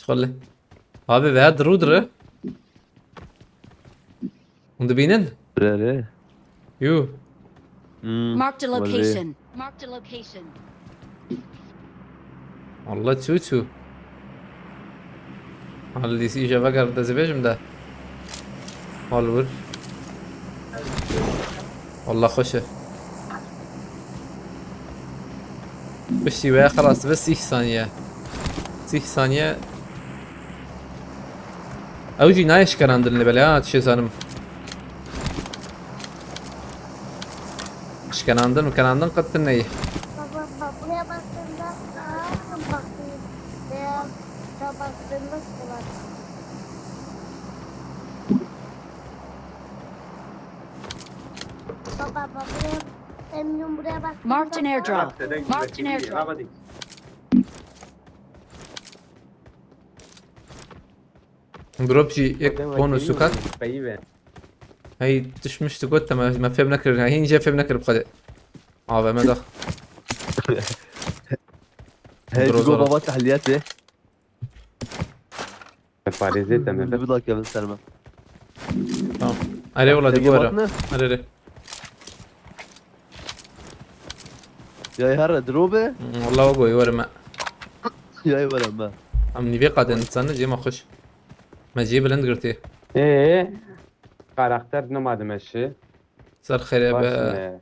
Şöyle. Abi veya durudru. Hûn dibînin? Re re. Yû. Hmm, Marked a wele. Location. Marked a location. Allah çû çû. Hal D C îja veger de zibêjim de. Hal wir. Allah xweş e. Piştî wê xelas be sîh saniye. Sîh saniye. Ew jî nayê şikenandin li belê, ha, tişê zanim. Şikenandin, mikenandin qet tune ye. Baba, bak, buraya baktığımda, aa, bak, beyaz, buraya baktığımda sular. Baba, bak, buraya, Emre'nin buraya baktığımda. Marked an airdrop. Marked an airdrop. Drop jî yek bonus û kat. Hey, tişt mişt got, me, me fêm nekir. Hey, hîn jê fêm nekir bi xwedê. A V M da. Hey, Groza go ra. Baba tehliyetê. Parêzê te me. Bi dakevin ser me. Tamam. Erê wala, digî were. Erê, erê. Ya her dro be. Hmm, wala o goy were me. Ya were me. Em nîvê qadên, sen ne cê me xweş. Me cê bilind girtî. Ee, karakter nima dime şi. Ser xêrê be.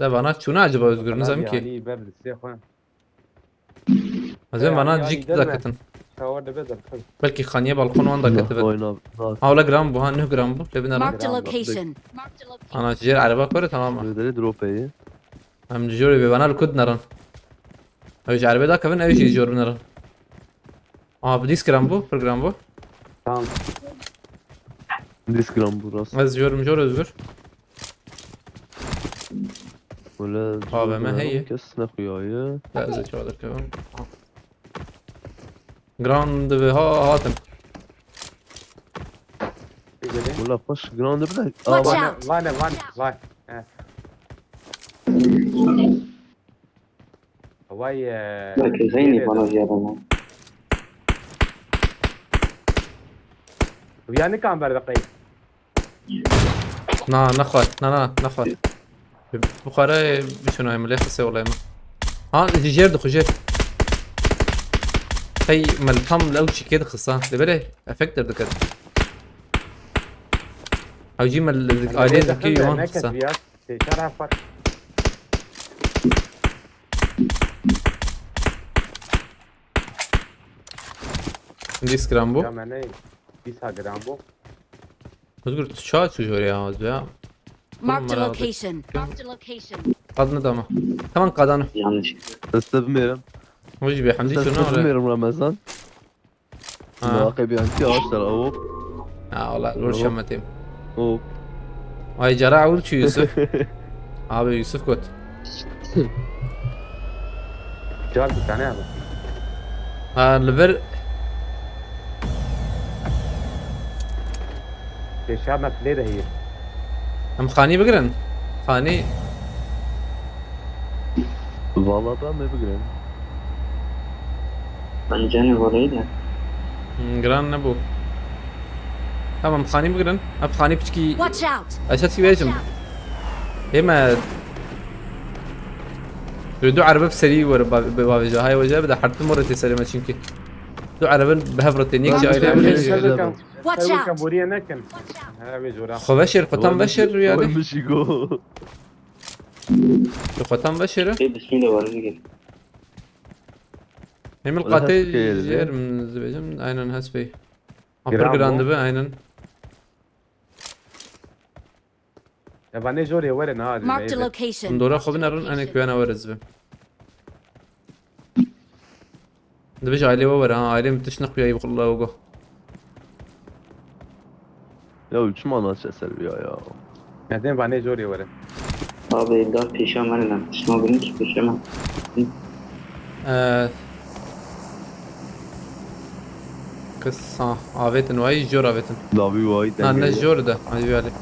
De vana çûne acaba Özgür, nizam ki. Yanî ber listê xwe. Ez ê vana cîk daketin. Belkî xaniye balkon wan daketibe. Ha, wala gram bu, ha, nuh gram bu. Lê binera. Marked a location. Ana, jêr ereba kore, tamam mı? Dere drop eye. Em jor bê vana li kud nerin. Ew ji erebe dakevin, ew jî jor binerin. Aa, bi dîs gram bu, pir gram bu. Tamam. Dîs gram bu rast. Ez jorim jor Özgür. Wele A V M heye. Kes nexuyaye. Ya, ez ê çawa derkevim. Gram dibe, ha, hatim. Wele xweş gram dibe. Watch out! Vane, vane, vane. He. Vay, e, Belki Zeynep bana ziyade mi? Viya nikan berdeqey. Na, nexwar. Na, na, nexwar. Bixware biçûnayê min, lê xisê olayê min. Ha, ji jêr dixwe, jêr. Hey, me li tam li ew çîkê dixist ha. Lê belê, efekt derdiket. Ew jî me li aliyê zikê wan dixist ha. Hindî giran bû. Ya me neyê. Dîsa giran bû. Özgür, tu çawa çû jorê ya, Özgür ya? Marked a location. Marked a location. Qad nedama. Tamam, qadano. Yanlış. Deste bilmiyorum. Hoş bir hamdi. Deste şuna bilmiyorum Ramazan. Ha. Muhakkak bir anti ağaçlar, avuk. Ha, valla, rol şameteyim. Hop. Ay, cara avul çû Yusuf. Abi Yusuf got. Car bir tane abi. Ha, li vir. Keşa me plê de heye. Em xanî bigirin. Xanî. Valla ben mi bigirin? Ben canı orayı da. Hmm, giran nebû. Tamam, xanî bigirin. Ev xanî piçkî. Watch out! Eşet ki vejim. Ême. Böyle du erbe serî were bi bavêje. Hay wece bir de hertim oraya serime çünkü. Du erbe bi hev rotê, nek ci aile. Watch out! Xwe veşêr, xwe tam veşêr rüyade. Ölmüş igo. Xwe tam veşêr. Ê, bismillah var, bir gel. Hemil qatê jêr min zibêjim, aynen hespê. Apir giran dibe, aynen. Ya, vanê jorê were na. Marked a location. Dora xwe binerin, enê kuyana were zibe. Dibêje ailê we were ha, ailê min tişt nexuya yî bi xulla û go. Ya çima naçe ser ya ya. Mezên vanê jorê were. Abi, dar pêşa me ne? Şima bilin ki pêşa me. Ee, kısa avêtin vay, jor avêtin. Davi vay. Na, ne dengê. Jor de, hadi bir hadi.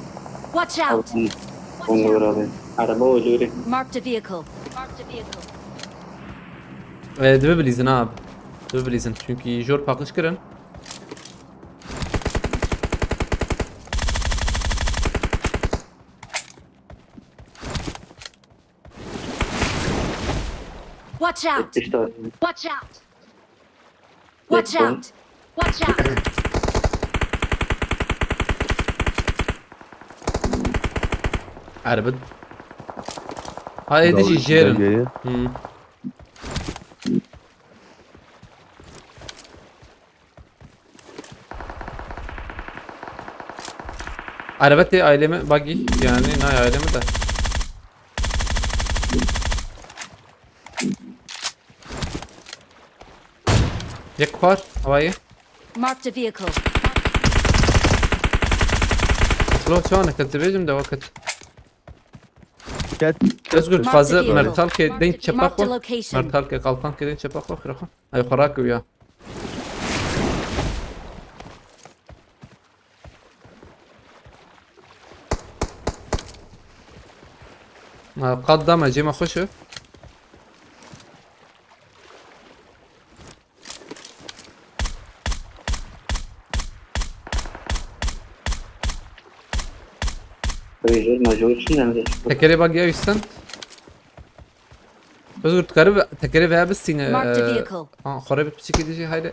Watch out! Abi, ben de var abi. Araba oluyor. Marked a vehicle. Marked a vehicle. Ee, dibe bilîzin abi. Dibe bilîzin. Çünkü jor pakış kirin. Watch out! İşte. Watch out! Watch out! Watch out! Erbit. Ha, êdî jî jêr in. Hmm. Araba tê aileme buggy, yani nay aileme de. Yek xwar, havayê. Marked a vehicle. Lo, çawa neket, dibêjim de wekit. Ket. Özgür, dixwaze mertalkê deyn çepa xwe. Marked a location. Mertalkê qalkankê deyn çepa xwe, xira xwe. Ay, xwe rakiviya. Ha, qat dame, cêma xweş e. Rêzor, mecbur çi demir? Tekerê bak ya üstten. Özgür, tekerê ve-, tekerê veya biz sine. Marked a vehicle. Ha, xore bir piçik edeceği haydi.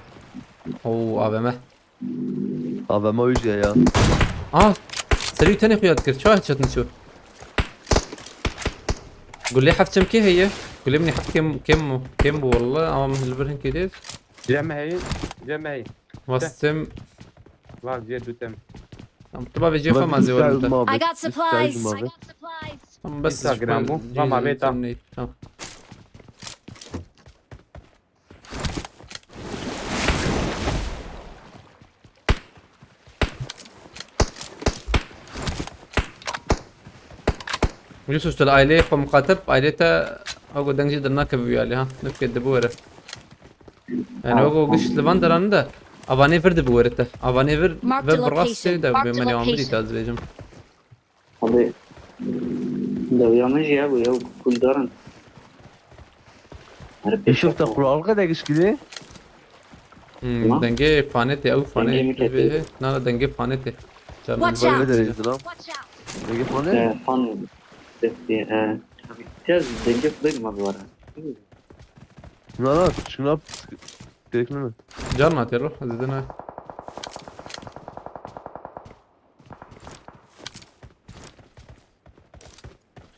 Oo, A V M. A V M o yüz ya ya. Aa, serî tenê xuya dikir. Çawa çetin çû? Gulê heft çemkê heye. Gulê min heft kêm, kêm bû. Kêm bû walla. Ama min li vir hinkê dêr. Cem heye. Cem heye. Wastim. Var diye dutem. Tamam, tu bavê cê xwe ma zê werin te. I got supplies. I got supplies. Tamam, bes. Instagram bu. Tamam, beta. Tamam. Yusuf, tu li aileyê xwe miqatib, ailê te ew ku deng jî dernakeve wî alî, ha? Nifkê dibi were. Yani ew ku giş li van deran de, avanê vir dibi were te. Avanê vir, vir bi rastê de, bi menê wan bidî te, ez dibêjim. Abi, dewiya min jî hebû, ew kuldarin. Yusuf, te Kur'an qede giş kidê? Hmm, Tamam. Dengê fanê tê, ew fanê Dengê min vê ketê. He. Na, na, dengê fanê tê. Can Watch out. Eve de rezil am. Watch out. Dengê fanê? Ee, fan destê, ee, tabii, biraz dengê fırlayın mı bu ara? Na, na, şuna gerek mi? Can mı atıyor o? Zidane.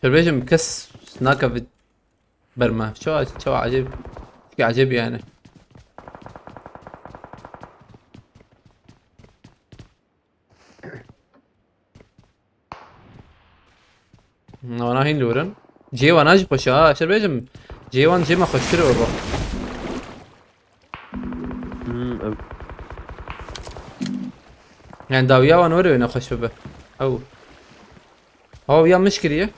Şerbêjim kes nake ber me. Çawa, çawa ecêb. Çi ecêb yani. Wana hîn li wir in. Cihê wana jî xweş e ha. Şerbêjim. Cihê wan cihê me xweştir e baba. Hmm, ev- Yani dawiya wan were wê nexweş bibe. Ew. Hawa ya min şikiriye.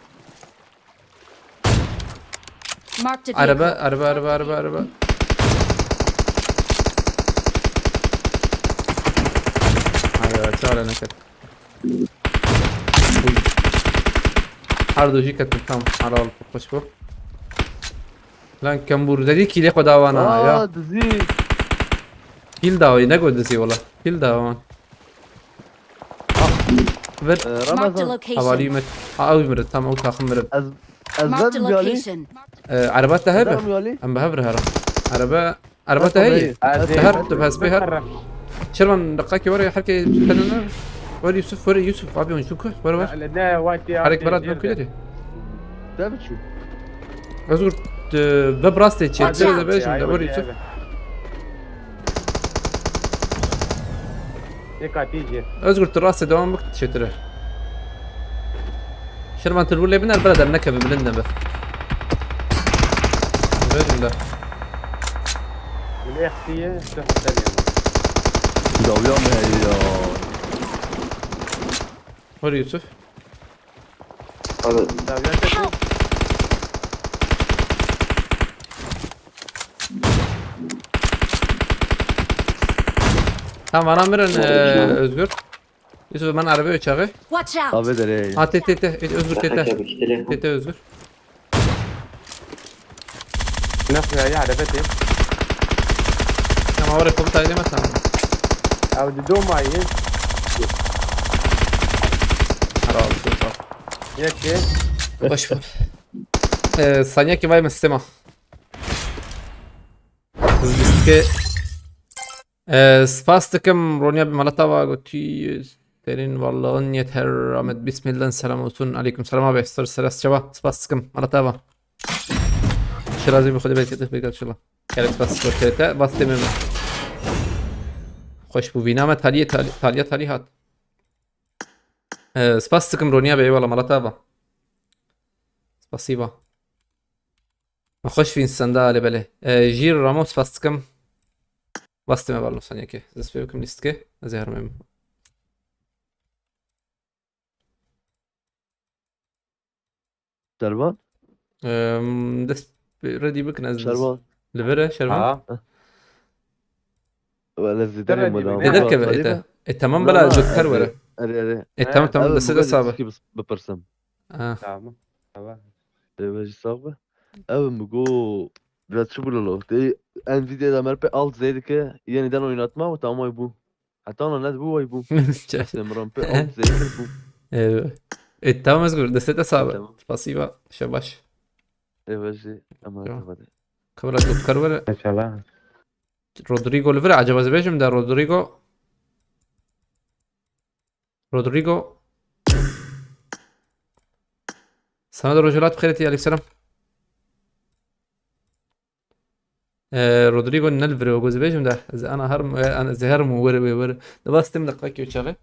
Marked a Araba, vehicle. Araba, araba, araba, araba. Hadi, çare neket. Uy. Her du jî ketin, tamam. Helal, xweş bû. Lan kembûr, dedî kîlê xwe dawana ya. Aa, dizî. Kîl dawa, ne got dizî wala. Kîl dawa. Ah, ver. Ee, Marked a Ramazan. Location. Havalî me. Ha, ew mirin, tamam, ew taxim mirin. Ez, ez Marked a verim yalî. Location. Ee, ereba te hebe? Verim yalî. Em bi hev re herin. Erebe, ereba te heye? Tamam, heye. Te her, tu hespê her. Şervan, deqakê were, her kê penene. Were Yusuf, were Yusuf, abi, on şukur, were, were. Her ek berat ben kuleri. Tabii ki. Özgür, e, ve braste çekti, de bejim, de were Yusuf. Ê katî jî. Özgür, tu rastê devam bik, çêtir e. Şervan, tu li wir lê biner, bira dernekeve, bilind nebe. Vejim de. Min ê xistiye, tu xisteriye. Dawiya me heye ya. Were Yusuf. Abi. Dawiya te ku? Tamam, vana mirin, Tamam, e, tamam. Özgür. Yusuf, ben arabaya çağı. Watch out! Abi de re. Ha, te, te, te. Özgür, te, te. Bak, abi, işte, Te, te, Özgür. Ne ya, ya, araba te. Tamam, oraya komuta edemez, tamam. Abi, de doma ye. Herhalde, çok sağ ol. Yek ye. Hoş bul. Ee, saniye ki vay mı sistema? Hızlı bisiklet. Ee, spas dikim, Ronya bir malata var, götü senin varlığın yeter. Ahmet, bismillah, selam olsun. Aleyküm selam abi, sır selas çaba, spas dikim, malata var. Şirazî bi xwedê bereket, bereket şila. Gelek spas dikim, T R T, bas demê min. Xweş bû, vîna me taliyê, tali-, taliya talî hat. Ee, spas dikim, Ronya be, eyvallah, malata va. Spasiba. Xweş vîn senda ale belê. E, Jîr Ramo spas dikim. Bastime bar nûsaniyekê. Ez pê bikim lîstikê. Ez ê hermêm. Şervan? Em, dest ready bikin ez. Şervan. Li vir e, Şervan? Ha. Wele zî Te derê ready me bik. Te derkeve, e, te. E, tamam, bela, doktor were. Erê, erê. E, tamam, tamam, destê de sabe. Bipirsim. Ah. Tamam. Tamam. Ê, me jî sax be. Ew min got, biraz çi bû lolo? Tê, en vîdyoda me pê alt zey dike, yeniden oynatma û tamam bû. Heta ona ne bû, way bû. Destê min pê alt zey kir bû. Ê, ê, tamam, ez gur, destê te sabe. Tamam. Spasiba, şebaş. Ê, me jî, ema Tamam. te bade. Kamera doktor were. Maşallah. Rodrigo li vir e, acaba ez bêjim de Rodrigo. Rodrigo. Sana da Rojelat bixêretî, aleyküm selam. Ee, Rodrigo ne li vir e, goz bêjim de. Ez ana her, e, ana, ez her mu, were, were, were. De bas tim deqakê çaxê.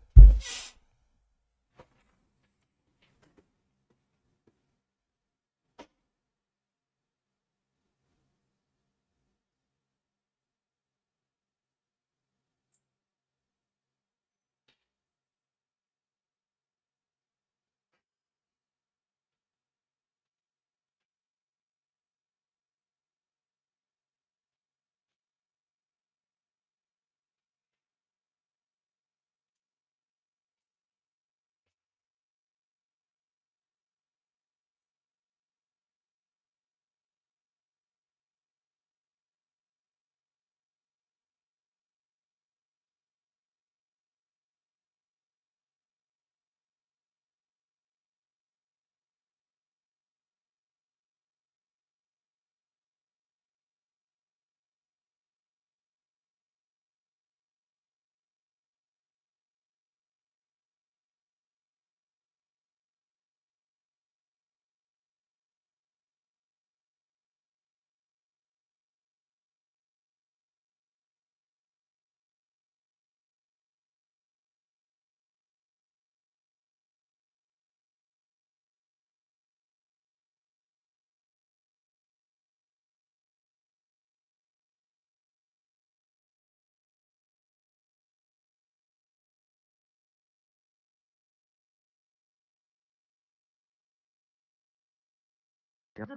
Yap.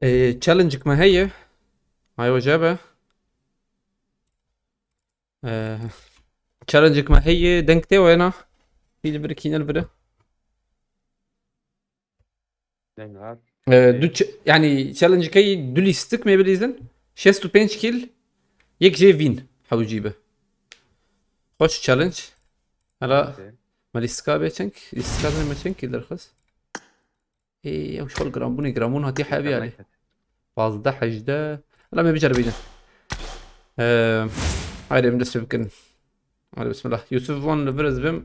Ee, challenge'ik me heye. Ay hoca be. Ee, challenge'ik me heye. Deng tê wena. Pîl bir kînel biri. Deng hat. Ee, du ç-, yani challenge'ik heye du lîstik me bilîzin. Şêst û pênc kill. Yek jê win. Hewcî be. Xweş challenge. Hala Okey. Me lîstika bê çend? Lîstika bê me çend kill derxist? Ê, ew şol giranbûnê, giranbûn hatî hebî alî. Pazdeh, hejdeh. Hala me biceribînin. Ee, haydi em dest pê bikin. Haydi bismillah. Yusuf wan li vir ez bim.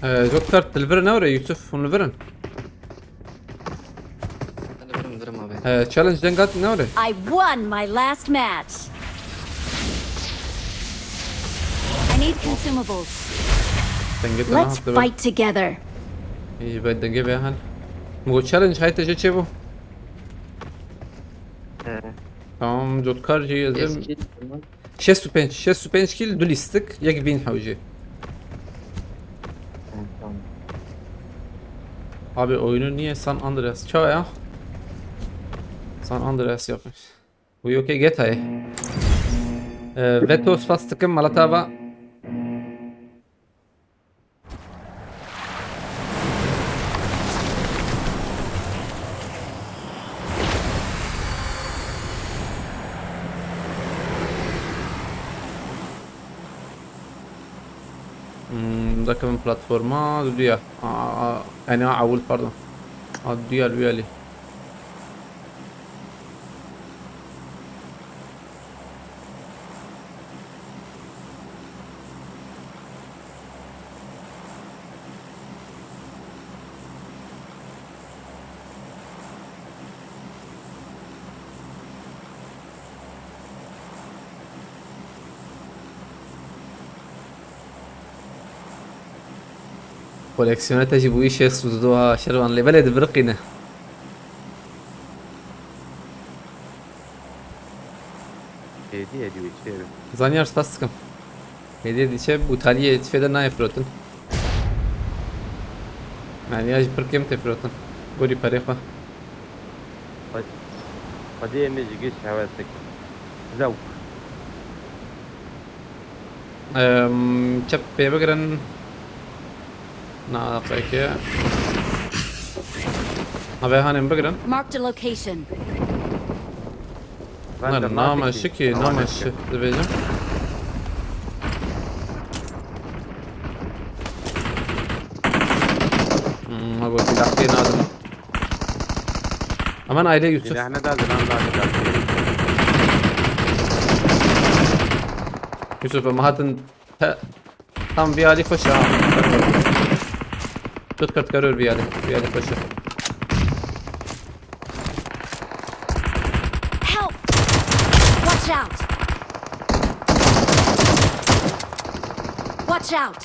Ee, Jotkart, tu li vir e ne were Yusuf? Hûn li vir in? Hadi verin, verin abi. Ee, challenge deng hat ne were? I won my last match. I need consumables. Dengê te Let's nehat be. Fight together. Î be dengê be hal. Min got challenge hayte jê çêbû. He. Tamam, Jotkar jî ez ê Eski, tamam. Şêst û pênc, şêst û pênc kill, du lîstik, yek win hewcî. Tamam. Abi oyunu niye San Andreas? Çawa ya? San Andreas yapmış. Bu yok ya, G T A. Ee, Veto, spas dikim, mala te ava. Hmm, dakika, platforma duya. A, a, yani a, awul, pardon. A, duya, duya li. Koleksiyona te jî bûyî şêst û du ha, Şervan, lê belê dibiriqîne. Hêdî, hêdî wê çê be. Zanyar, spas dikim. Hêdî diçe, bûtaliyê tifê de nayê firotin. Yani ya jî pir kêm tê firotin. Gorî perê xwe. Xwediyê min ji giş hewesik. Zewq. Em, çep pê bigirin. Na, peki. Abi, hanin bigirin. Marked a location. Ben de Lan, marked nama ki, şiki, nama nama şiki. Şi. Dibêjim. Hmm, ha, bu silahı nadim. Aman aile Yusuf. Silahını da zinan da bir dakika. Yusuf, em hatin te-, tam bir alî xweş ha. Tut kart karör bir alî. Bir alî xweş. Help! Watch out! Watch out!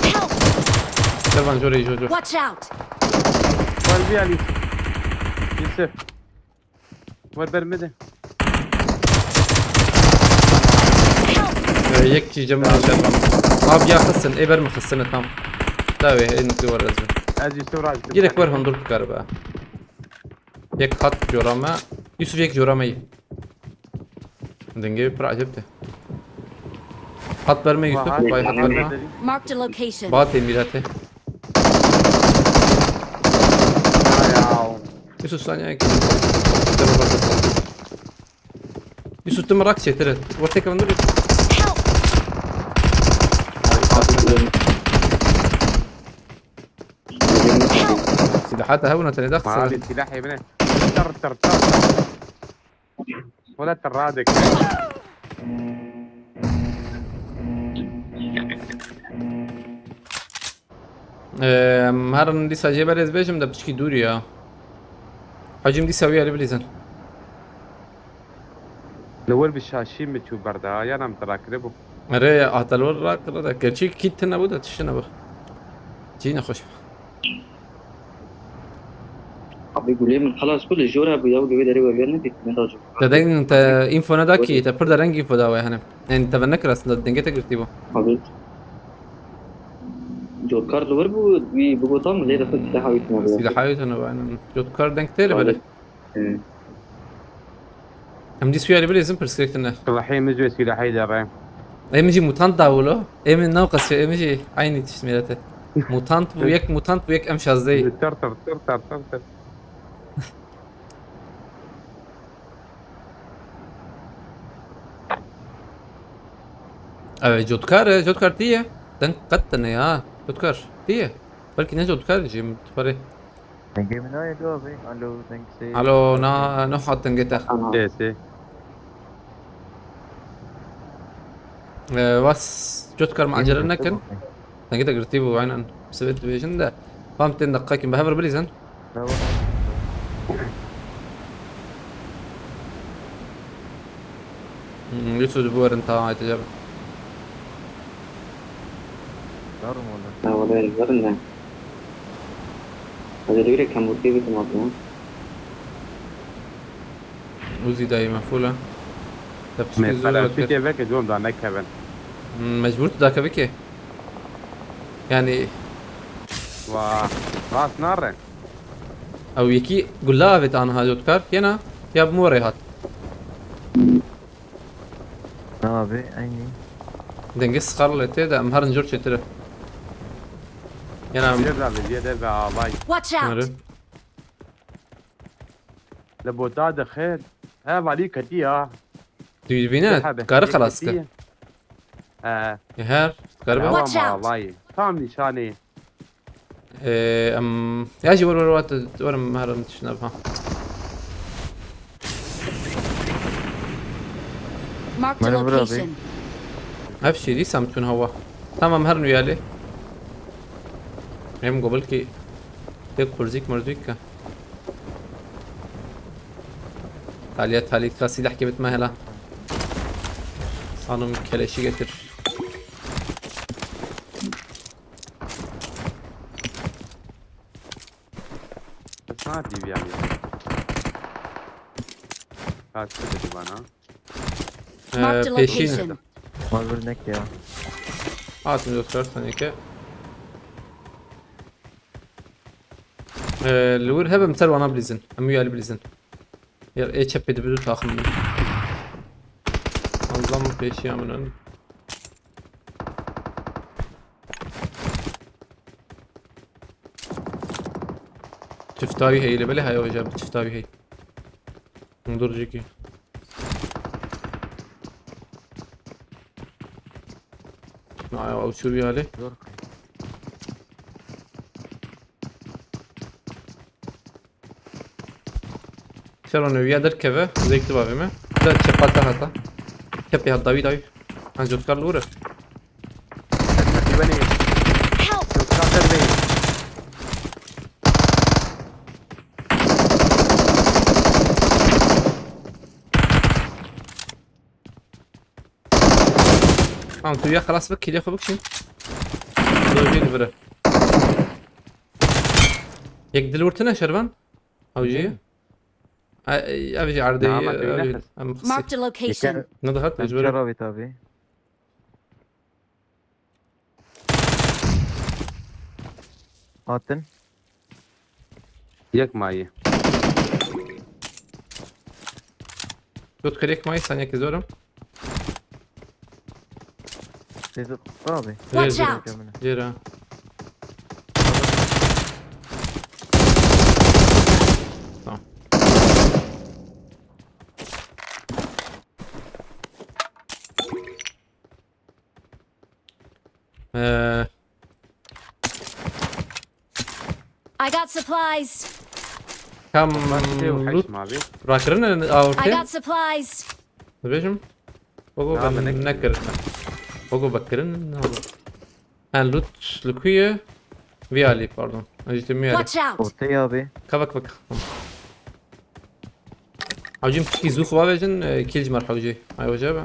Help! Şervan, jore, jore. Watch out! Var bir alî. Yusuf. Var, bermedi. Ee, yek jî cem Şervan. Abi ya xistin, ê ber mi xistine tam. Tabii, en mutlu var ezme. Ez Yusuf razı. Gerek var hundur karibe. Yek hat corame. Yusuf, yek corame. Dengê pir ecêb te. Hat berme Yusuf, Vay, vay hat berme. Marked a location. Ba tê mîrete. Vay ya. Yusuf, saniye ki. Yusuf, tu merak çêtir. Ortaya kavundur. Help! Ay, abi. Help! Heta hebûna tenê de qisir. Malê silahê min e. Tir, tir, tir. Wala tir radek. Em, herin dîsa jê berê ez bêjim de piçkî dûrî ya. Hacim dîsa wî alî bilîzin. Li wir bi şaşî min çû berda, ya nam tira kiribû. Erê, hata li wir rakire de. Gerçî kît tune bû de, tişt nebû. Cî nexweş bû. Abi gulê min xelas bû, li jor hebû ya, wê derê we vêr nedît, min da jor. Te deng te info neda kî, te pir dereng info da we henim. Yani te ve nekir aslında, dengê te girtî bû. Abi. Cotkar li wir bû, wî bigota min lê de xwe silaha wî tune bû. Silaha wî tune bû, aynen. Cotkar deng tê li bere. Abi. Hı. Em dî suya li bilêzin pirsgirêk tune. Silahê min jî silahê de re. Em jî mutant da wilo. Em nav qasî, em jî aynî tişt mêrete. Mutant bû yek, mutant bû yek, em şazdeyî. Tir tir tir tir tir tir. Evet, Cotkar, e, Cotkar diye. Den qet ne ya. Cotkar diye. Belki ne Cotkar diyeceğim. Pare. Dengê min nayê do abi. Alo, deng sê. Alo, na, ne hat dengê te? Sê, sê. Ee, was, Cotkar, acele nekin. Dengê te girtî bû, aynen. Sibet dibêjin de. Bam tên deqekin, bi hev re bilîzin. Tamam. Hmm, Yusuf, bu verin, tamam, aytacağım. Darım oldu. Ha, wala, verin de. Hadi, direkt hem bu teybi tamam ya. Uzi daîme full e. Tepiştî zor. Me peraşûtê veke com da nekevin. Hmm, mecbûr tu dakeve ki. Yani. Wa, rast nare. Ew yekî gula avêt aniha Cotkar, yena ya bi morê hat. Na abi, aynî. Dengê sixar lê tê de em herin jor çêtir e. Yena em. Vê de ve, vê de ve avay. Watch out! Li bota dixir. He, valî ketî ya. Tu dibîne, kari xelas kir. He. Her, kari be. Watch out! Tam nîşanê. Ee, em, ya jî wer, wer, wer, wer, em herin tiştine biha. Marked a location. Ev şîrî semtûn hawa. Tamam, herin wî alê. Em gobil ki. Tek kurzik murzik ka. Talya talî ka silah gibi etme hele. Hanım keleşi getir. Sana D V M yok. Kaçtı dedi bana. Marked a location. Ee, peşin. Var bir nek ya. Atın dostlar, sen iki. Ee, li wir hebim ser wana bilîzin. Em wî alî bilîzin. Ya, ê çepê dibidu taxim bin. Anzam pêşiya min in. Çiftavî heye, lê belê heye, hoca, bi çiftavî heye. Dur ciki. Ay, o çubuğu hale. Dur. Ser onu ya derkeve, zevkli bavê me. Da çepata hata. Çepê hat, dawî, dawî. Ha, Cotkar li wir e. Help! Cotkar ser bê. Tamam, tu ya xelas bik, kîlê xwe bikişîn. Dur, jî li vir e. Yek dil wurtine şervan. Ew jî ye. Hı. E, e, ev jî erdê ye, ev jî, em xisî. Marked a location. Ne dihat, em mecbur e. Çera vê tabi. Hatin. Yek mayî. Dot kırık mayî, sen yek zorum. Teyze, abi. Watch out! Jêr ha. Tamam. Ee, I got supplies. Kam Bak, şey, o loot heşim abi. Rakirine I avurtê? Got supplies. Dibêjim. Bogo Na, ben ben nekir. Nekir. Bogo bekirin ne oldu? Ha, loot li ku ye? Vî alî, pardon. Ez jî te mî alî. Watch out! Ortaya abi. Kavak bak. Hawcîm, piştî zû xwe bavêjin, e, kîl ji me re hewcî. Ay hoca be.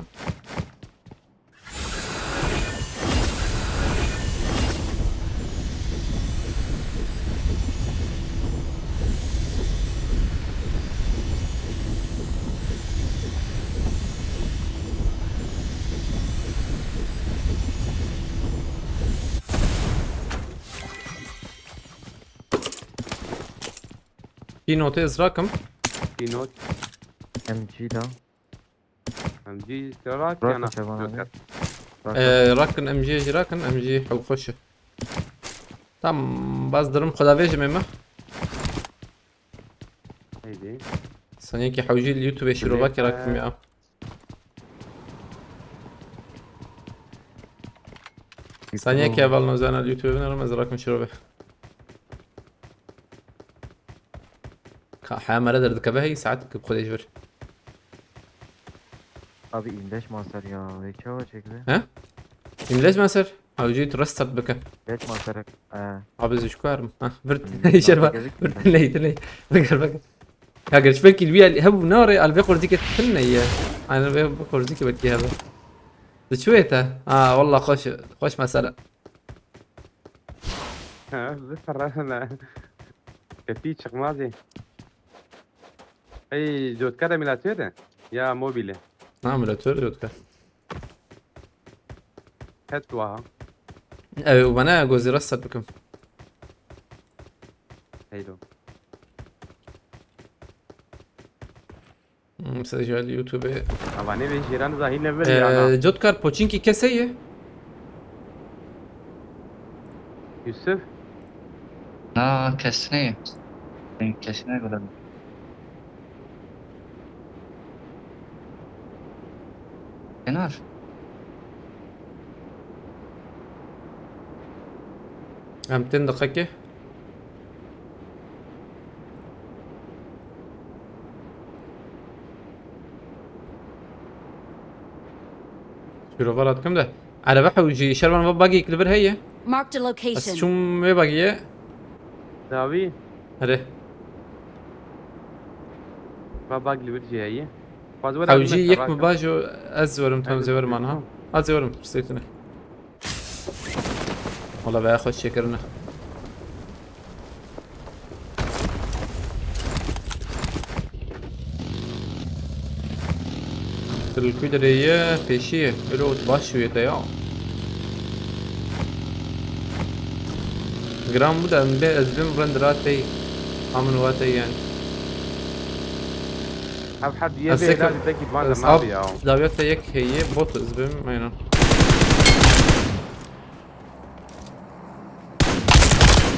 Kî notê ez rakim? Kî not? M G da. M G rak Rak yana. Çaban abi. Rak. Ee, rakin M G jî rakin, M G hew xweş e. Tam baz dirim xwedavêjim ê me. Heydi. Saniyekî hewcî li YouTube şîrovakî rakim ya. Saniyekî heval nozana li YouTube binerim, ez rakim şîrove. Ka heya mere derdikeve hey, saet ki xwedê ji vir. Abi, yirmi beş maser ya, ve çawa çekti? He? Yirmi beş maser? Abi, cüyt restart bike. Beş maser, e. Abi, zî ji ku herim? Heh, vir yirmi beş maser, vir, gözükmüyor. Vir, ney, ney. Bikir, bikir. Ya, gerçi belkî li wî el-, hebû ne re, el vê qurzîkê tune ye. Aynen vê, vê qurzîkê belkî hebe. Di çi wê te? Ha, wallah xweş, xweş mesele. Ha, biferrana. Kefî çıkmaz ê. Ey, cotkar emülatör de? Ya mobile. Ha, emülatör cotkar. Het waha. Ew, bana gozî rest set bikim. Heydo. Hmm, mesaj geldi YouTube'e. Ama ne ve jiran zahil ne bir yana. Ee, Cotkar, poçinki keseye? Yusuf? Na, kesine. Kesine göre. Kenar. Em tên diqekê. Şîrova radikim de. Erebe hewcî, şervan va bagîk li vir heye. Marked a location. Ez çûm wê bagiyê. Dawî. Erê. Va bag li vir jî heye. Hewcî yek mi bajo, ez werim, tam zêwerim anha. Ha, zêwerim, stêtine. Wala veya xweş çêkirine. Tu li ku derê ye, pêşî ye. Elo, tu baş şûyê te ya. Giran bû de, em bê ez bim rend ra tey. Amin wa tey yani. Heb heb diye ez bê tek, ilacı tek idman ez da abi ya. Dawiya te yek heye, bot ez bim, aynen.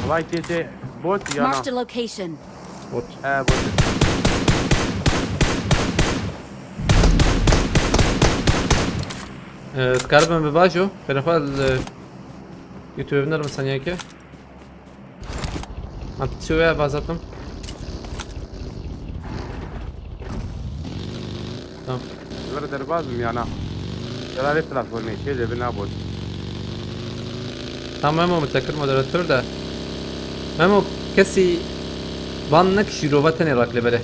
Vay tê tê bot ya na. Marked a location. Bot. He, bot. Ee, dikaribim bi bajo. Xêrxwe, e, YouTube binerim saniyeke. Em çi wê bazatim? Tamam. Ver derbazim yana. Zararê platformê çê de bina bol. Tamam, Memo, min te kir moderatör de. Memo, kesî ban nek şîrova tenê rak lê bere.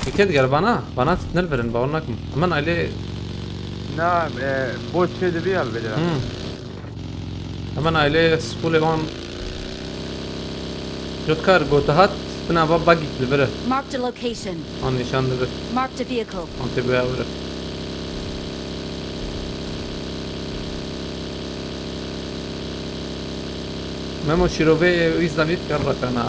Eke diger bana, bana nirvirin, bawer nakim. Hemen aile. Na, e, boş şey de bir al bile. Hmm. Hemen aile skulê wan. Jotkar gota hat, bina va bagîk li vir e. Marked a location. An nîşan dibe. Marked a vehicle. An tê bûya vir e. Memo şîrovê wî zdanît ker rakana.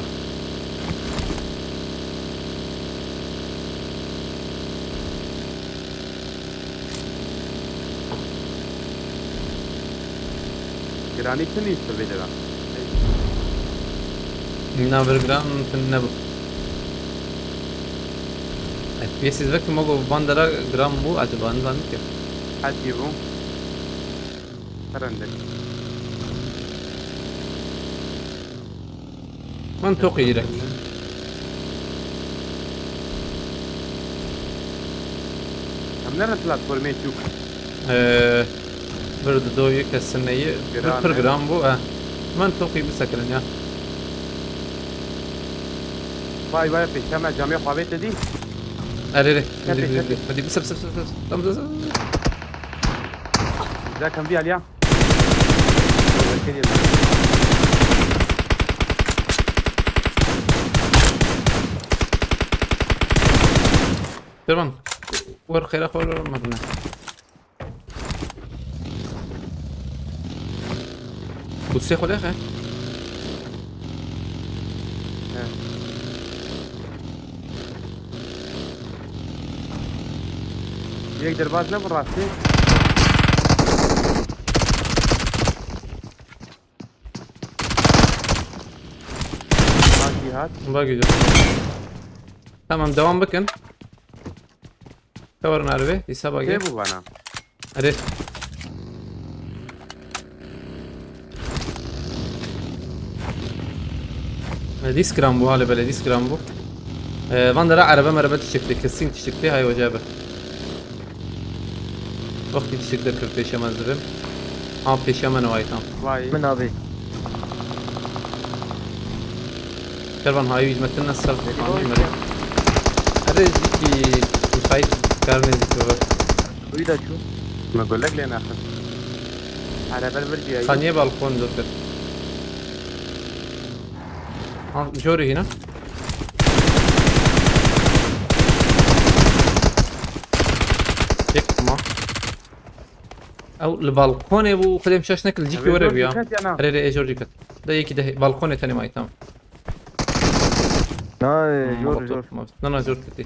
Giranî tune î sivê de. Na vir giran tune nebû. F P S vekî ma go van dera giran bû, acaba nizanî ki. Hetî bû. Herende. Min toqî îre. Em nerin platformê çûk. Ee, bir de doyê kesin neyi. Bir Giran pir e. Giran bu, ha. Min toqî bisekirin ya. Vay vay, pêşe me camê xwe vê te dî. Erê, erê. Çek, çek, çek. Hadi, hadi, bisir, bisir, bisir, bisir. Tamam, tamam, tamam. Güzel, kan bir al ya. Derman. Wer xêra xwe wer mirine. Kursê xwe lêxe. He. Yek derbaz ne bu rastî? Bak Cihat. Bak gidiyor. Tamam, devam bakın. Kavarın harbi, hesaba gel. Kê bû bana? Hadi. Dîs gram bû, hale belê dîs gram bû. Ee, van dera erebe merebe tiştekli, kesin tiştekli, hay ocağı be. Wextî tiştekli kir pêşe me ez dibim. Ha, pêşe me newayî tam. Vay. Min abi. Kervan hayî hizmetine ser. Deli kanî boy. Mere. Erê zikî müsait karine zikî. Wî de çû. Me golek lê naxist. Erebe vir diye. Saniye balkon dökür. Ha, jori hina. Çek ma. Ew li balkonê bû, xwedê min şaş nekir, cîkî were bû ya. Erê, erê, ê jor cî ket. De yekî de balkonê tenê mayî, tamam. Na, e, jor, jor. Na, na, jor ketî.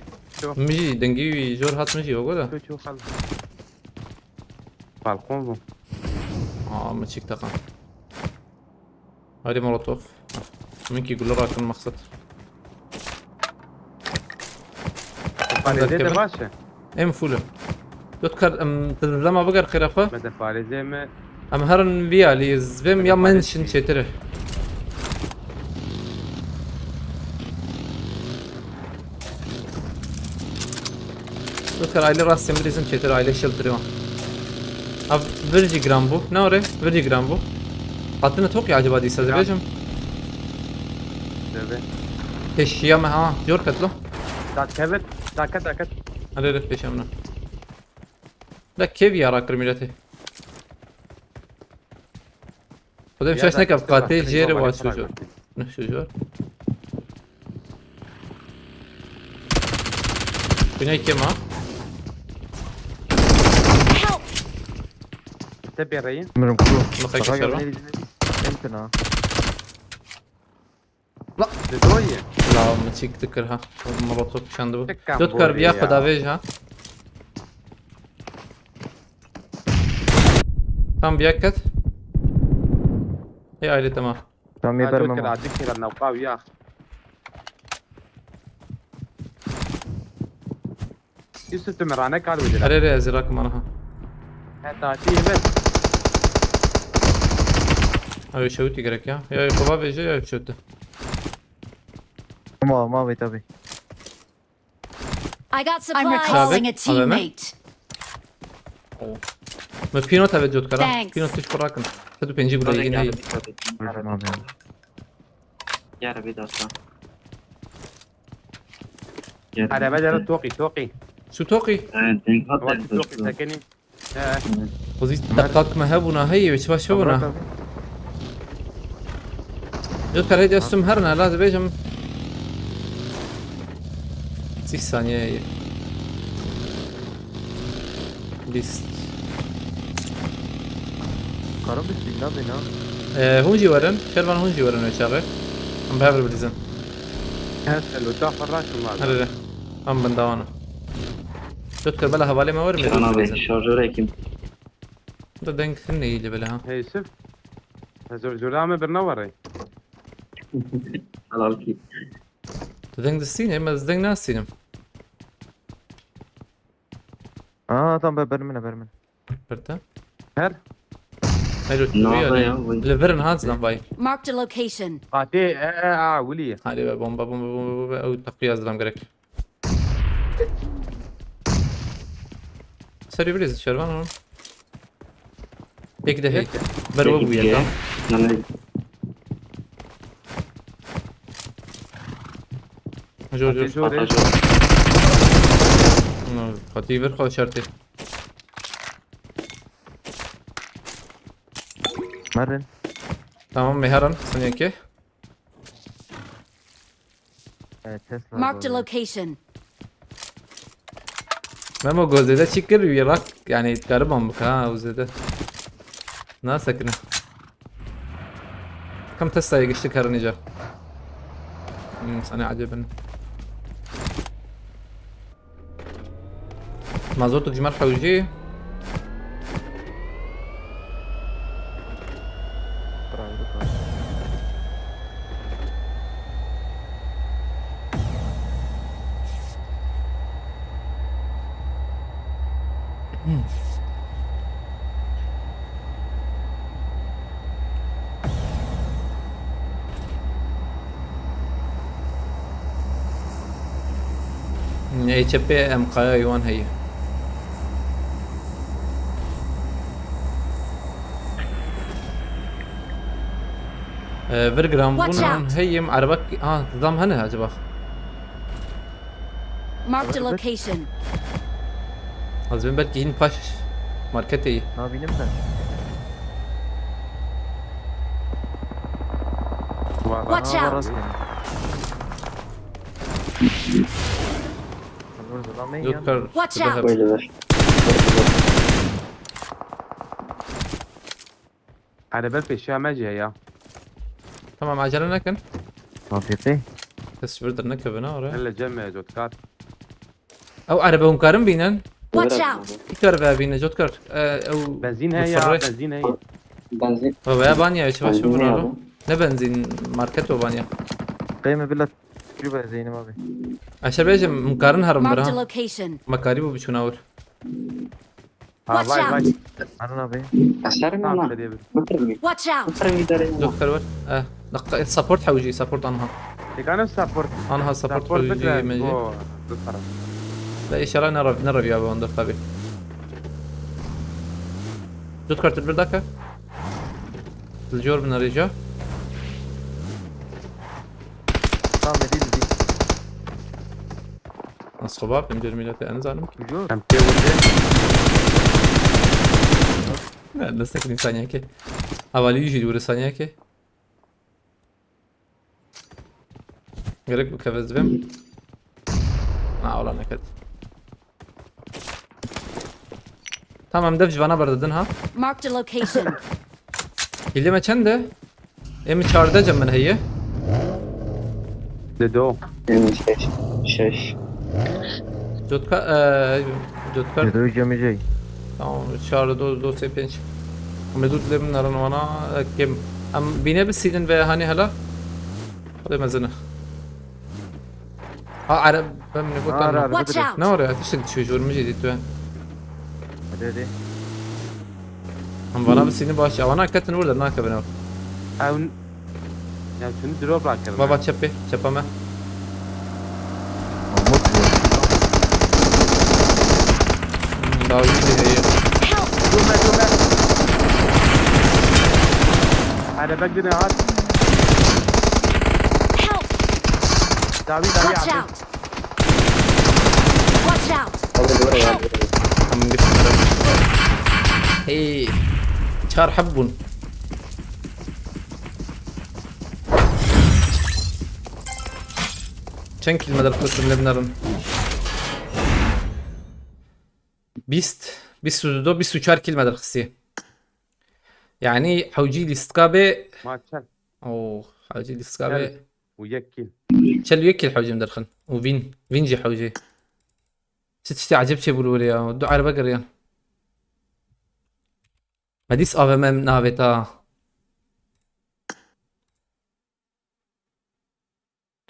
Min jî dengî wî jor hat min jî, wego da. Balkon bû. Aa, min çîk teqan. Hadi molotof. Min kî gule rakin maqsed. Parêzê de baş e. Em full e. Dot kar, em, dilema biger xêra xwe. Me de parêzê me. Em herin vî alî, zibêm ya min şin çêtir e. Doktor, aile rast sembrizm çêtir, aile shelter wan. Av, vir jî giran bû. Ne ore? Vir jî giran bû. Hatine tok ya acaba dîsa dibêjim. Deve. Teşiya me ha, jor ketlo. Da kevir, da ket, da ket. Hadi ret peşemine. Da kev ya rakir milleti. Xwedê şaş neke, qatê jêr wa şujor. Ne şujor. Güney kim ha? Te bêreyin. Mirim kuru. Mixek şerba. Entin ha. La. Didoye. La, min çîk dikir ha. Molotof kişandibo. Dot kar biya xwe davêj ha. Tam biya ket. Hey, aile tamam. Tam yê bermem. Dikir ha, dikir ha, newqa ya. Yusuf, tu mirane kal wêdira. Erê, erê, ez ê rakim aniha. He, tatî ye ber. Ew şewitî gerek ya. Ya xwe bavêje ya şewite. Ma, ma vê tabi. I got supplies. I'm recalling a teammate. Oh. Me pîno teve cot kara. Thanks. Pîno tuş kurakin. Sed û pêncî gula yine. Yarabbî dasta. Araba dere toqî, toqî. Şu toqî? Evet, denk hat. Toqî, sekinî. He. Xwezî teqak me hebûna heye, çi baş hebûna. Cot kar hêdî estum her ne, la dibêjim. Sî saniye ye. List. Karim bir signal bina. Ee, hûn jî werin. Şervan hûn jî werin wê çaxê. Em bi hev re bilîzin. Her selo, da xwe rakim var. Hadi de. Em bindawana. Dot kir bela hevalê me werin. Şervan abi, şarjör ekim. Da deng hine î li bela ha. Hey Yusuf. Zor zor da me bir ne var. Helal ki. Tu deng distînê, ez deng nastînim. Aa, tamam, ber, ber min e, ber min. Birde? Her. Hero tu Nava ya, ya, win. Li vir in ha zilam vay. Marked a location. Fatih, e, e, a, Willy. Hadi be, bomba, bomba, bomba, bomba. Ew teqiya zilam gerek. Serî birêz şervan oğlum. Tek de hey. Ber we bûye tam. Nane Jor, jor. Fatih, Jor. Fatih ver xwe şertê. Merin. Tamam, meharan, sen yeke. Evet, Tesla. Marked a Doğru. Location. Memo, go zêde çi kir wî rak, yani gariban bike ha, o zêde. Na sekine. Kam Tesla'ya geçtik her nice. Hmm, sana acebin. Mazotuk ji me re hewjî. Ê çepê em qayayê wan heye. Ee, vir giran bûn Watch out! Heyim erebek, ha, zam hene acaba? Marked a location. Ez bin belkî hîn paş marketê yî. Ne bileyim ben. Var. Watch Aha, out! rastgele. Vur zılamayın ya. Doktor. Watch şurada out! hep- Böyle ver. Erebe pêşiya me jî heye. Tamam, acele nekin. Afiyet. Kes virdir nekevine oraya. Hele cem me cotkar. Ew erebe hûn karin bînin? Watch Biraz out! Îkar ve bîne, cotkar. Ee, ew Benzîn heye ya, mutfarrê. Benzîn heye. Benzin. Ve veya banya, çi baş Benzin vuralo. ya. Ne benzîn, market o banya. Kıyma bile. Şu be Zeynep abi. Aşağı bêjim, hûn karin herin bir Marked a ha. Location. Mekarî bû biçûna wir. Ha, Watch vay vay. out! Harun abi. Eser mi Tamam, lan? hadi bir. Mıtır mı? Watch out! Mıtır mı idare edin? Doktor var. Eh, dakika, support hewjî, support anha. Tekane support. Anha support Support hewjî bikre. mecî. Bu. Bu para. Ve inşallah ne rav ne rav ya onda tabi. Doktor, tu bir dakika. Zilcor bin arayacağım. Tamam edeyim edeyim. Nasıl bak, ben bir millete en zalim ki. Çocuğu. Em pê vurdu. Ne, nasıl ki insan ya ki. Havali yüzü vurursan ya ki. Gerek bu kefez dibim. Na, ola neket. Tamam, dev ji vana berdidin ha. Marked a location. Kîlê me çend e? Ê min çardeh cem min heye. Dido. Yirmi şeş. Şeş. Cotka, e, cotka. Çocuğu gömeceğim. Tamam, çar, do, do, sê pênc. Em ê dû dilê min nerin wana, e, kêm. Em bîne bisînin ve hanî hela. Xwedê mezin e. Ha, ereb, ben ne Ha, gotan. ereb. Watch out! Ne oraya? Tiştek düşüyor, jormu jî dît we. Hadi hadi. Em vana bisînin baş. Ewana ketin burada, nakevin ew. Ew. Ya şunu drop bırakırım. Baba çepê, çepa me. Mahmut bu. Hmm, daha iyi bir heye. Help! Durma durma. Hadi bak yine at. Help! Davi davi Watch abi. Out! Watch out! Hadi dur ya. Tamam, gittim. Hey. Çar hab bûn. Çend kîl me derxistin, lê binerin. Bîst, bîst û du, bîst û çar kîl me derxistî. Yani hewcî lîstika bê. Maçel. Oh, hewcî lîstika bê. Çel û yek kîl. Çel û yek kîl hewcî min derxin. Û vîn, vîn jî hewcî. Çi tiştê ecêb çêbû li wir ya. Du erebe giriyan. Me dîs A V M navê ta.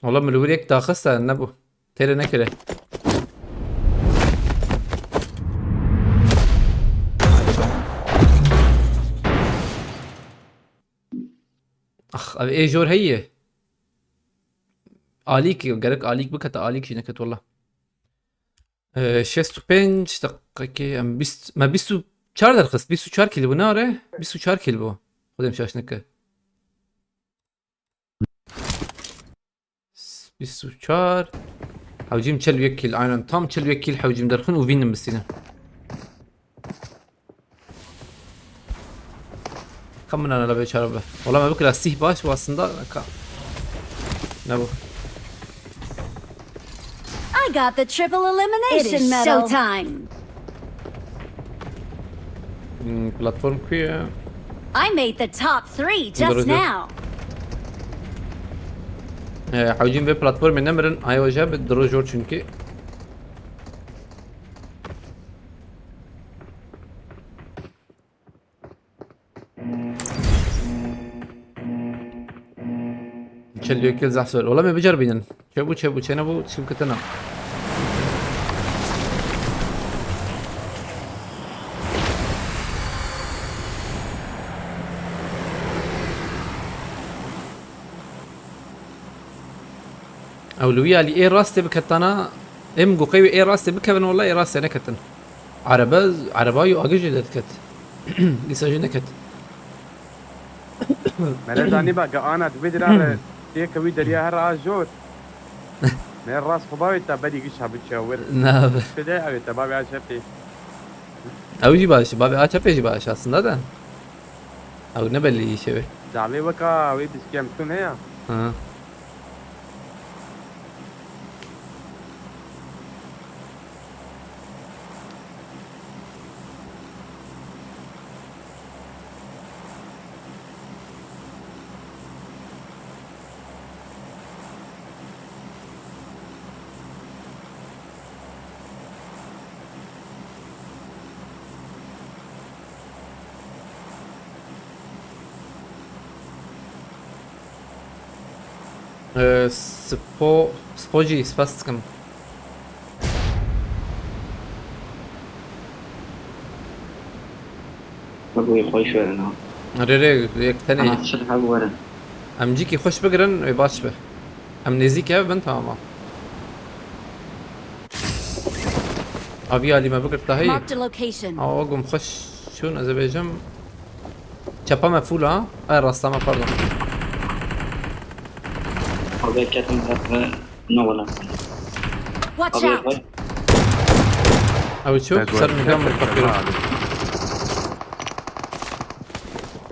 Wala min li wir yek daxiste, nebû. Têrê nekire. Ev ê jor heye. Alîk, gerek alîk bikete, alîk jî neket wela. Ee, şêst û pênc deqekê em bîst, me bîst û çar derxist, bîst û çar kîl bû, ne are? Bîst û çar kîl bû. Xwedê em şaş neke. Bîst û çar. Hewcîm çil û yek kîl, aynen. Tam çil û yek kîl hewcîm derxin û vînin bistînin. Ka min ana la bê çare be. Wala me bikira sîh baş û aslında ka. Ne bu? I got the triple elimination medal. It is showtime. Hmm, platform ku ye? I made the top three just now. Ee, hewcîm vê platformê nemirin, ay hoca bi diro jor çünkü. Çel diyor ki zahsör. Ola me bicer binin. Çebu çebu çene bu çimkitena. Ew li wî alî ê rastê biketana, ê min got qey wê ê rastê bikevin, wela ê rastê neketin. Erebe, ereba yo agir jê derdiket. Dîsa jê neket. Mele zanî ba ge ana dibê dira re têke wî derya her a jor. Ne rast xwe bavê te berî giş ha biçe wir. Na be. Şide ew ê te bavê a çepê. Ew jî baş, bavê a çepê jî baş aslında da. Ew ne belli işe be. Davê weka wê biskemtun heya. Ha. Ee, spo, spo jî spas dikim. Hebûyê xweş werin ha. Rê rê, yek tenê. Ana çil heb werin. Em cîkî xweş bigirin, wê baş be. Em nêzîk ev bin, tamam. Avî alî me bigirta heyî. Marked a location. Awa gum xweş çûn, ez ê bêjim. Çepa me full ha. Ay, rasta me, pardon. Abi ketin zaten ne wala. Watch out! Ew çû ser min, min fakir.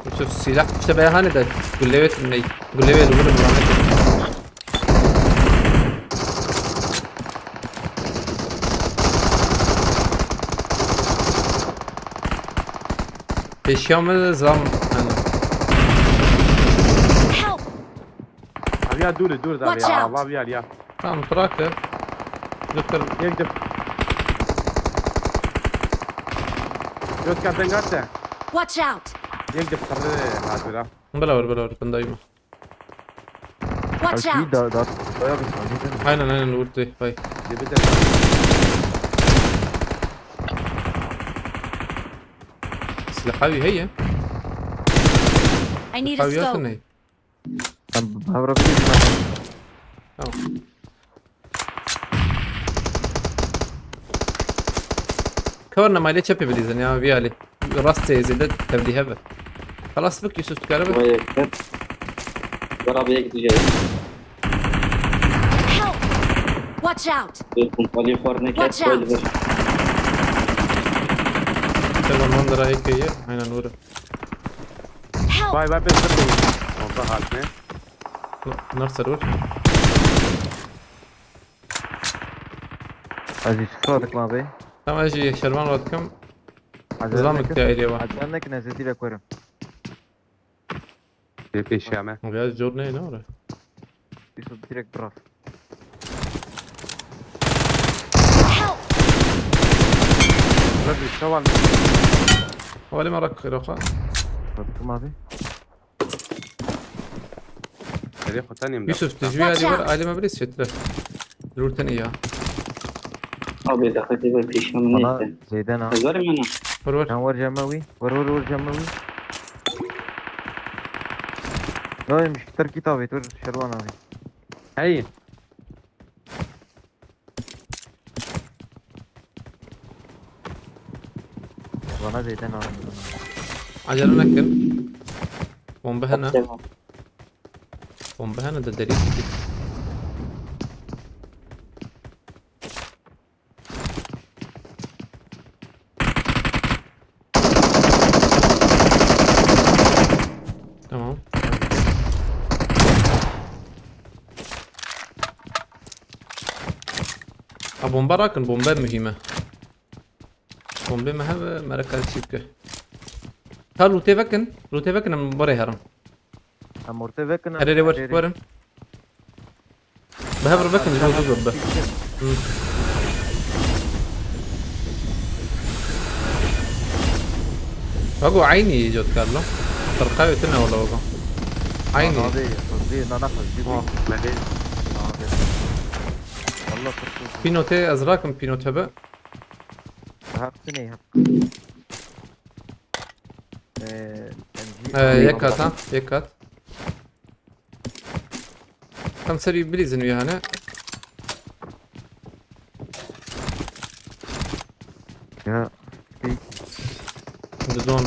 Yusuf, silah işte beyhane de. Gullevet ney? Gullevet vurun lan. Pêşiya min zam, yani. Help! Aviya dûr, dûr da. Watch out! Aviya ya. Tamam, bırak ya. Doktor. Yek dip. Göt ka dengate. Watch out! Yek dip sarı hadura. Bela var, bela var, bendayım. Watch out! Da, da, dayak ısmarlayacağım. Aynen, aynen, vurdu. Vay. Gibi de. Silah abi, hey ya. I need a scope. Abi, abi, abi. Tamam. Kewr nema lê çepê bilîzin ya, vî alî. Rastê zêde tevlî hebe. Xelas bik, Yusuf, dikare be. Vay, evet. Beraber yek diyeceğiz. Help! Watch out! Bir kumpali xwar neket. Watch out! Böyle bir. Tamam, ondan daha iyi. Aynen, vurun. Help! Vay, vay, ben sırtım. Orta halde. N-, nasıl vur? Ez Yusuf radik ma bey. Tamam, ez jî Şervan radik im. Acele nekin. Zam ihtiyacı var. Acele nekin, ez êdî vekorim. Pê pêşiya me. Biraz zor ne, ne var? Yusuf direkt bırak. Help! Rebî, çawan. Wale me rak roxa. Radik ma bey. Serê xwe tenê min Yusuf, de. Tu ji vî alî wer, alî me birî çêtir e. Rûr tenê ya. Abi, daqetê ver pêşiya min neyse. Zeyden ha. Ez werim yana. Wer wer. Sen wer cema wî. Wer wer wer cema wî. Nayê mişkî terkî tavê tu şerwana vê. Hey. Bana zeyden alın. Acele nekin. Bomba hene. Bomba hene de derî. Tamam. Ha, bomba rakin, bomba muhîm e. Bombe me hebe, me re kar çî bike. Ta lûtê vekin, lûtê vekin em barê herin. Em ortê vekin, em Herê rê wer, herê rê. Werin. Bi hev re vekin, ji bo zû bibe. Hmm. Wego eynî cot kar lo. Firqa wê tune wala wego. Eynî. Nabê, hızlı, nana hızlı. Oh, me dê. Nabê. Allah kurtulsun. Pînotê ez rakim pînot hebe. Hak tune hak. Ee, M G Ee, yek kat ha, yek kat. Tam serî bilîzin wî hane. Ya. Dizon.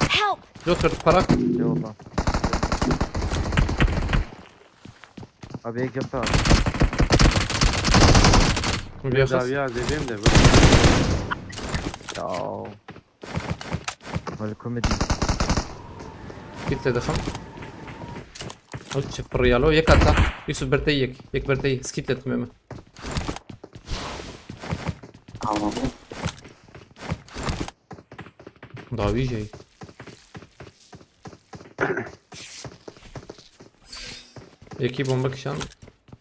Help! Joker parak. Yok lan. Abi, yek yaptı abi. Bir yakas. Dawiya zêdên de. Ya. Wele komedî. Git de dixim. O çi piriyalo? Yek ata. Yusuf bertey yek. Yek bertey. Skip dedim hemen. Tamam. Dawî jey. Yekî bomba kişan.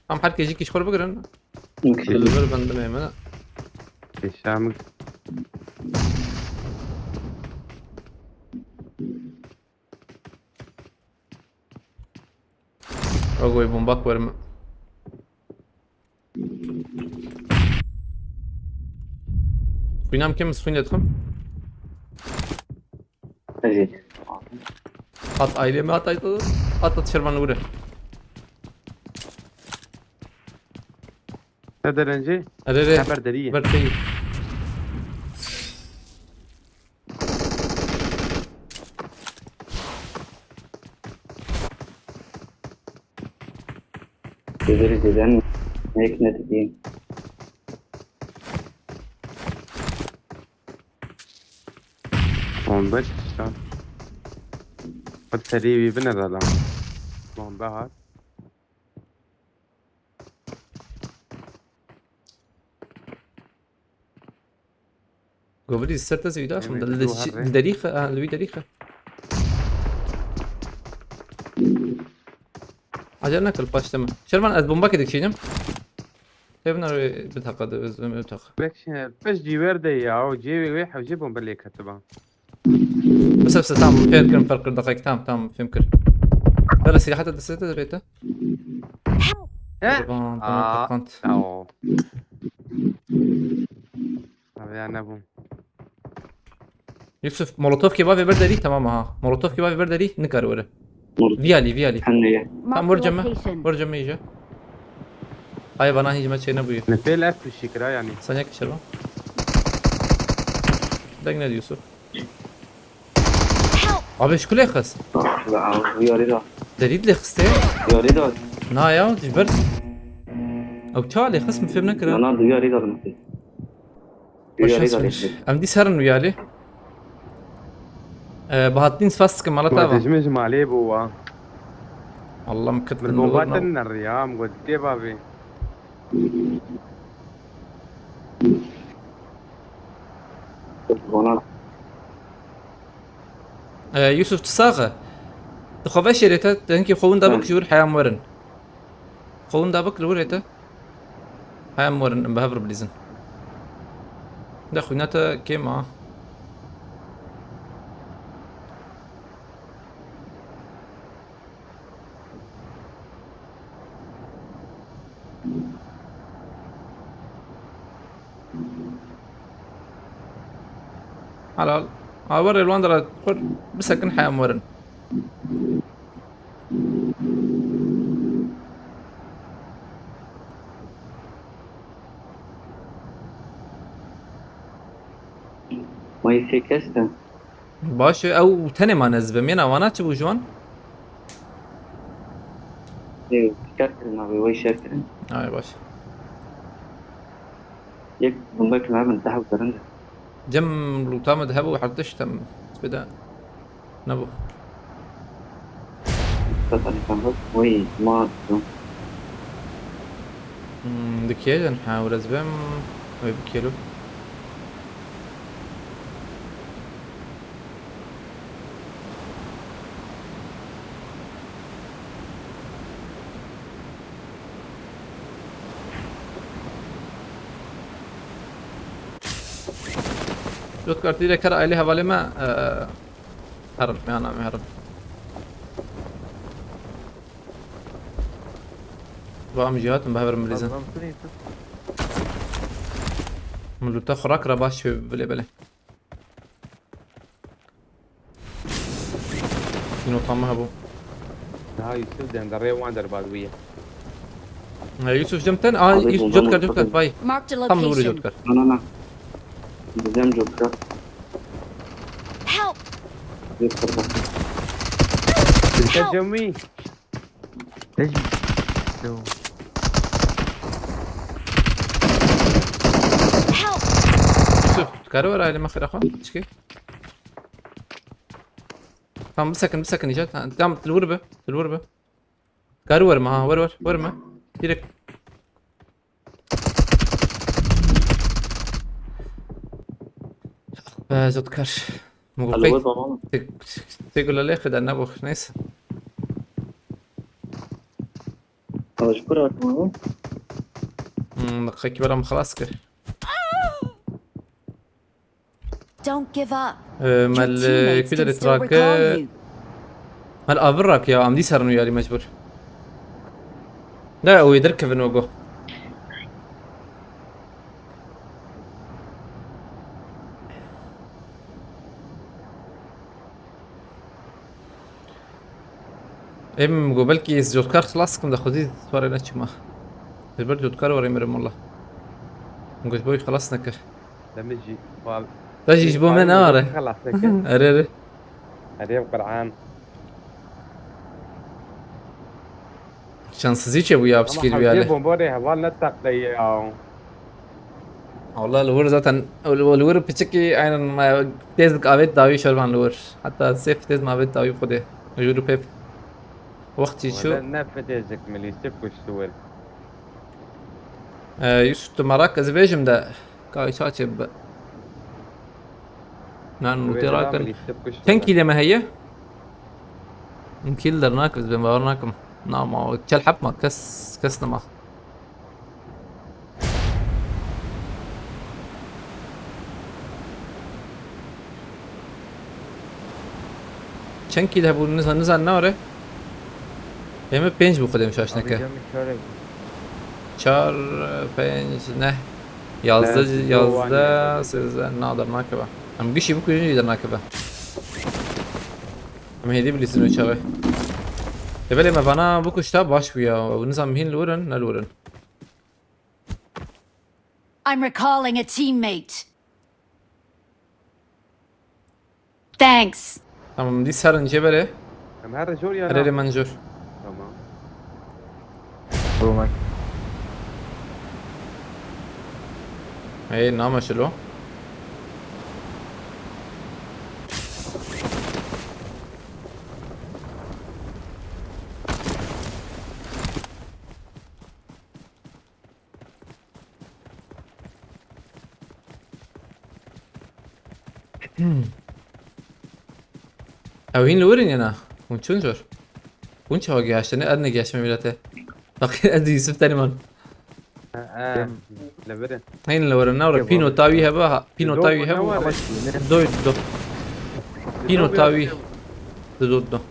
Tam her kejî kişxor bigirin. Okey. Li vir bendimê me. Kişamik. Agoy bomba kuerim. Xwînam kim, xwîn de dixim. Ejê. Hat ailê me, hat ailê. Hat, hat şervan wire. Ne derencê? Erê, erê. Heber deriyê. Berteyî. Devirî diden nek ne didî. Bombe çıkışa. Hadi serî wî bine de lan. Bombe hat. Govilî ser te zî daxin. Em Li, li, du li herre. Derî xe, ha, li wî derî xe. Acele neke, li paştê me. Şervan, ez bombakê dikişînim. Tevna wê bitaqa de, ez, ez bitaqa. Pek şey, pek cîwer de ya, o cê wê, wê hewcê bombe lê ketiba. Bise, bise, tamam, fêm kirim, ferq kir, deqek, tamam, tamam, fêm kir. Bela silahata destê te de bête. He? Tamam, tamam, Aa, tamam. Tamam. Abi ya ne bu? Yusuf, Molotov kê bavê ber derî, tamam ha. Molotov kê bavê ber derî, nikare were. Molotov. Viyalî, viyalî. Hende ye. Tam Marked a vur ceme, location. Vur ceme iyice. Ay bana hiç maç yerine buyur. Ne pêl ev tuşî kira yani. Sen yak işe bak. Deng ne diyorsun? Help! Abi şu kuleye kız. Yarî da. Derî lê xistê? Yarî da. Na ya, dijber. Ew ça lê xist, min fêm nekira. Na, na, du yarî da. Boş ver. Em dî serin wî alî. Ee, Bahattin spas dikim, mala te ava. Dijmin ji malê bû wa. Allah min kit. Min bomba te neriyam, got tê bavê. Ee, Yusuf, tu sax e. Tu xwe veşêrê te, te hinkî xwe winda bik ji wir heyam werin. Xwe winda bik li wir hête. Heyam werin, em bi hev re bilîzin. De xwîna te kêm a. Helal. Ha, were li wan dera xwe bisekin heyam werin. Mayî sê kes de. Baş e, ew tenê mane ez bim. Yena wana çi bû ji wan? Ê, şer kirin abi, wey şer kirin. Ay baş. Yek bombe kirin abi, daha kirin de. Cem lûta min de hebû, her tişt em bide. Nebû. Zaten sen bak, wey, ma. Hmm, di kê de niha ewrez bim, wê bikêlo. Jotkar, tîrek her ailê hevalê me, e, herin, ya name herin. Ba em jî hatin, bi hev re milîzin. Min lûta xwe rakira baş, belê, belê. Îno tam hebû. Niha Yusuf denderê wan derbas bûye. Ha, Yusuf cem ten. Aa, Abi, Yusuf, bomba jotkar, mı jotkar, bay. Marked a Tam nuri location. Jotkar. Na, na, na. Bizden jotkar. Help! Jotkar bak. Help! Cemî. Tecmi. Yo. Help! Yusuf, tu karî were ailê me xêra xwe? Çikê? Tamam, bisekin, bisekin îcar. Tamam, tamam, tu li wir be, tu li wir be. Karî were me ha, were, were, were me. Direkt. Be, zot kar. Min got, Alo, qey, we baba. Tê, tê gula lê xida nebû, neyse. Alo, ji kur hatî? Hmm, qey ki bela min xelas kir. Don't give up. Ee, Your mel, teammates ku can derê still recall trake? You. Mel avir rak ya, em dî serin û yarî mecbur. De, ew ê derkevin wego. Ê min got belkî ez cotkar xilas kim de xwedî swarê neçima. Ji ber cotkar werê mirim wela. Min got ji bo wî xilas nekir. Te min jî xwe Te jî ji bo me xwe neware. Xelas nekir. Erê, erê. Erê, bi Qur'an. Şanssizî çêbû ya, Ama piçkî vî hewce ale. Bombarê heval ne teqleyê ya. Wala li wir zaten, li wir piçikî aynen ma têz dik avêt dawî şervan li wir. Heta sêf têz ma avêt dawî xwedê. Jûr û pêv. Wextî çû. Wala ne fitêzik milîsik kuştu wir. Ee, Yusuf, tu merak ez bêjim de. Ka îsa çê bibe. Nan Wê nûtê de rakin. Çend kîlê me heye? Min kîl dernak, ez bên bawer nakim. Na ma, çel heb ma, kes, kes nema. Çend kîl hebû, nizan, nizan ne were? Ê me pênc bû xwedê min şaş neke. Abi, canım, şöyle. Çar, pênc, neh. Yazdeh, yazdeh, sêzdeh, na dernakeve. Em gişî bikujin jî dernakeve. Em hêdî bilîzin wê çaxê. Ê belê me vana bikuşta baş bû ya. Nizam hîn li wir in, ne li wir in. I'm recalling a teammate. Thanks. Tamam, dî serin cêberê. Em her jor ya Herê na? Lê men jor. Tamam. Romek. Hey, name şilo. Hmm. Ew hîn li wir in ya na? Hûn çûn jor? Hûn çawa gihaştine? Ez negihaştime mîletê. Bak, ez û Yusuf tenê man. He, he. Li vir in. Hîn li wir in, ne were? Pîno tawî hebe ha. Pîno tawî hebe. Do, do. Pîno tawî. Di dot do.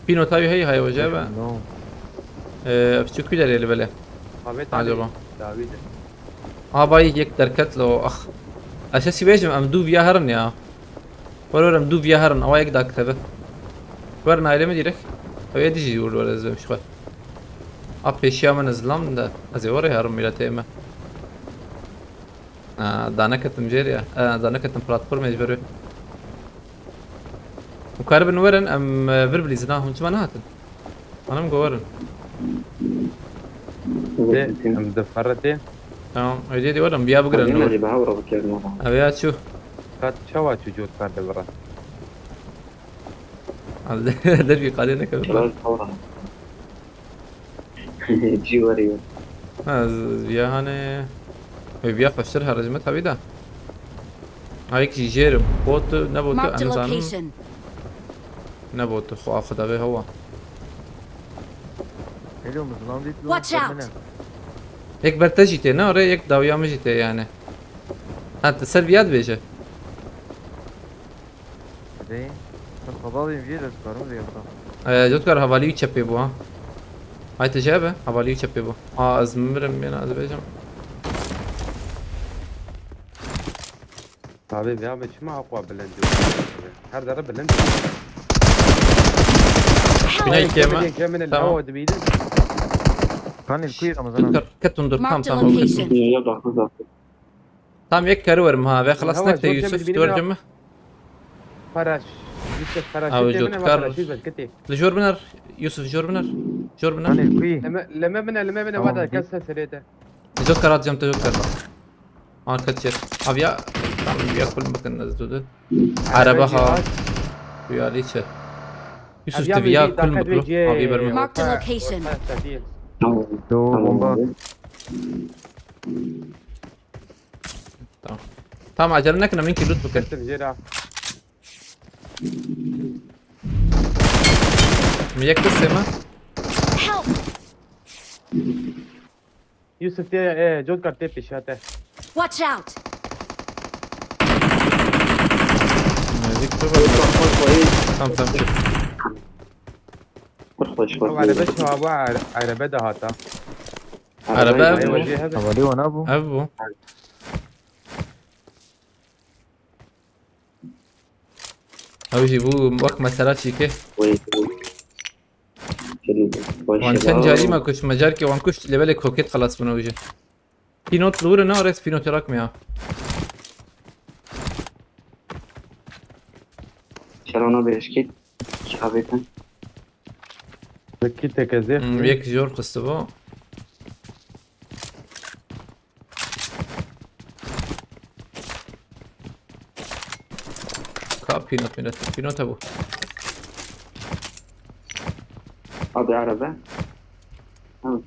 Pîno tawî heyî haya wece be. No. Ee, ev çi ku derê li belê? Acaba? Dawî de. Aha, bay yek derket lo, ax. Ez sesî bêjim, em dû viya herin ya. Were were, em dû viya herin, awa yek dakitebe. Wer naylê min direk. Ew ê dijî ûr wer ez bim şixwe. A pêşiya min zilam de. Ez ê werê herim mîretê me. Ha, daneketim jêr ya. Ha, daneketim platformê ji ber wê. Hûn karibin werin em, e, vir bilîzin ha, hûn çima nehatin? Hanım go werin. Em di ferretê. Tamam, öyle diyor adam, bir ya bu kadar. Ev ya çu. Kat çawa çu cot kar de bira. Al der bir kadeh ne kadar. Biraz tavran. Cî were ye. Ha, z-, ya hani, e, viya xweştir herejmet hevî de. Ha, yek jî jêr bot, ne bot, Marked a em zanim. Location. Ne bot, xwe afida ve hewa. Geliyor musun lan? Watch out! Yek ber te jî tê, ne? Oraya yek dawiya min jî tê yani. Ha, te ser viya dibêje. Rê. Sen xebabê vê de dikarim rê bixwe. Ee, Cotkar, hevalî wî çepê bû ha. Hay te jê be, hevalî wî çepê bû. Aa, ez mirim, yena ez bêjim. Abi, ya be, çima aqwa bilind diyor? Her dere bilind. Binayê kême. Tamam. Kanî li kuyê Ramazan abi? Cotkar, ketun dur, tamam, tamam. Marked a location. Ya, bak, bak. Tam yek kerî werim ha, ve xilas nekte Yusuf, tu wercim mi? Feraş. Yusuf Feraş. Aw, Cotkar. Li jor biner, Yusuf, jor biner. Jor biner. Hani kuy? Leme, leme bine, leme bine, tamam, vada kes serê de. Cotkar atacağım, te Cotkar. Arka çek. Abi ya, tam bir yakın bakın nasıl durdu. Araba ha. Duyarlı içi. Yusuf, te bir ya kul mutlu. Abi verme. Marked a location. Tamam. Tamam. Tamam, acele nekin, min ki loot bikin. Kesin jêra. Mi yek kişi mi? Help! Yusuf tê, e, Cotkar tê pêşiya te. Watch out! Nazik dur bak. Tamam, tamam, çık. Kur xweş, xweş. Araba çawa, araba da hata. Araba ev bû. Hevalî wana bû. Ev bû. Ew jî bû wek mesela çîkê. Wê, wê. Wan çend carî me kuşt, me carkê wan kuşt, lê belê kokêt xelas bûn ew jî. Pînot li wir e, ne res pînotê rakmiya. Şerona bêşkî, çavêtin. Wekî tekezê. Hmm, yek jor xistibû. Ka pînot, pînot, pînot hebû. Abi araba. Tamam.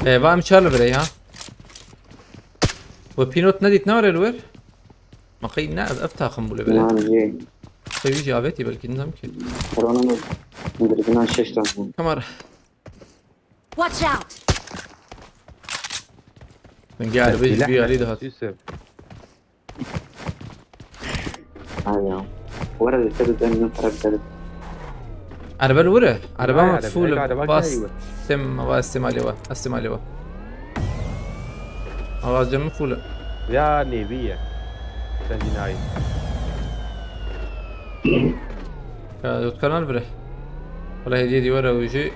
E, va em çar li birey ha. We pînot nedît ne were li wir? Ma qey ne, ev, ev taxim bû li vir e. Nan jê. Qey wî jî avêtî belkî, nizam ki. Rana mı? Dirgina şeş tane. Kamera. Watch out! Min gel, bir, bir yeri daha. Yusuf. Aynen. Bu arada tabii ben ne para bir. Araba li wir e? Araba mı full? Bas. Tem, bas, tem aleva. Bas, tem aleva. Ağacım full. Ya neviye. Sen dinayı. Ya, dot kanal bire. Wala hediye dî were û jî.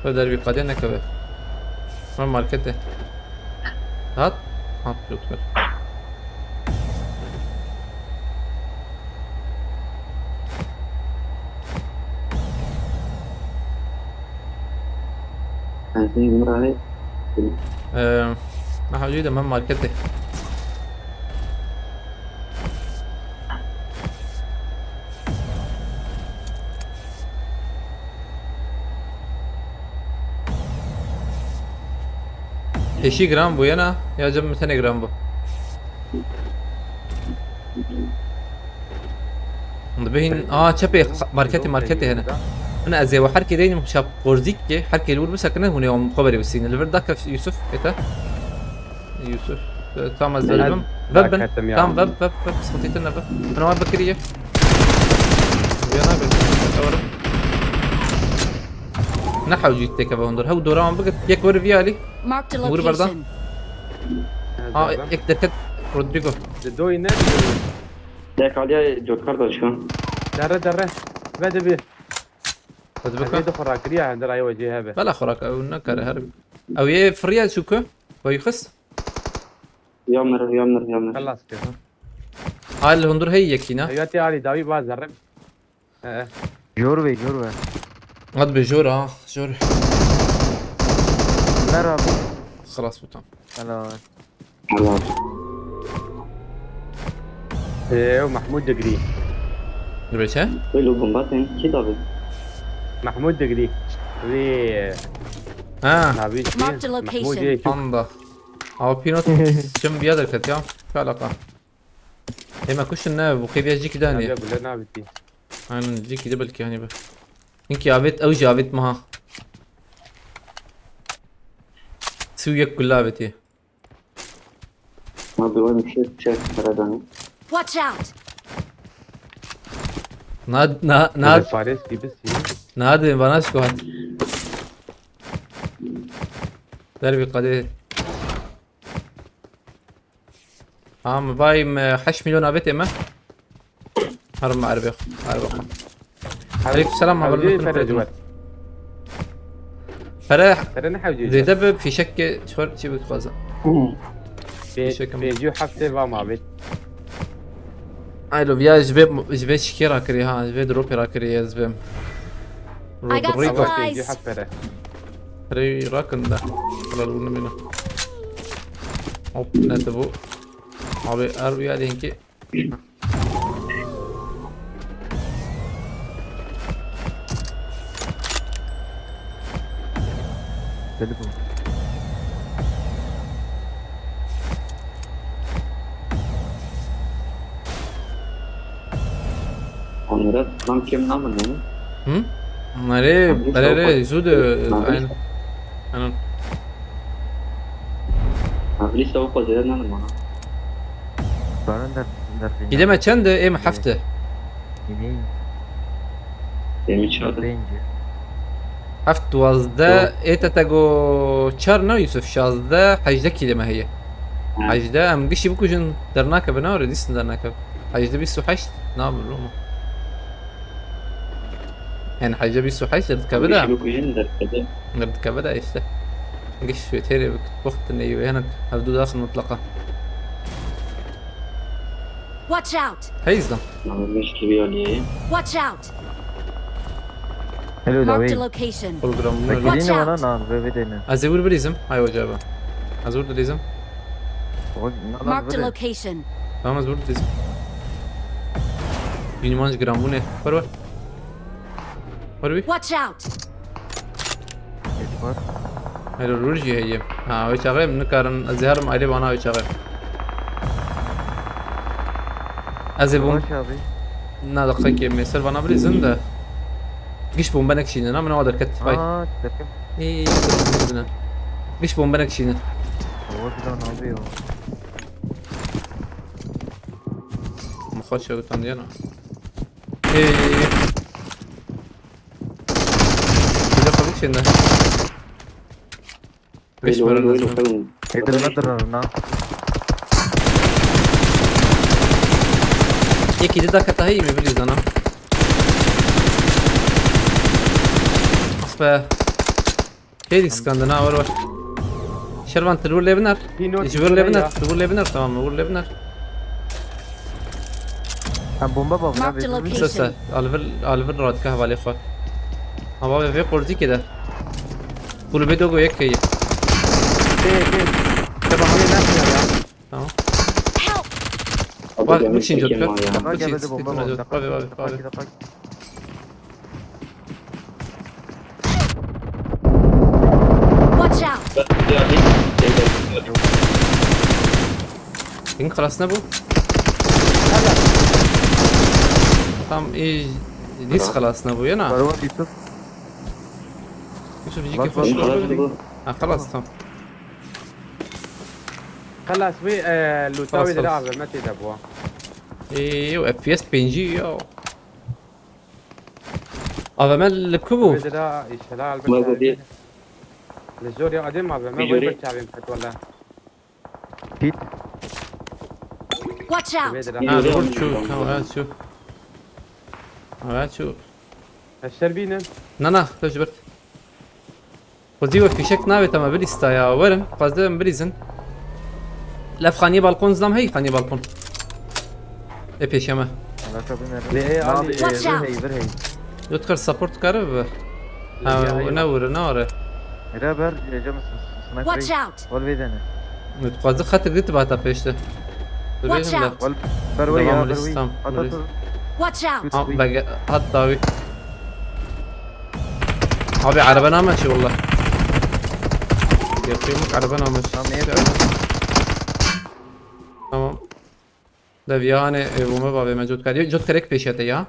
Were derbî qadê nekeve. Were markete. Hat? Hat, dot kar. Ee, aha, jî de me marketê. Pêşî giran bû yena, ya cem tenê giran bû. Dibê hîn, aa, çepê marketê, marketê hene. Hine ez ê we herkê deynim şap qorzîk ke, herkê li wir bisekine, hûn ê wan xwe berê bisîne. Li vir dakef Yusuf, ête. Yusuf. Tam ez verbim. Vebin. Tam veb, veb, veb. Sıkıntı ne veb. Bana var bakır ye. Yana bir. Doğru. Ne hawcî têkeve hundir. Hew dora wan bigir. Yek wer vî alî. Marked a location. Vur berdan. Ha, yek derket. Rodrigo. Di doyî ne di doyî. Dek aliya cotkar da şu an. Derre derre. Ve de bir. Hadi Hadi bakalım. de xora kiriya hende rayı vecih hebe. Bela xorak ew nakare her. Ew yê firiya çûku. Ve yuxis. Ya mir, ya mir, ya mir. Xelas ki. Hal hundur hey yekîna. Hayati Ali davi ba zerre. Ee, Jor ve, jor ve. Hadi be jor ha. Jor. Ver abi. Xelas bu tam. Helal. Allah. ee, Mahmud Degri. Dibe çe? Böyle bomba sen ki tabi. Mahmud Degri. Ve Ha. Navi Marked a location. Mahmud ye çok. Anda. Ama pinot çim bir derket ya. Kalaka. Ema kuşun ne bu kediye cik dani. Navi bile navi ti. Aynen cik de belki hani be. Inki avêt ew jî avêt meha. Sî û yek kula avêtiye. Abi o bir şey çek para dönüyor. Watch out! Na na na Fares gibi si. Nadê vana şko hat. Dervî qadê. Ha, mi vay me heşt milyon avêtê me. Her me erbê. Erbê. Aleyküm selam, Hewcê haber pere mutlu. ciwet. Pere Pere ne hewcê? Zêde bi fîşek sor çi bik xwaza. Fîşek mi? Pêncî û heftê va mavê. Ay lo ya ji vê ji vê şikê rakirî ha, ji vê dropê rakirî ez bim. I got Rodrigo. supplies. Pêncî û heft pere. Rey rakin da. Kral bunu bina. Hop, ne de bu? Abi er bir yerde ki. Telefon. Onlara tam kim namın yani? Hı? Nare, Abi, nare, çok- re, zû de, Abi. aynen. Aynen. Abi lise o kadar ne bana. Bana da, da Gideme çend de, em hefte. Yine. Benim için adı. Bence. Heft duwazde, ê te te go çar ne Yusuf, şazde, hejdeh kîleme heye. Ha. Hejdeh, em gişî bikujin dernakeve, ne were dîsin dernakeve. Hejdeh bîst û heşt, ne yapın Roma? Yani hejdeh bîst û heşt derdikeve de. Bukujin derkede. Derdikeve de işte. Giş şöyle tere bik, vakti ne yiyor, yani hevdu daxil mutlaka. Watch out! Hey izle. Abi bir şey yani. Watch out! Hello da Marked wey. a location. Programını Bak öyle. Watch yine out. Bana lan ve ve dene. Azevur bir izim. Hay hocam. Azevur da izim. O ne lan Marked a böyle? Location. Tamam, Azevur da izim. Yunimans gram bu ne? Var var. Var bir. Watch out! Escort. Hele Ruji heye. Ha, o çağırayım, ne karın, Azevur aile bana o çağırayım. Azevur. Baş abi. Na dakika ki mesel bana bir izin de. Giş bomba nekşinin ama ne kadar ket. Vay. Aa, tepe. İyi, iyi, iyi. Giş bomba nekşinin. O zaman abi ya. Muxaç ya utan diyana. Hey. Bir de kaldık şimdi. Geç Öyle, öyle, paranı öyle, lazım. öyle. Yeter ne durar lan? Yek yedi dakika daha iyi mi biliyorsun ana? Ah be. Hadi skandın ha, var var. Şervan, tu vur Levner. Pinot Ji vur Levner. ya. Tu vur Levner, tamam mı? Vur Levner. Ha, bomba bak. Marked a Abi. location. Sasa, Alvin, Alvin rahat kahvali xo. Ama ve ve kordi ki de. Kulübe dogo yek kayı. Tê tê. Te bahane ne ya? Tamam. Help! Abi Bak, benim bu için tekim çok var ya. Bak Bakayım, geldi bomba sıkıntı bak. yok. Abi, abi, abi. Bak, bak. Watch out! Senin kalasına bu. Tam iyi. Dis kalasına bu yana. Barvan Yusuf. Yusuf, Bak, iki bak, koşu. Kalasını bu. Ha, kalas, tamam. Xelas wê e, lûta Xelas, wê dire xelas. A V M tê de bûa. Ee, yo, F P S pêncî ya. A V M li ku bû? Wê dire îşela Bak, bak, elbet. Li jor ya adem A V M Bir wê jor- bir çavên ket wala. Pit. Watch out! Vê de Ha, re- vur çû. Tamam, evet çû. Evet çû. Eşer bînin. Na na, tu ji bir. Xwezî we fîşek navê te me bilîsta ya. Werin, xwezde em bilîzin. Lef xaniyê balkon zlam hey, xaniyê balkon. E pêşe me. Alaka bilmiyorum. Lê ê Ne alî. yapayım? Watch Ver out. hey, ver hey. Dot kar support kare bi. Ha, Ya, o ya. ne vure, ne are. Beraber geleceğim sniper. Watch out! Ol bir tane. Dot xwezde xetik dit bata pêşte. Watch Dibêjim de. out! Ol ver way Tamam, ya, ver reis, way. tamam, At reis. at. Watch out! Ha, bege, hat dawi. Abi araba name çi valla. Yakıyımlık araba name çi. Tamam, neye Tamam. Dev yani evime bavê me cot kar. Cot kerek pêşete ya.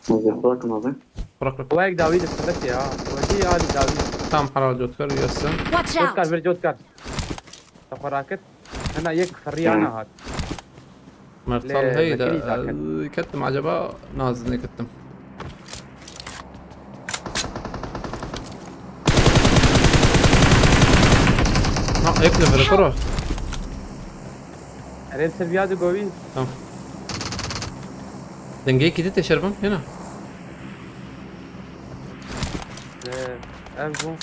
Zêxokim abi. Bırak bırak. Wek dawî li sirret ya. Wekî alî dawî. Tam halal cot kar yasın. Watch out! Jotkar, ver jotkar. Te xwe rakir. Hena yek xiriyana hat. Mertal Lê, hey de mekirî zaten. e, kettim acaba nazine kettim. Ha, ekle bırakır o. Erê li ser viya digovî. Tamam. Dengê kidi te şerbim, yena. Ee, Ev bû.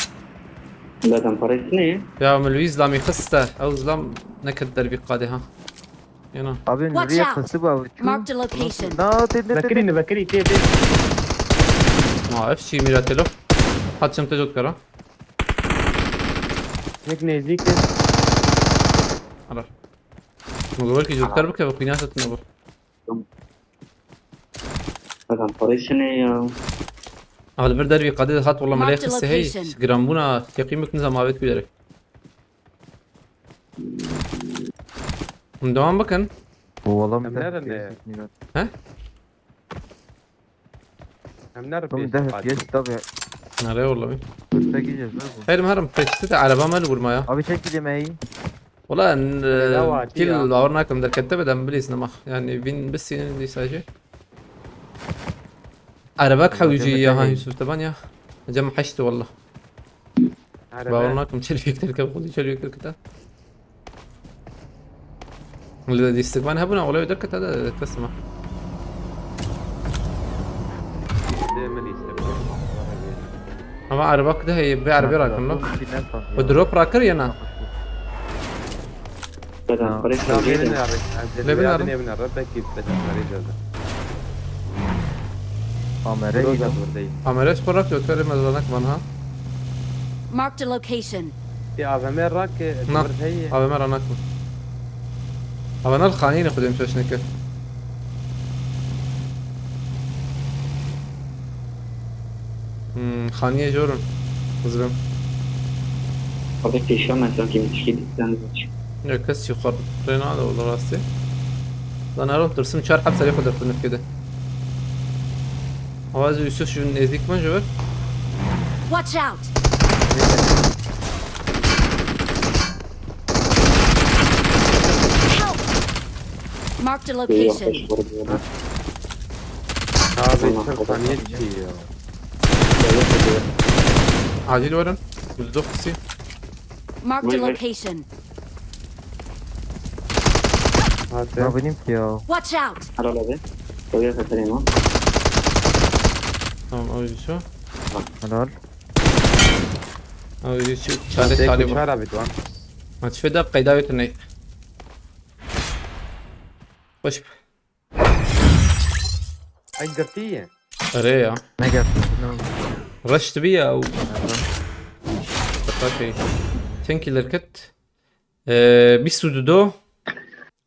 Zaten parayı ne? Ya min wî zlamî xiste. Ew zlam nekir dervî qadê ha. Yena. Abi Watch nereye out. Kıstı bu abi? Marked a location. Vekirî ne vekirî tê tê. Ma ev çî mîra telo. Hat çim te cot kara. Yek nêzîk e. Ara. Min gobar ki cot kar bike ve xwîna te tine bur. Zaten parayı ne ya? Al bir dervî qadê hat wala melê Marked a xiste hey. location. Giranbûna teqîmik nizam avêt ku derek. Hûn devam bikin. Bu oğlum Hem da nerede? F P S bilmiyorum. He? Hem nerede? Tam da F P S tabi. Nereye yollamayayım? Kısta gideceğiz lan bu. Herim herim peşte de araba mel vurma ya. Abi çek gideyim hey. Wala en Bedava e, açtı kil ya. Lavar nakim derkette beden bilîz nema. Yani bin bisin dîsa jî. Erebek Zaten hewcî ya ha bedava. Yusuf Teban ya. Cem heşti walla. Bawer Araba. Nakim çelîk derke xwedî çelîk derkete. Li dîstikvan hebûna olay derkete de teslim. Dê min lîste. Ama erebek de heye bi erebê rakin lo. Bu drop rakir ya na. Zaten Ha. parayı Tamam, ne? evine abi. Levin abi. Evine abi. Belki beton vereceğiz. Amere Burada gidelim. buradayım. Amere spor rak yok öyle mezranak van ha. Marked a location. Bir A V M rak e, Na. Buradayım. A V M ranak mı? A V M xanî ne xudem peşneke. Hmm, xanîye jorun. Kızım. Abi pêşiya me sanki min tişkî dît sen. Ya kes yukarı. Rena da olur rastı. Lan Erol tırsım çar hep sarı kadar fırnıf kedi. Avazı üstü şu nezdikman jüver. Watch out! Help! Marked a location. Abi çok saniye çiğ ya. Acil varın. Yüzde dokuz. Marked a Wait, wait. Location. Hadi. Ne bileyim ki ya. Watch out! Helal abi. Seviye katarıyım ha. Tamam, o yüzü şu. Helal. O yüzü şu. Çare talip. Çare abi, tamam. Maç feda kayda götürnek. Hoş. Ay, girtiye. Araya ya. Ne geldi? Ne oldu? Rush to be ya. Okey. Çend killer ket? Ee, bîst û du.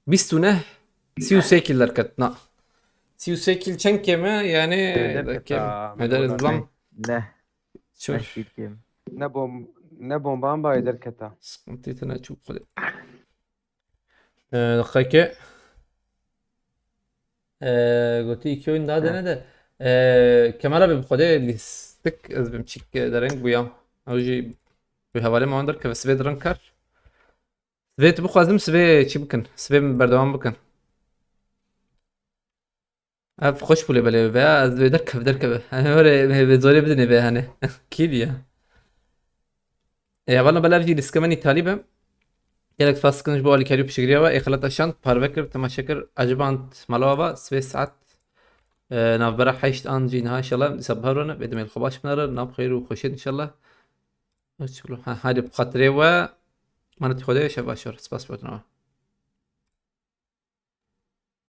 Bîst û neh. Sî û sê killer ket. Na. Sî û sê kill çend keme? Yani Eder dakika. keta, Eder Mehmet izlam. Ne? Çur. Eşit kim? Ne bom ne bomban ba eder keta. Sıkıntı tane çok kolay. Ee, dakika. Ee, goti iki oyun daha dene de. Ee, Kemal abi bu kadar listik ez bim çik dereng bu ya. Ew jî bi hevalê me wan derkeve sibê dirin kar. Sibê tu bixwazim sibê çi bikin? Sibê min berdewam bikin. Ev xweş bû lê belê veya ez wê derkev derkeve. Hani öyle bir zorê bidin eve hani. Kî diye. E, hevalna bela jî lîskemenî talî be. Gelek spas dikim ji bo alîkarî û piştgiriya we. Ê xelata şand, parve kir, temaşe kir, eciband mala we va, sibê saet, e, navbera heşt an jî niha, inşallah dîsa biharone, bê demê li xwe baş binere, nav xêr û xweşiyet inşallah. Ha, hadi bi xatirê we, manetî Xwedê, şev baş, spas bo tinawa.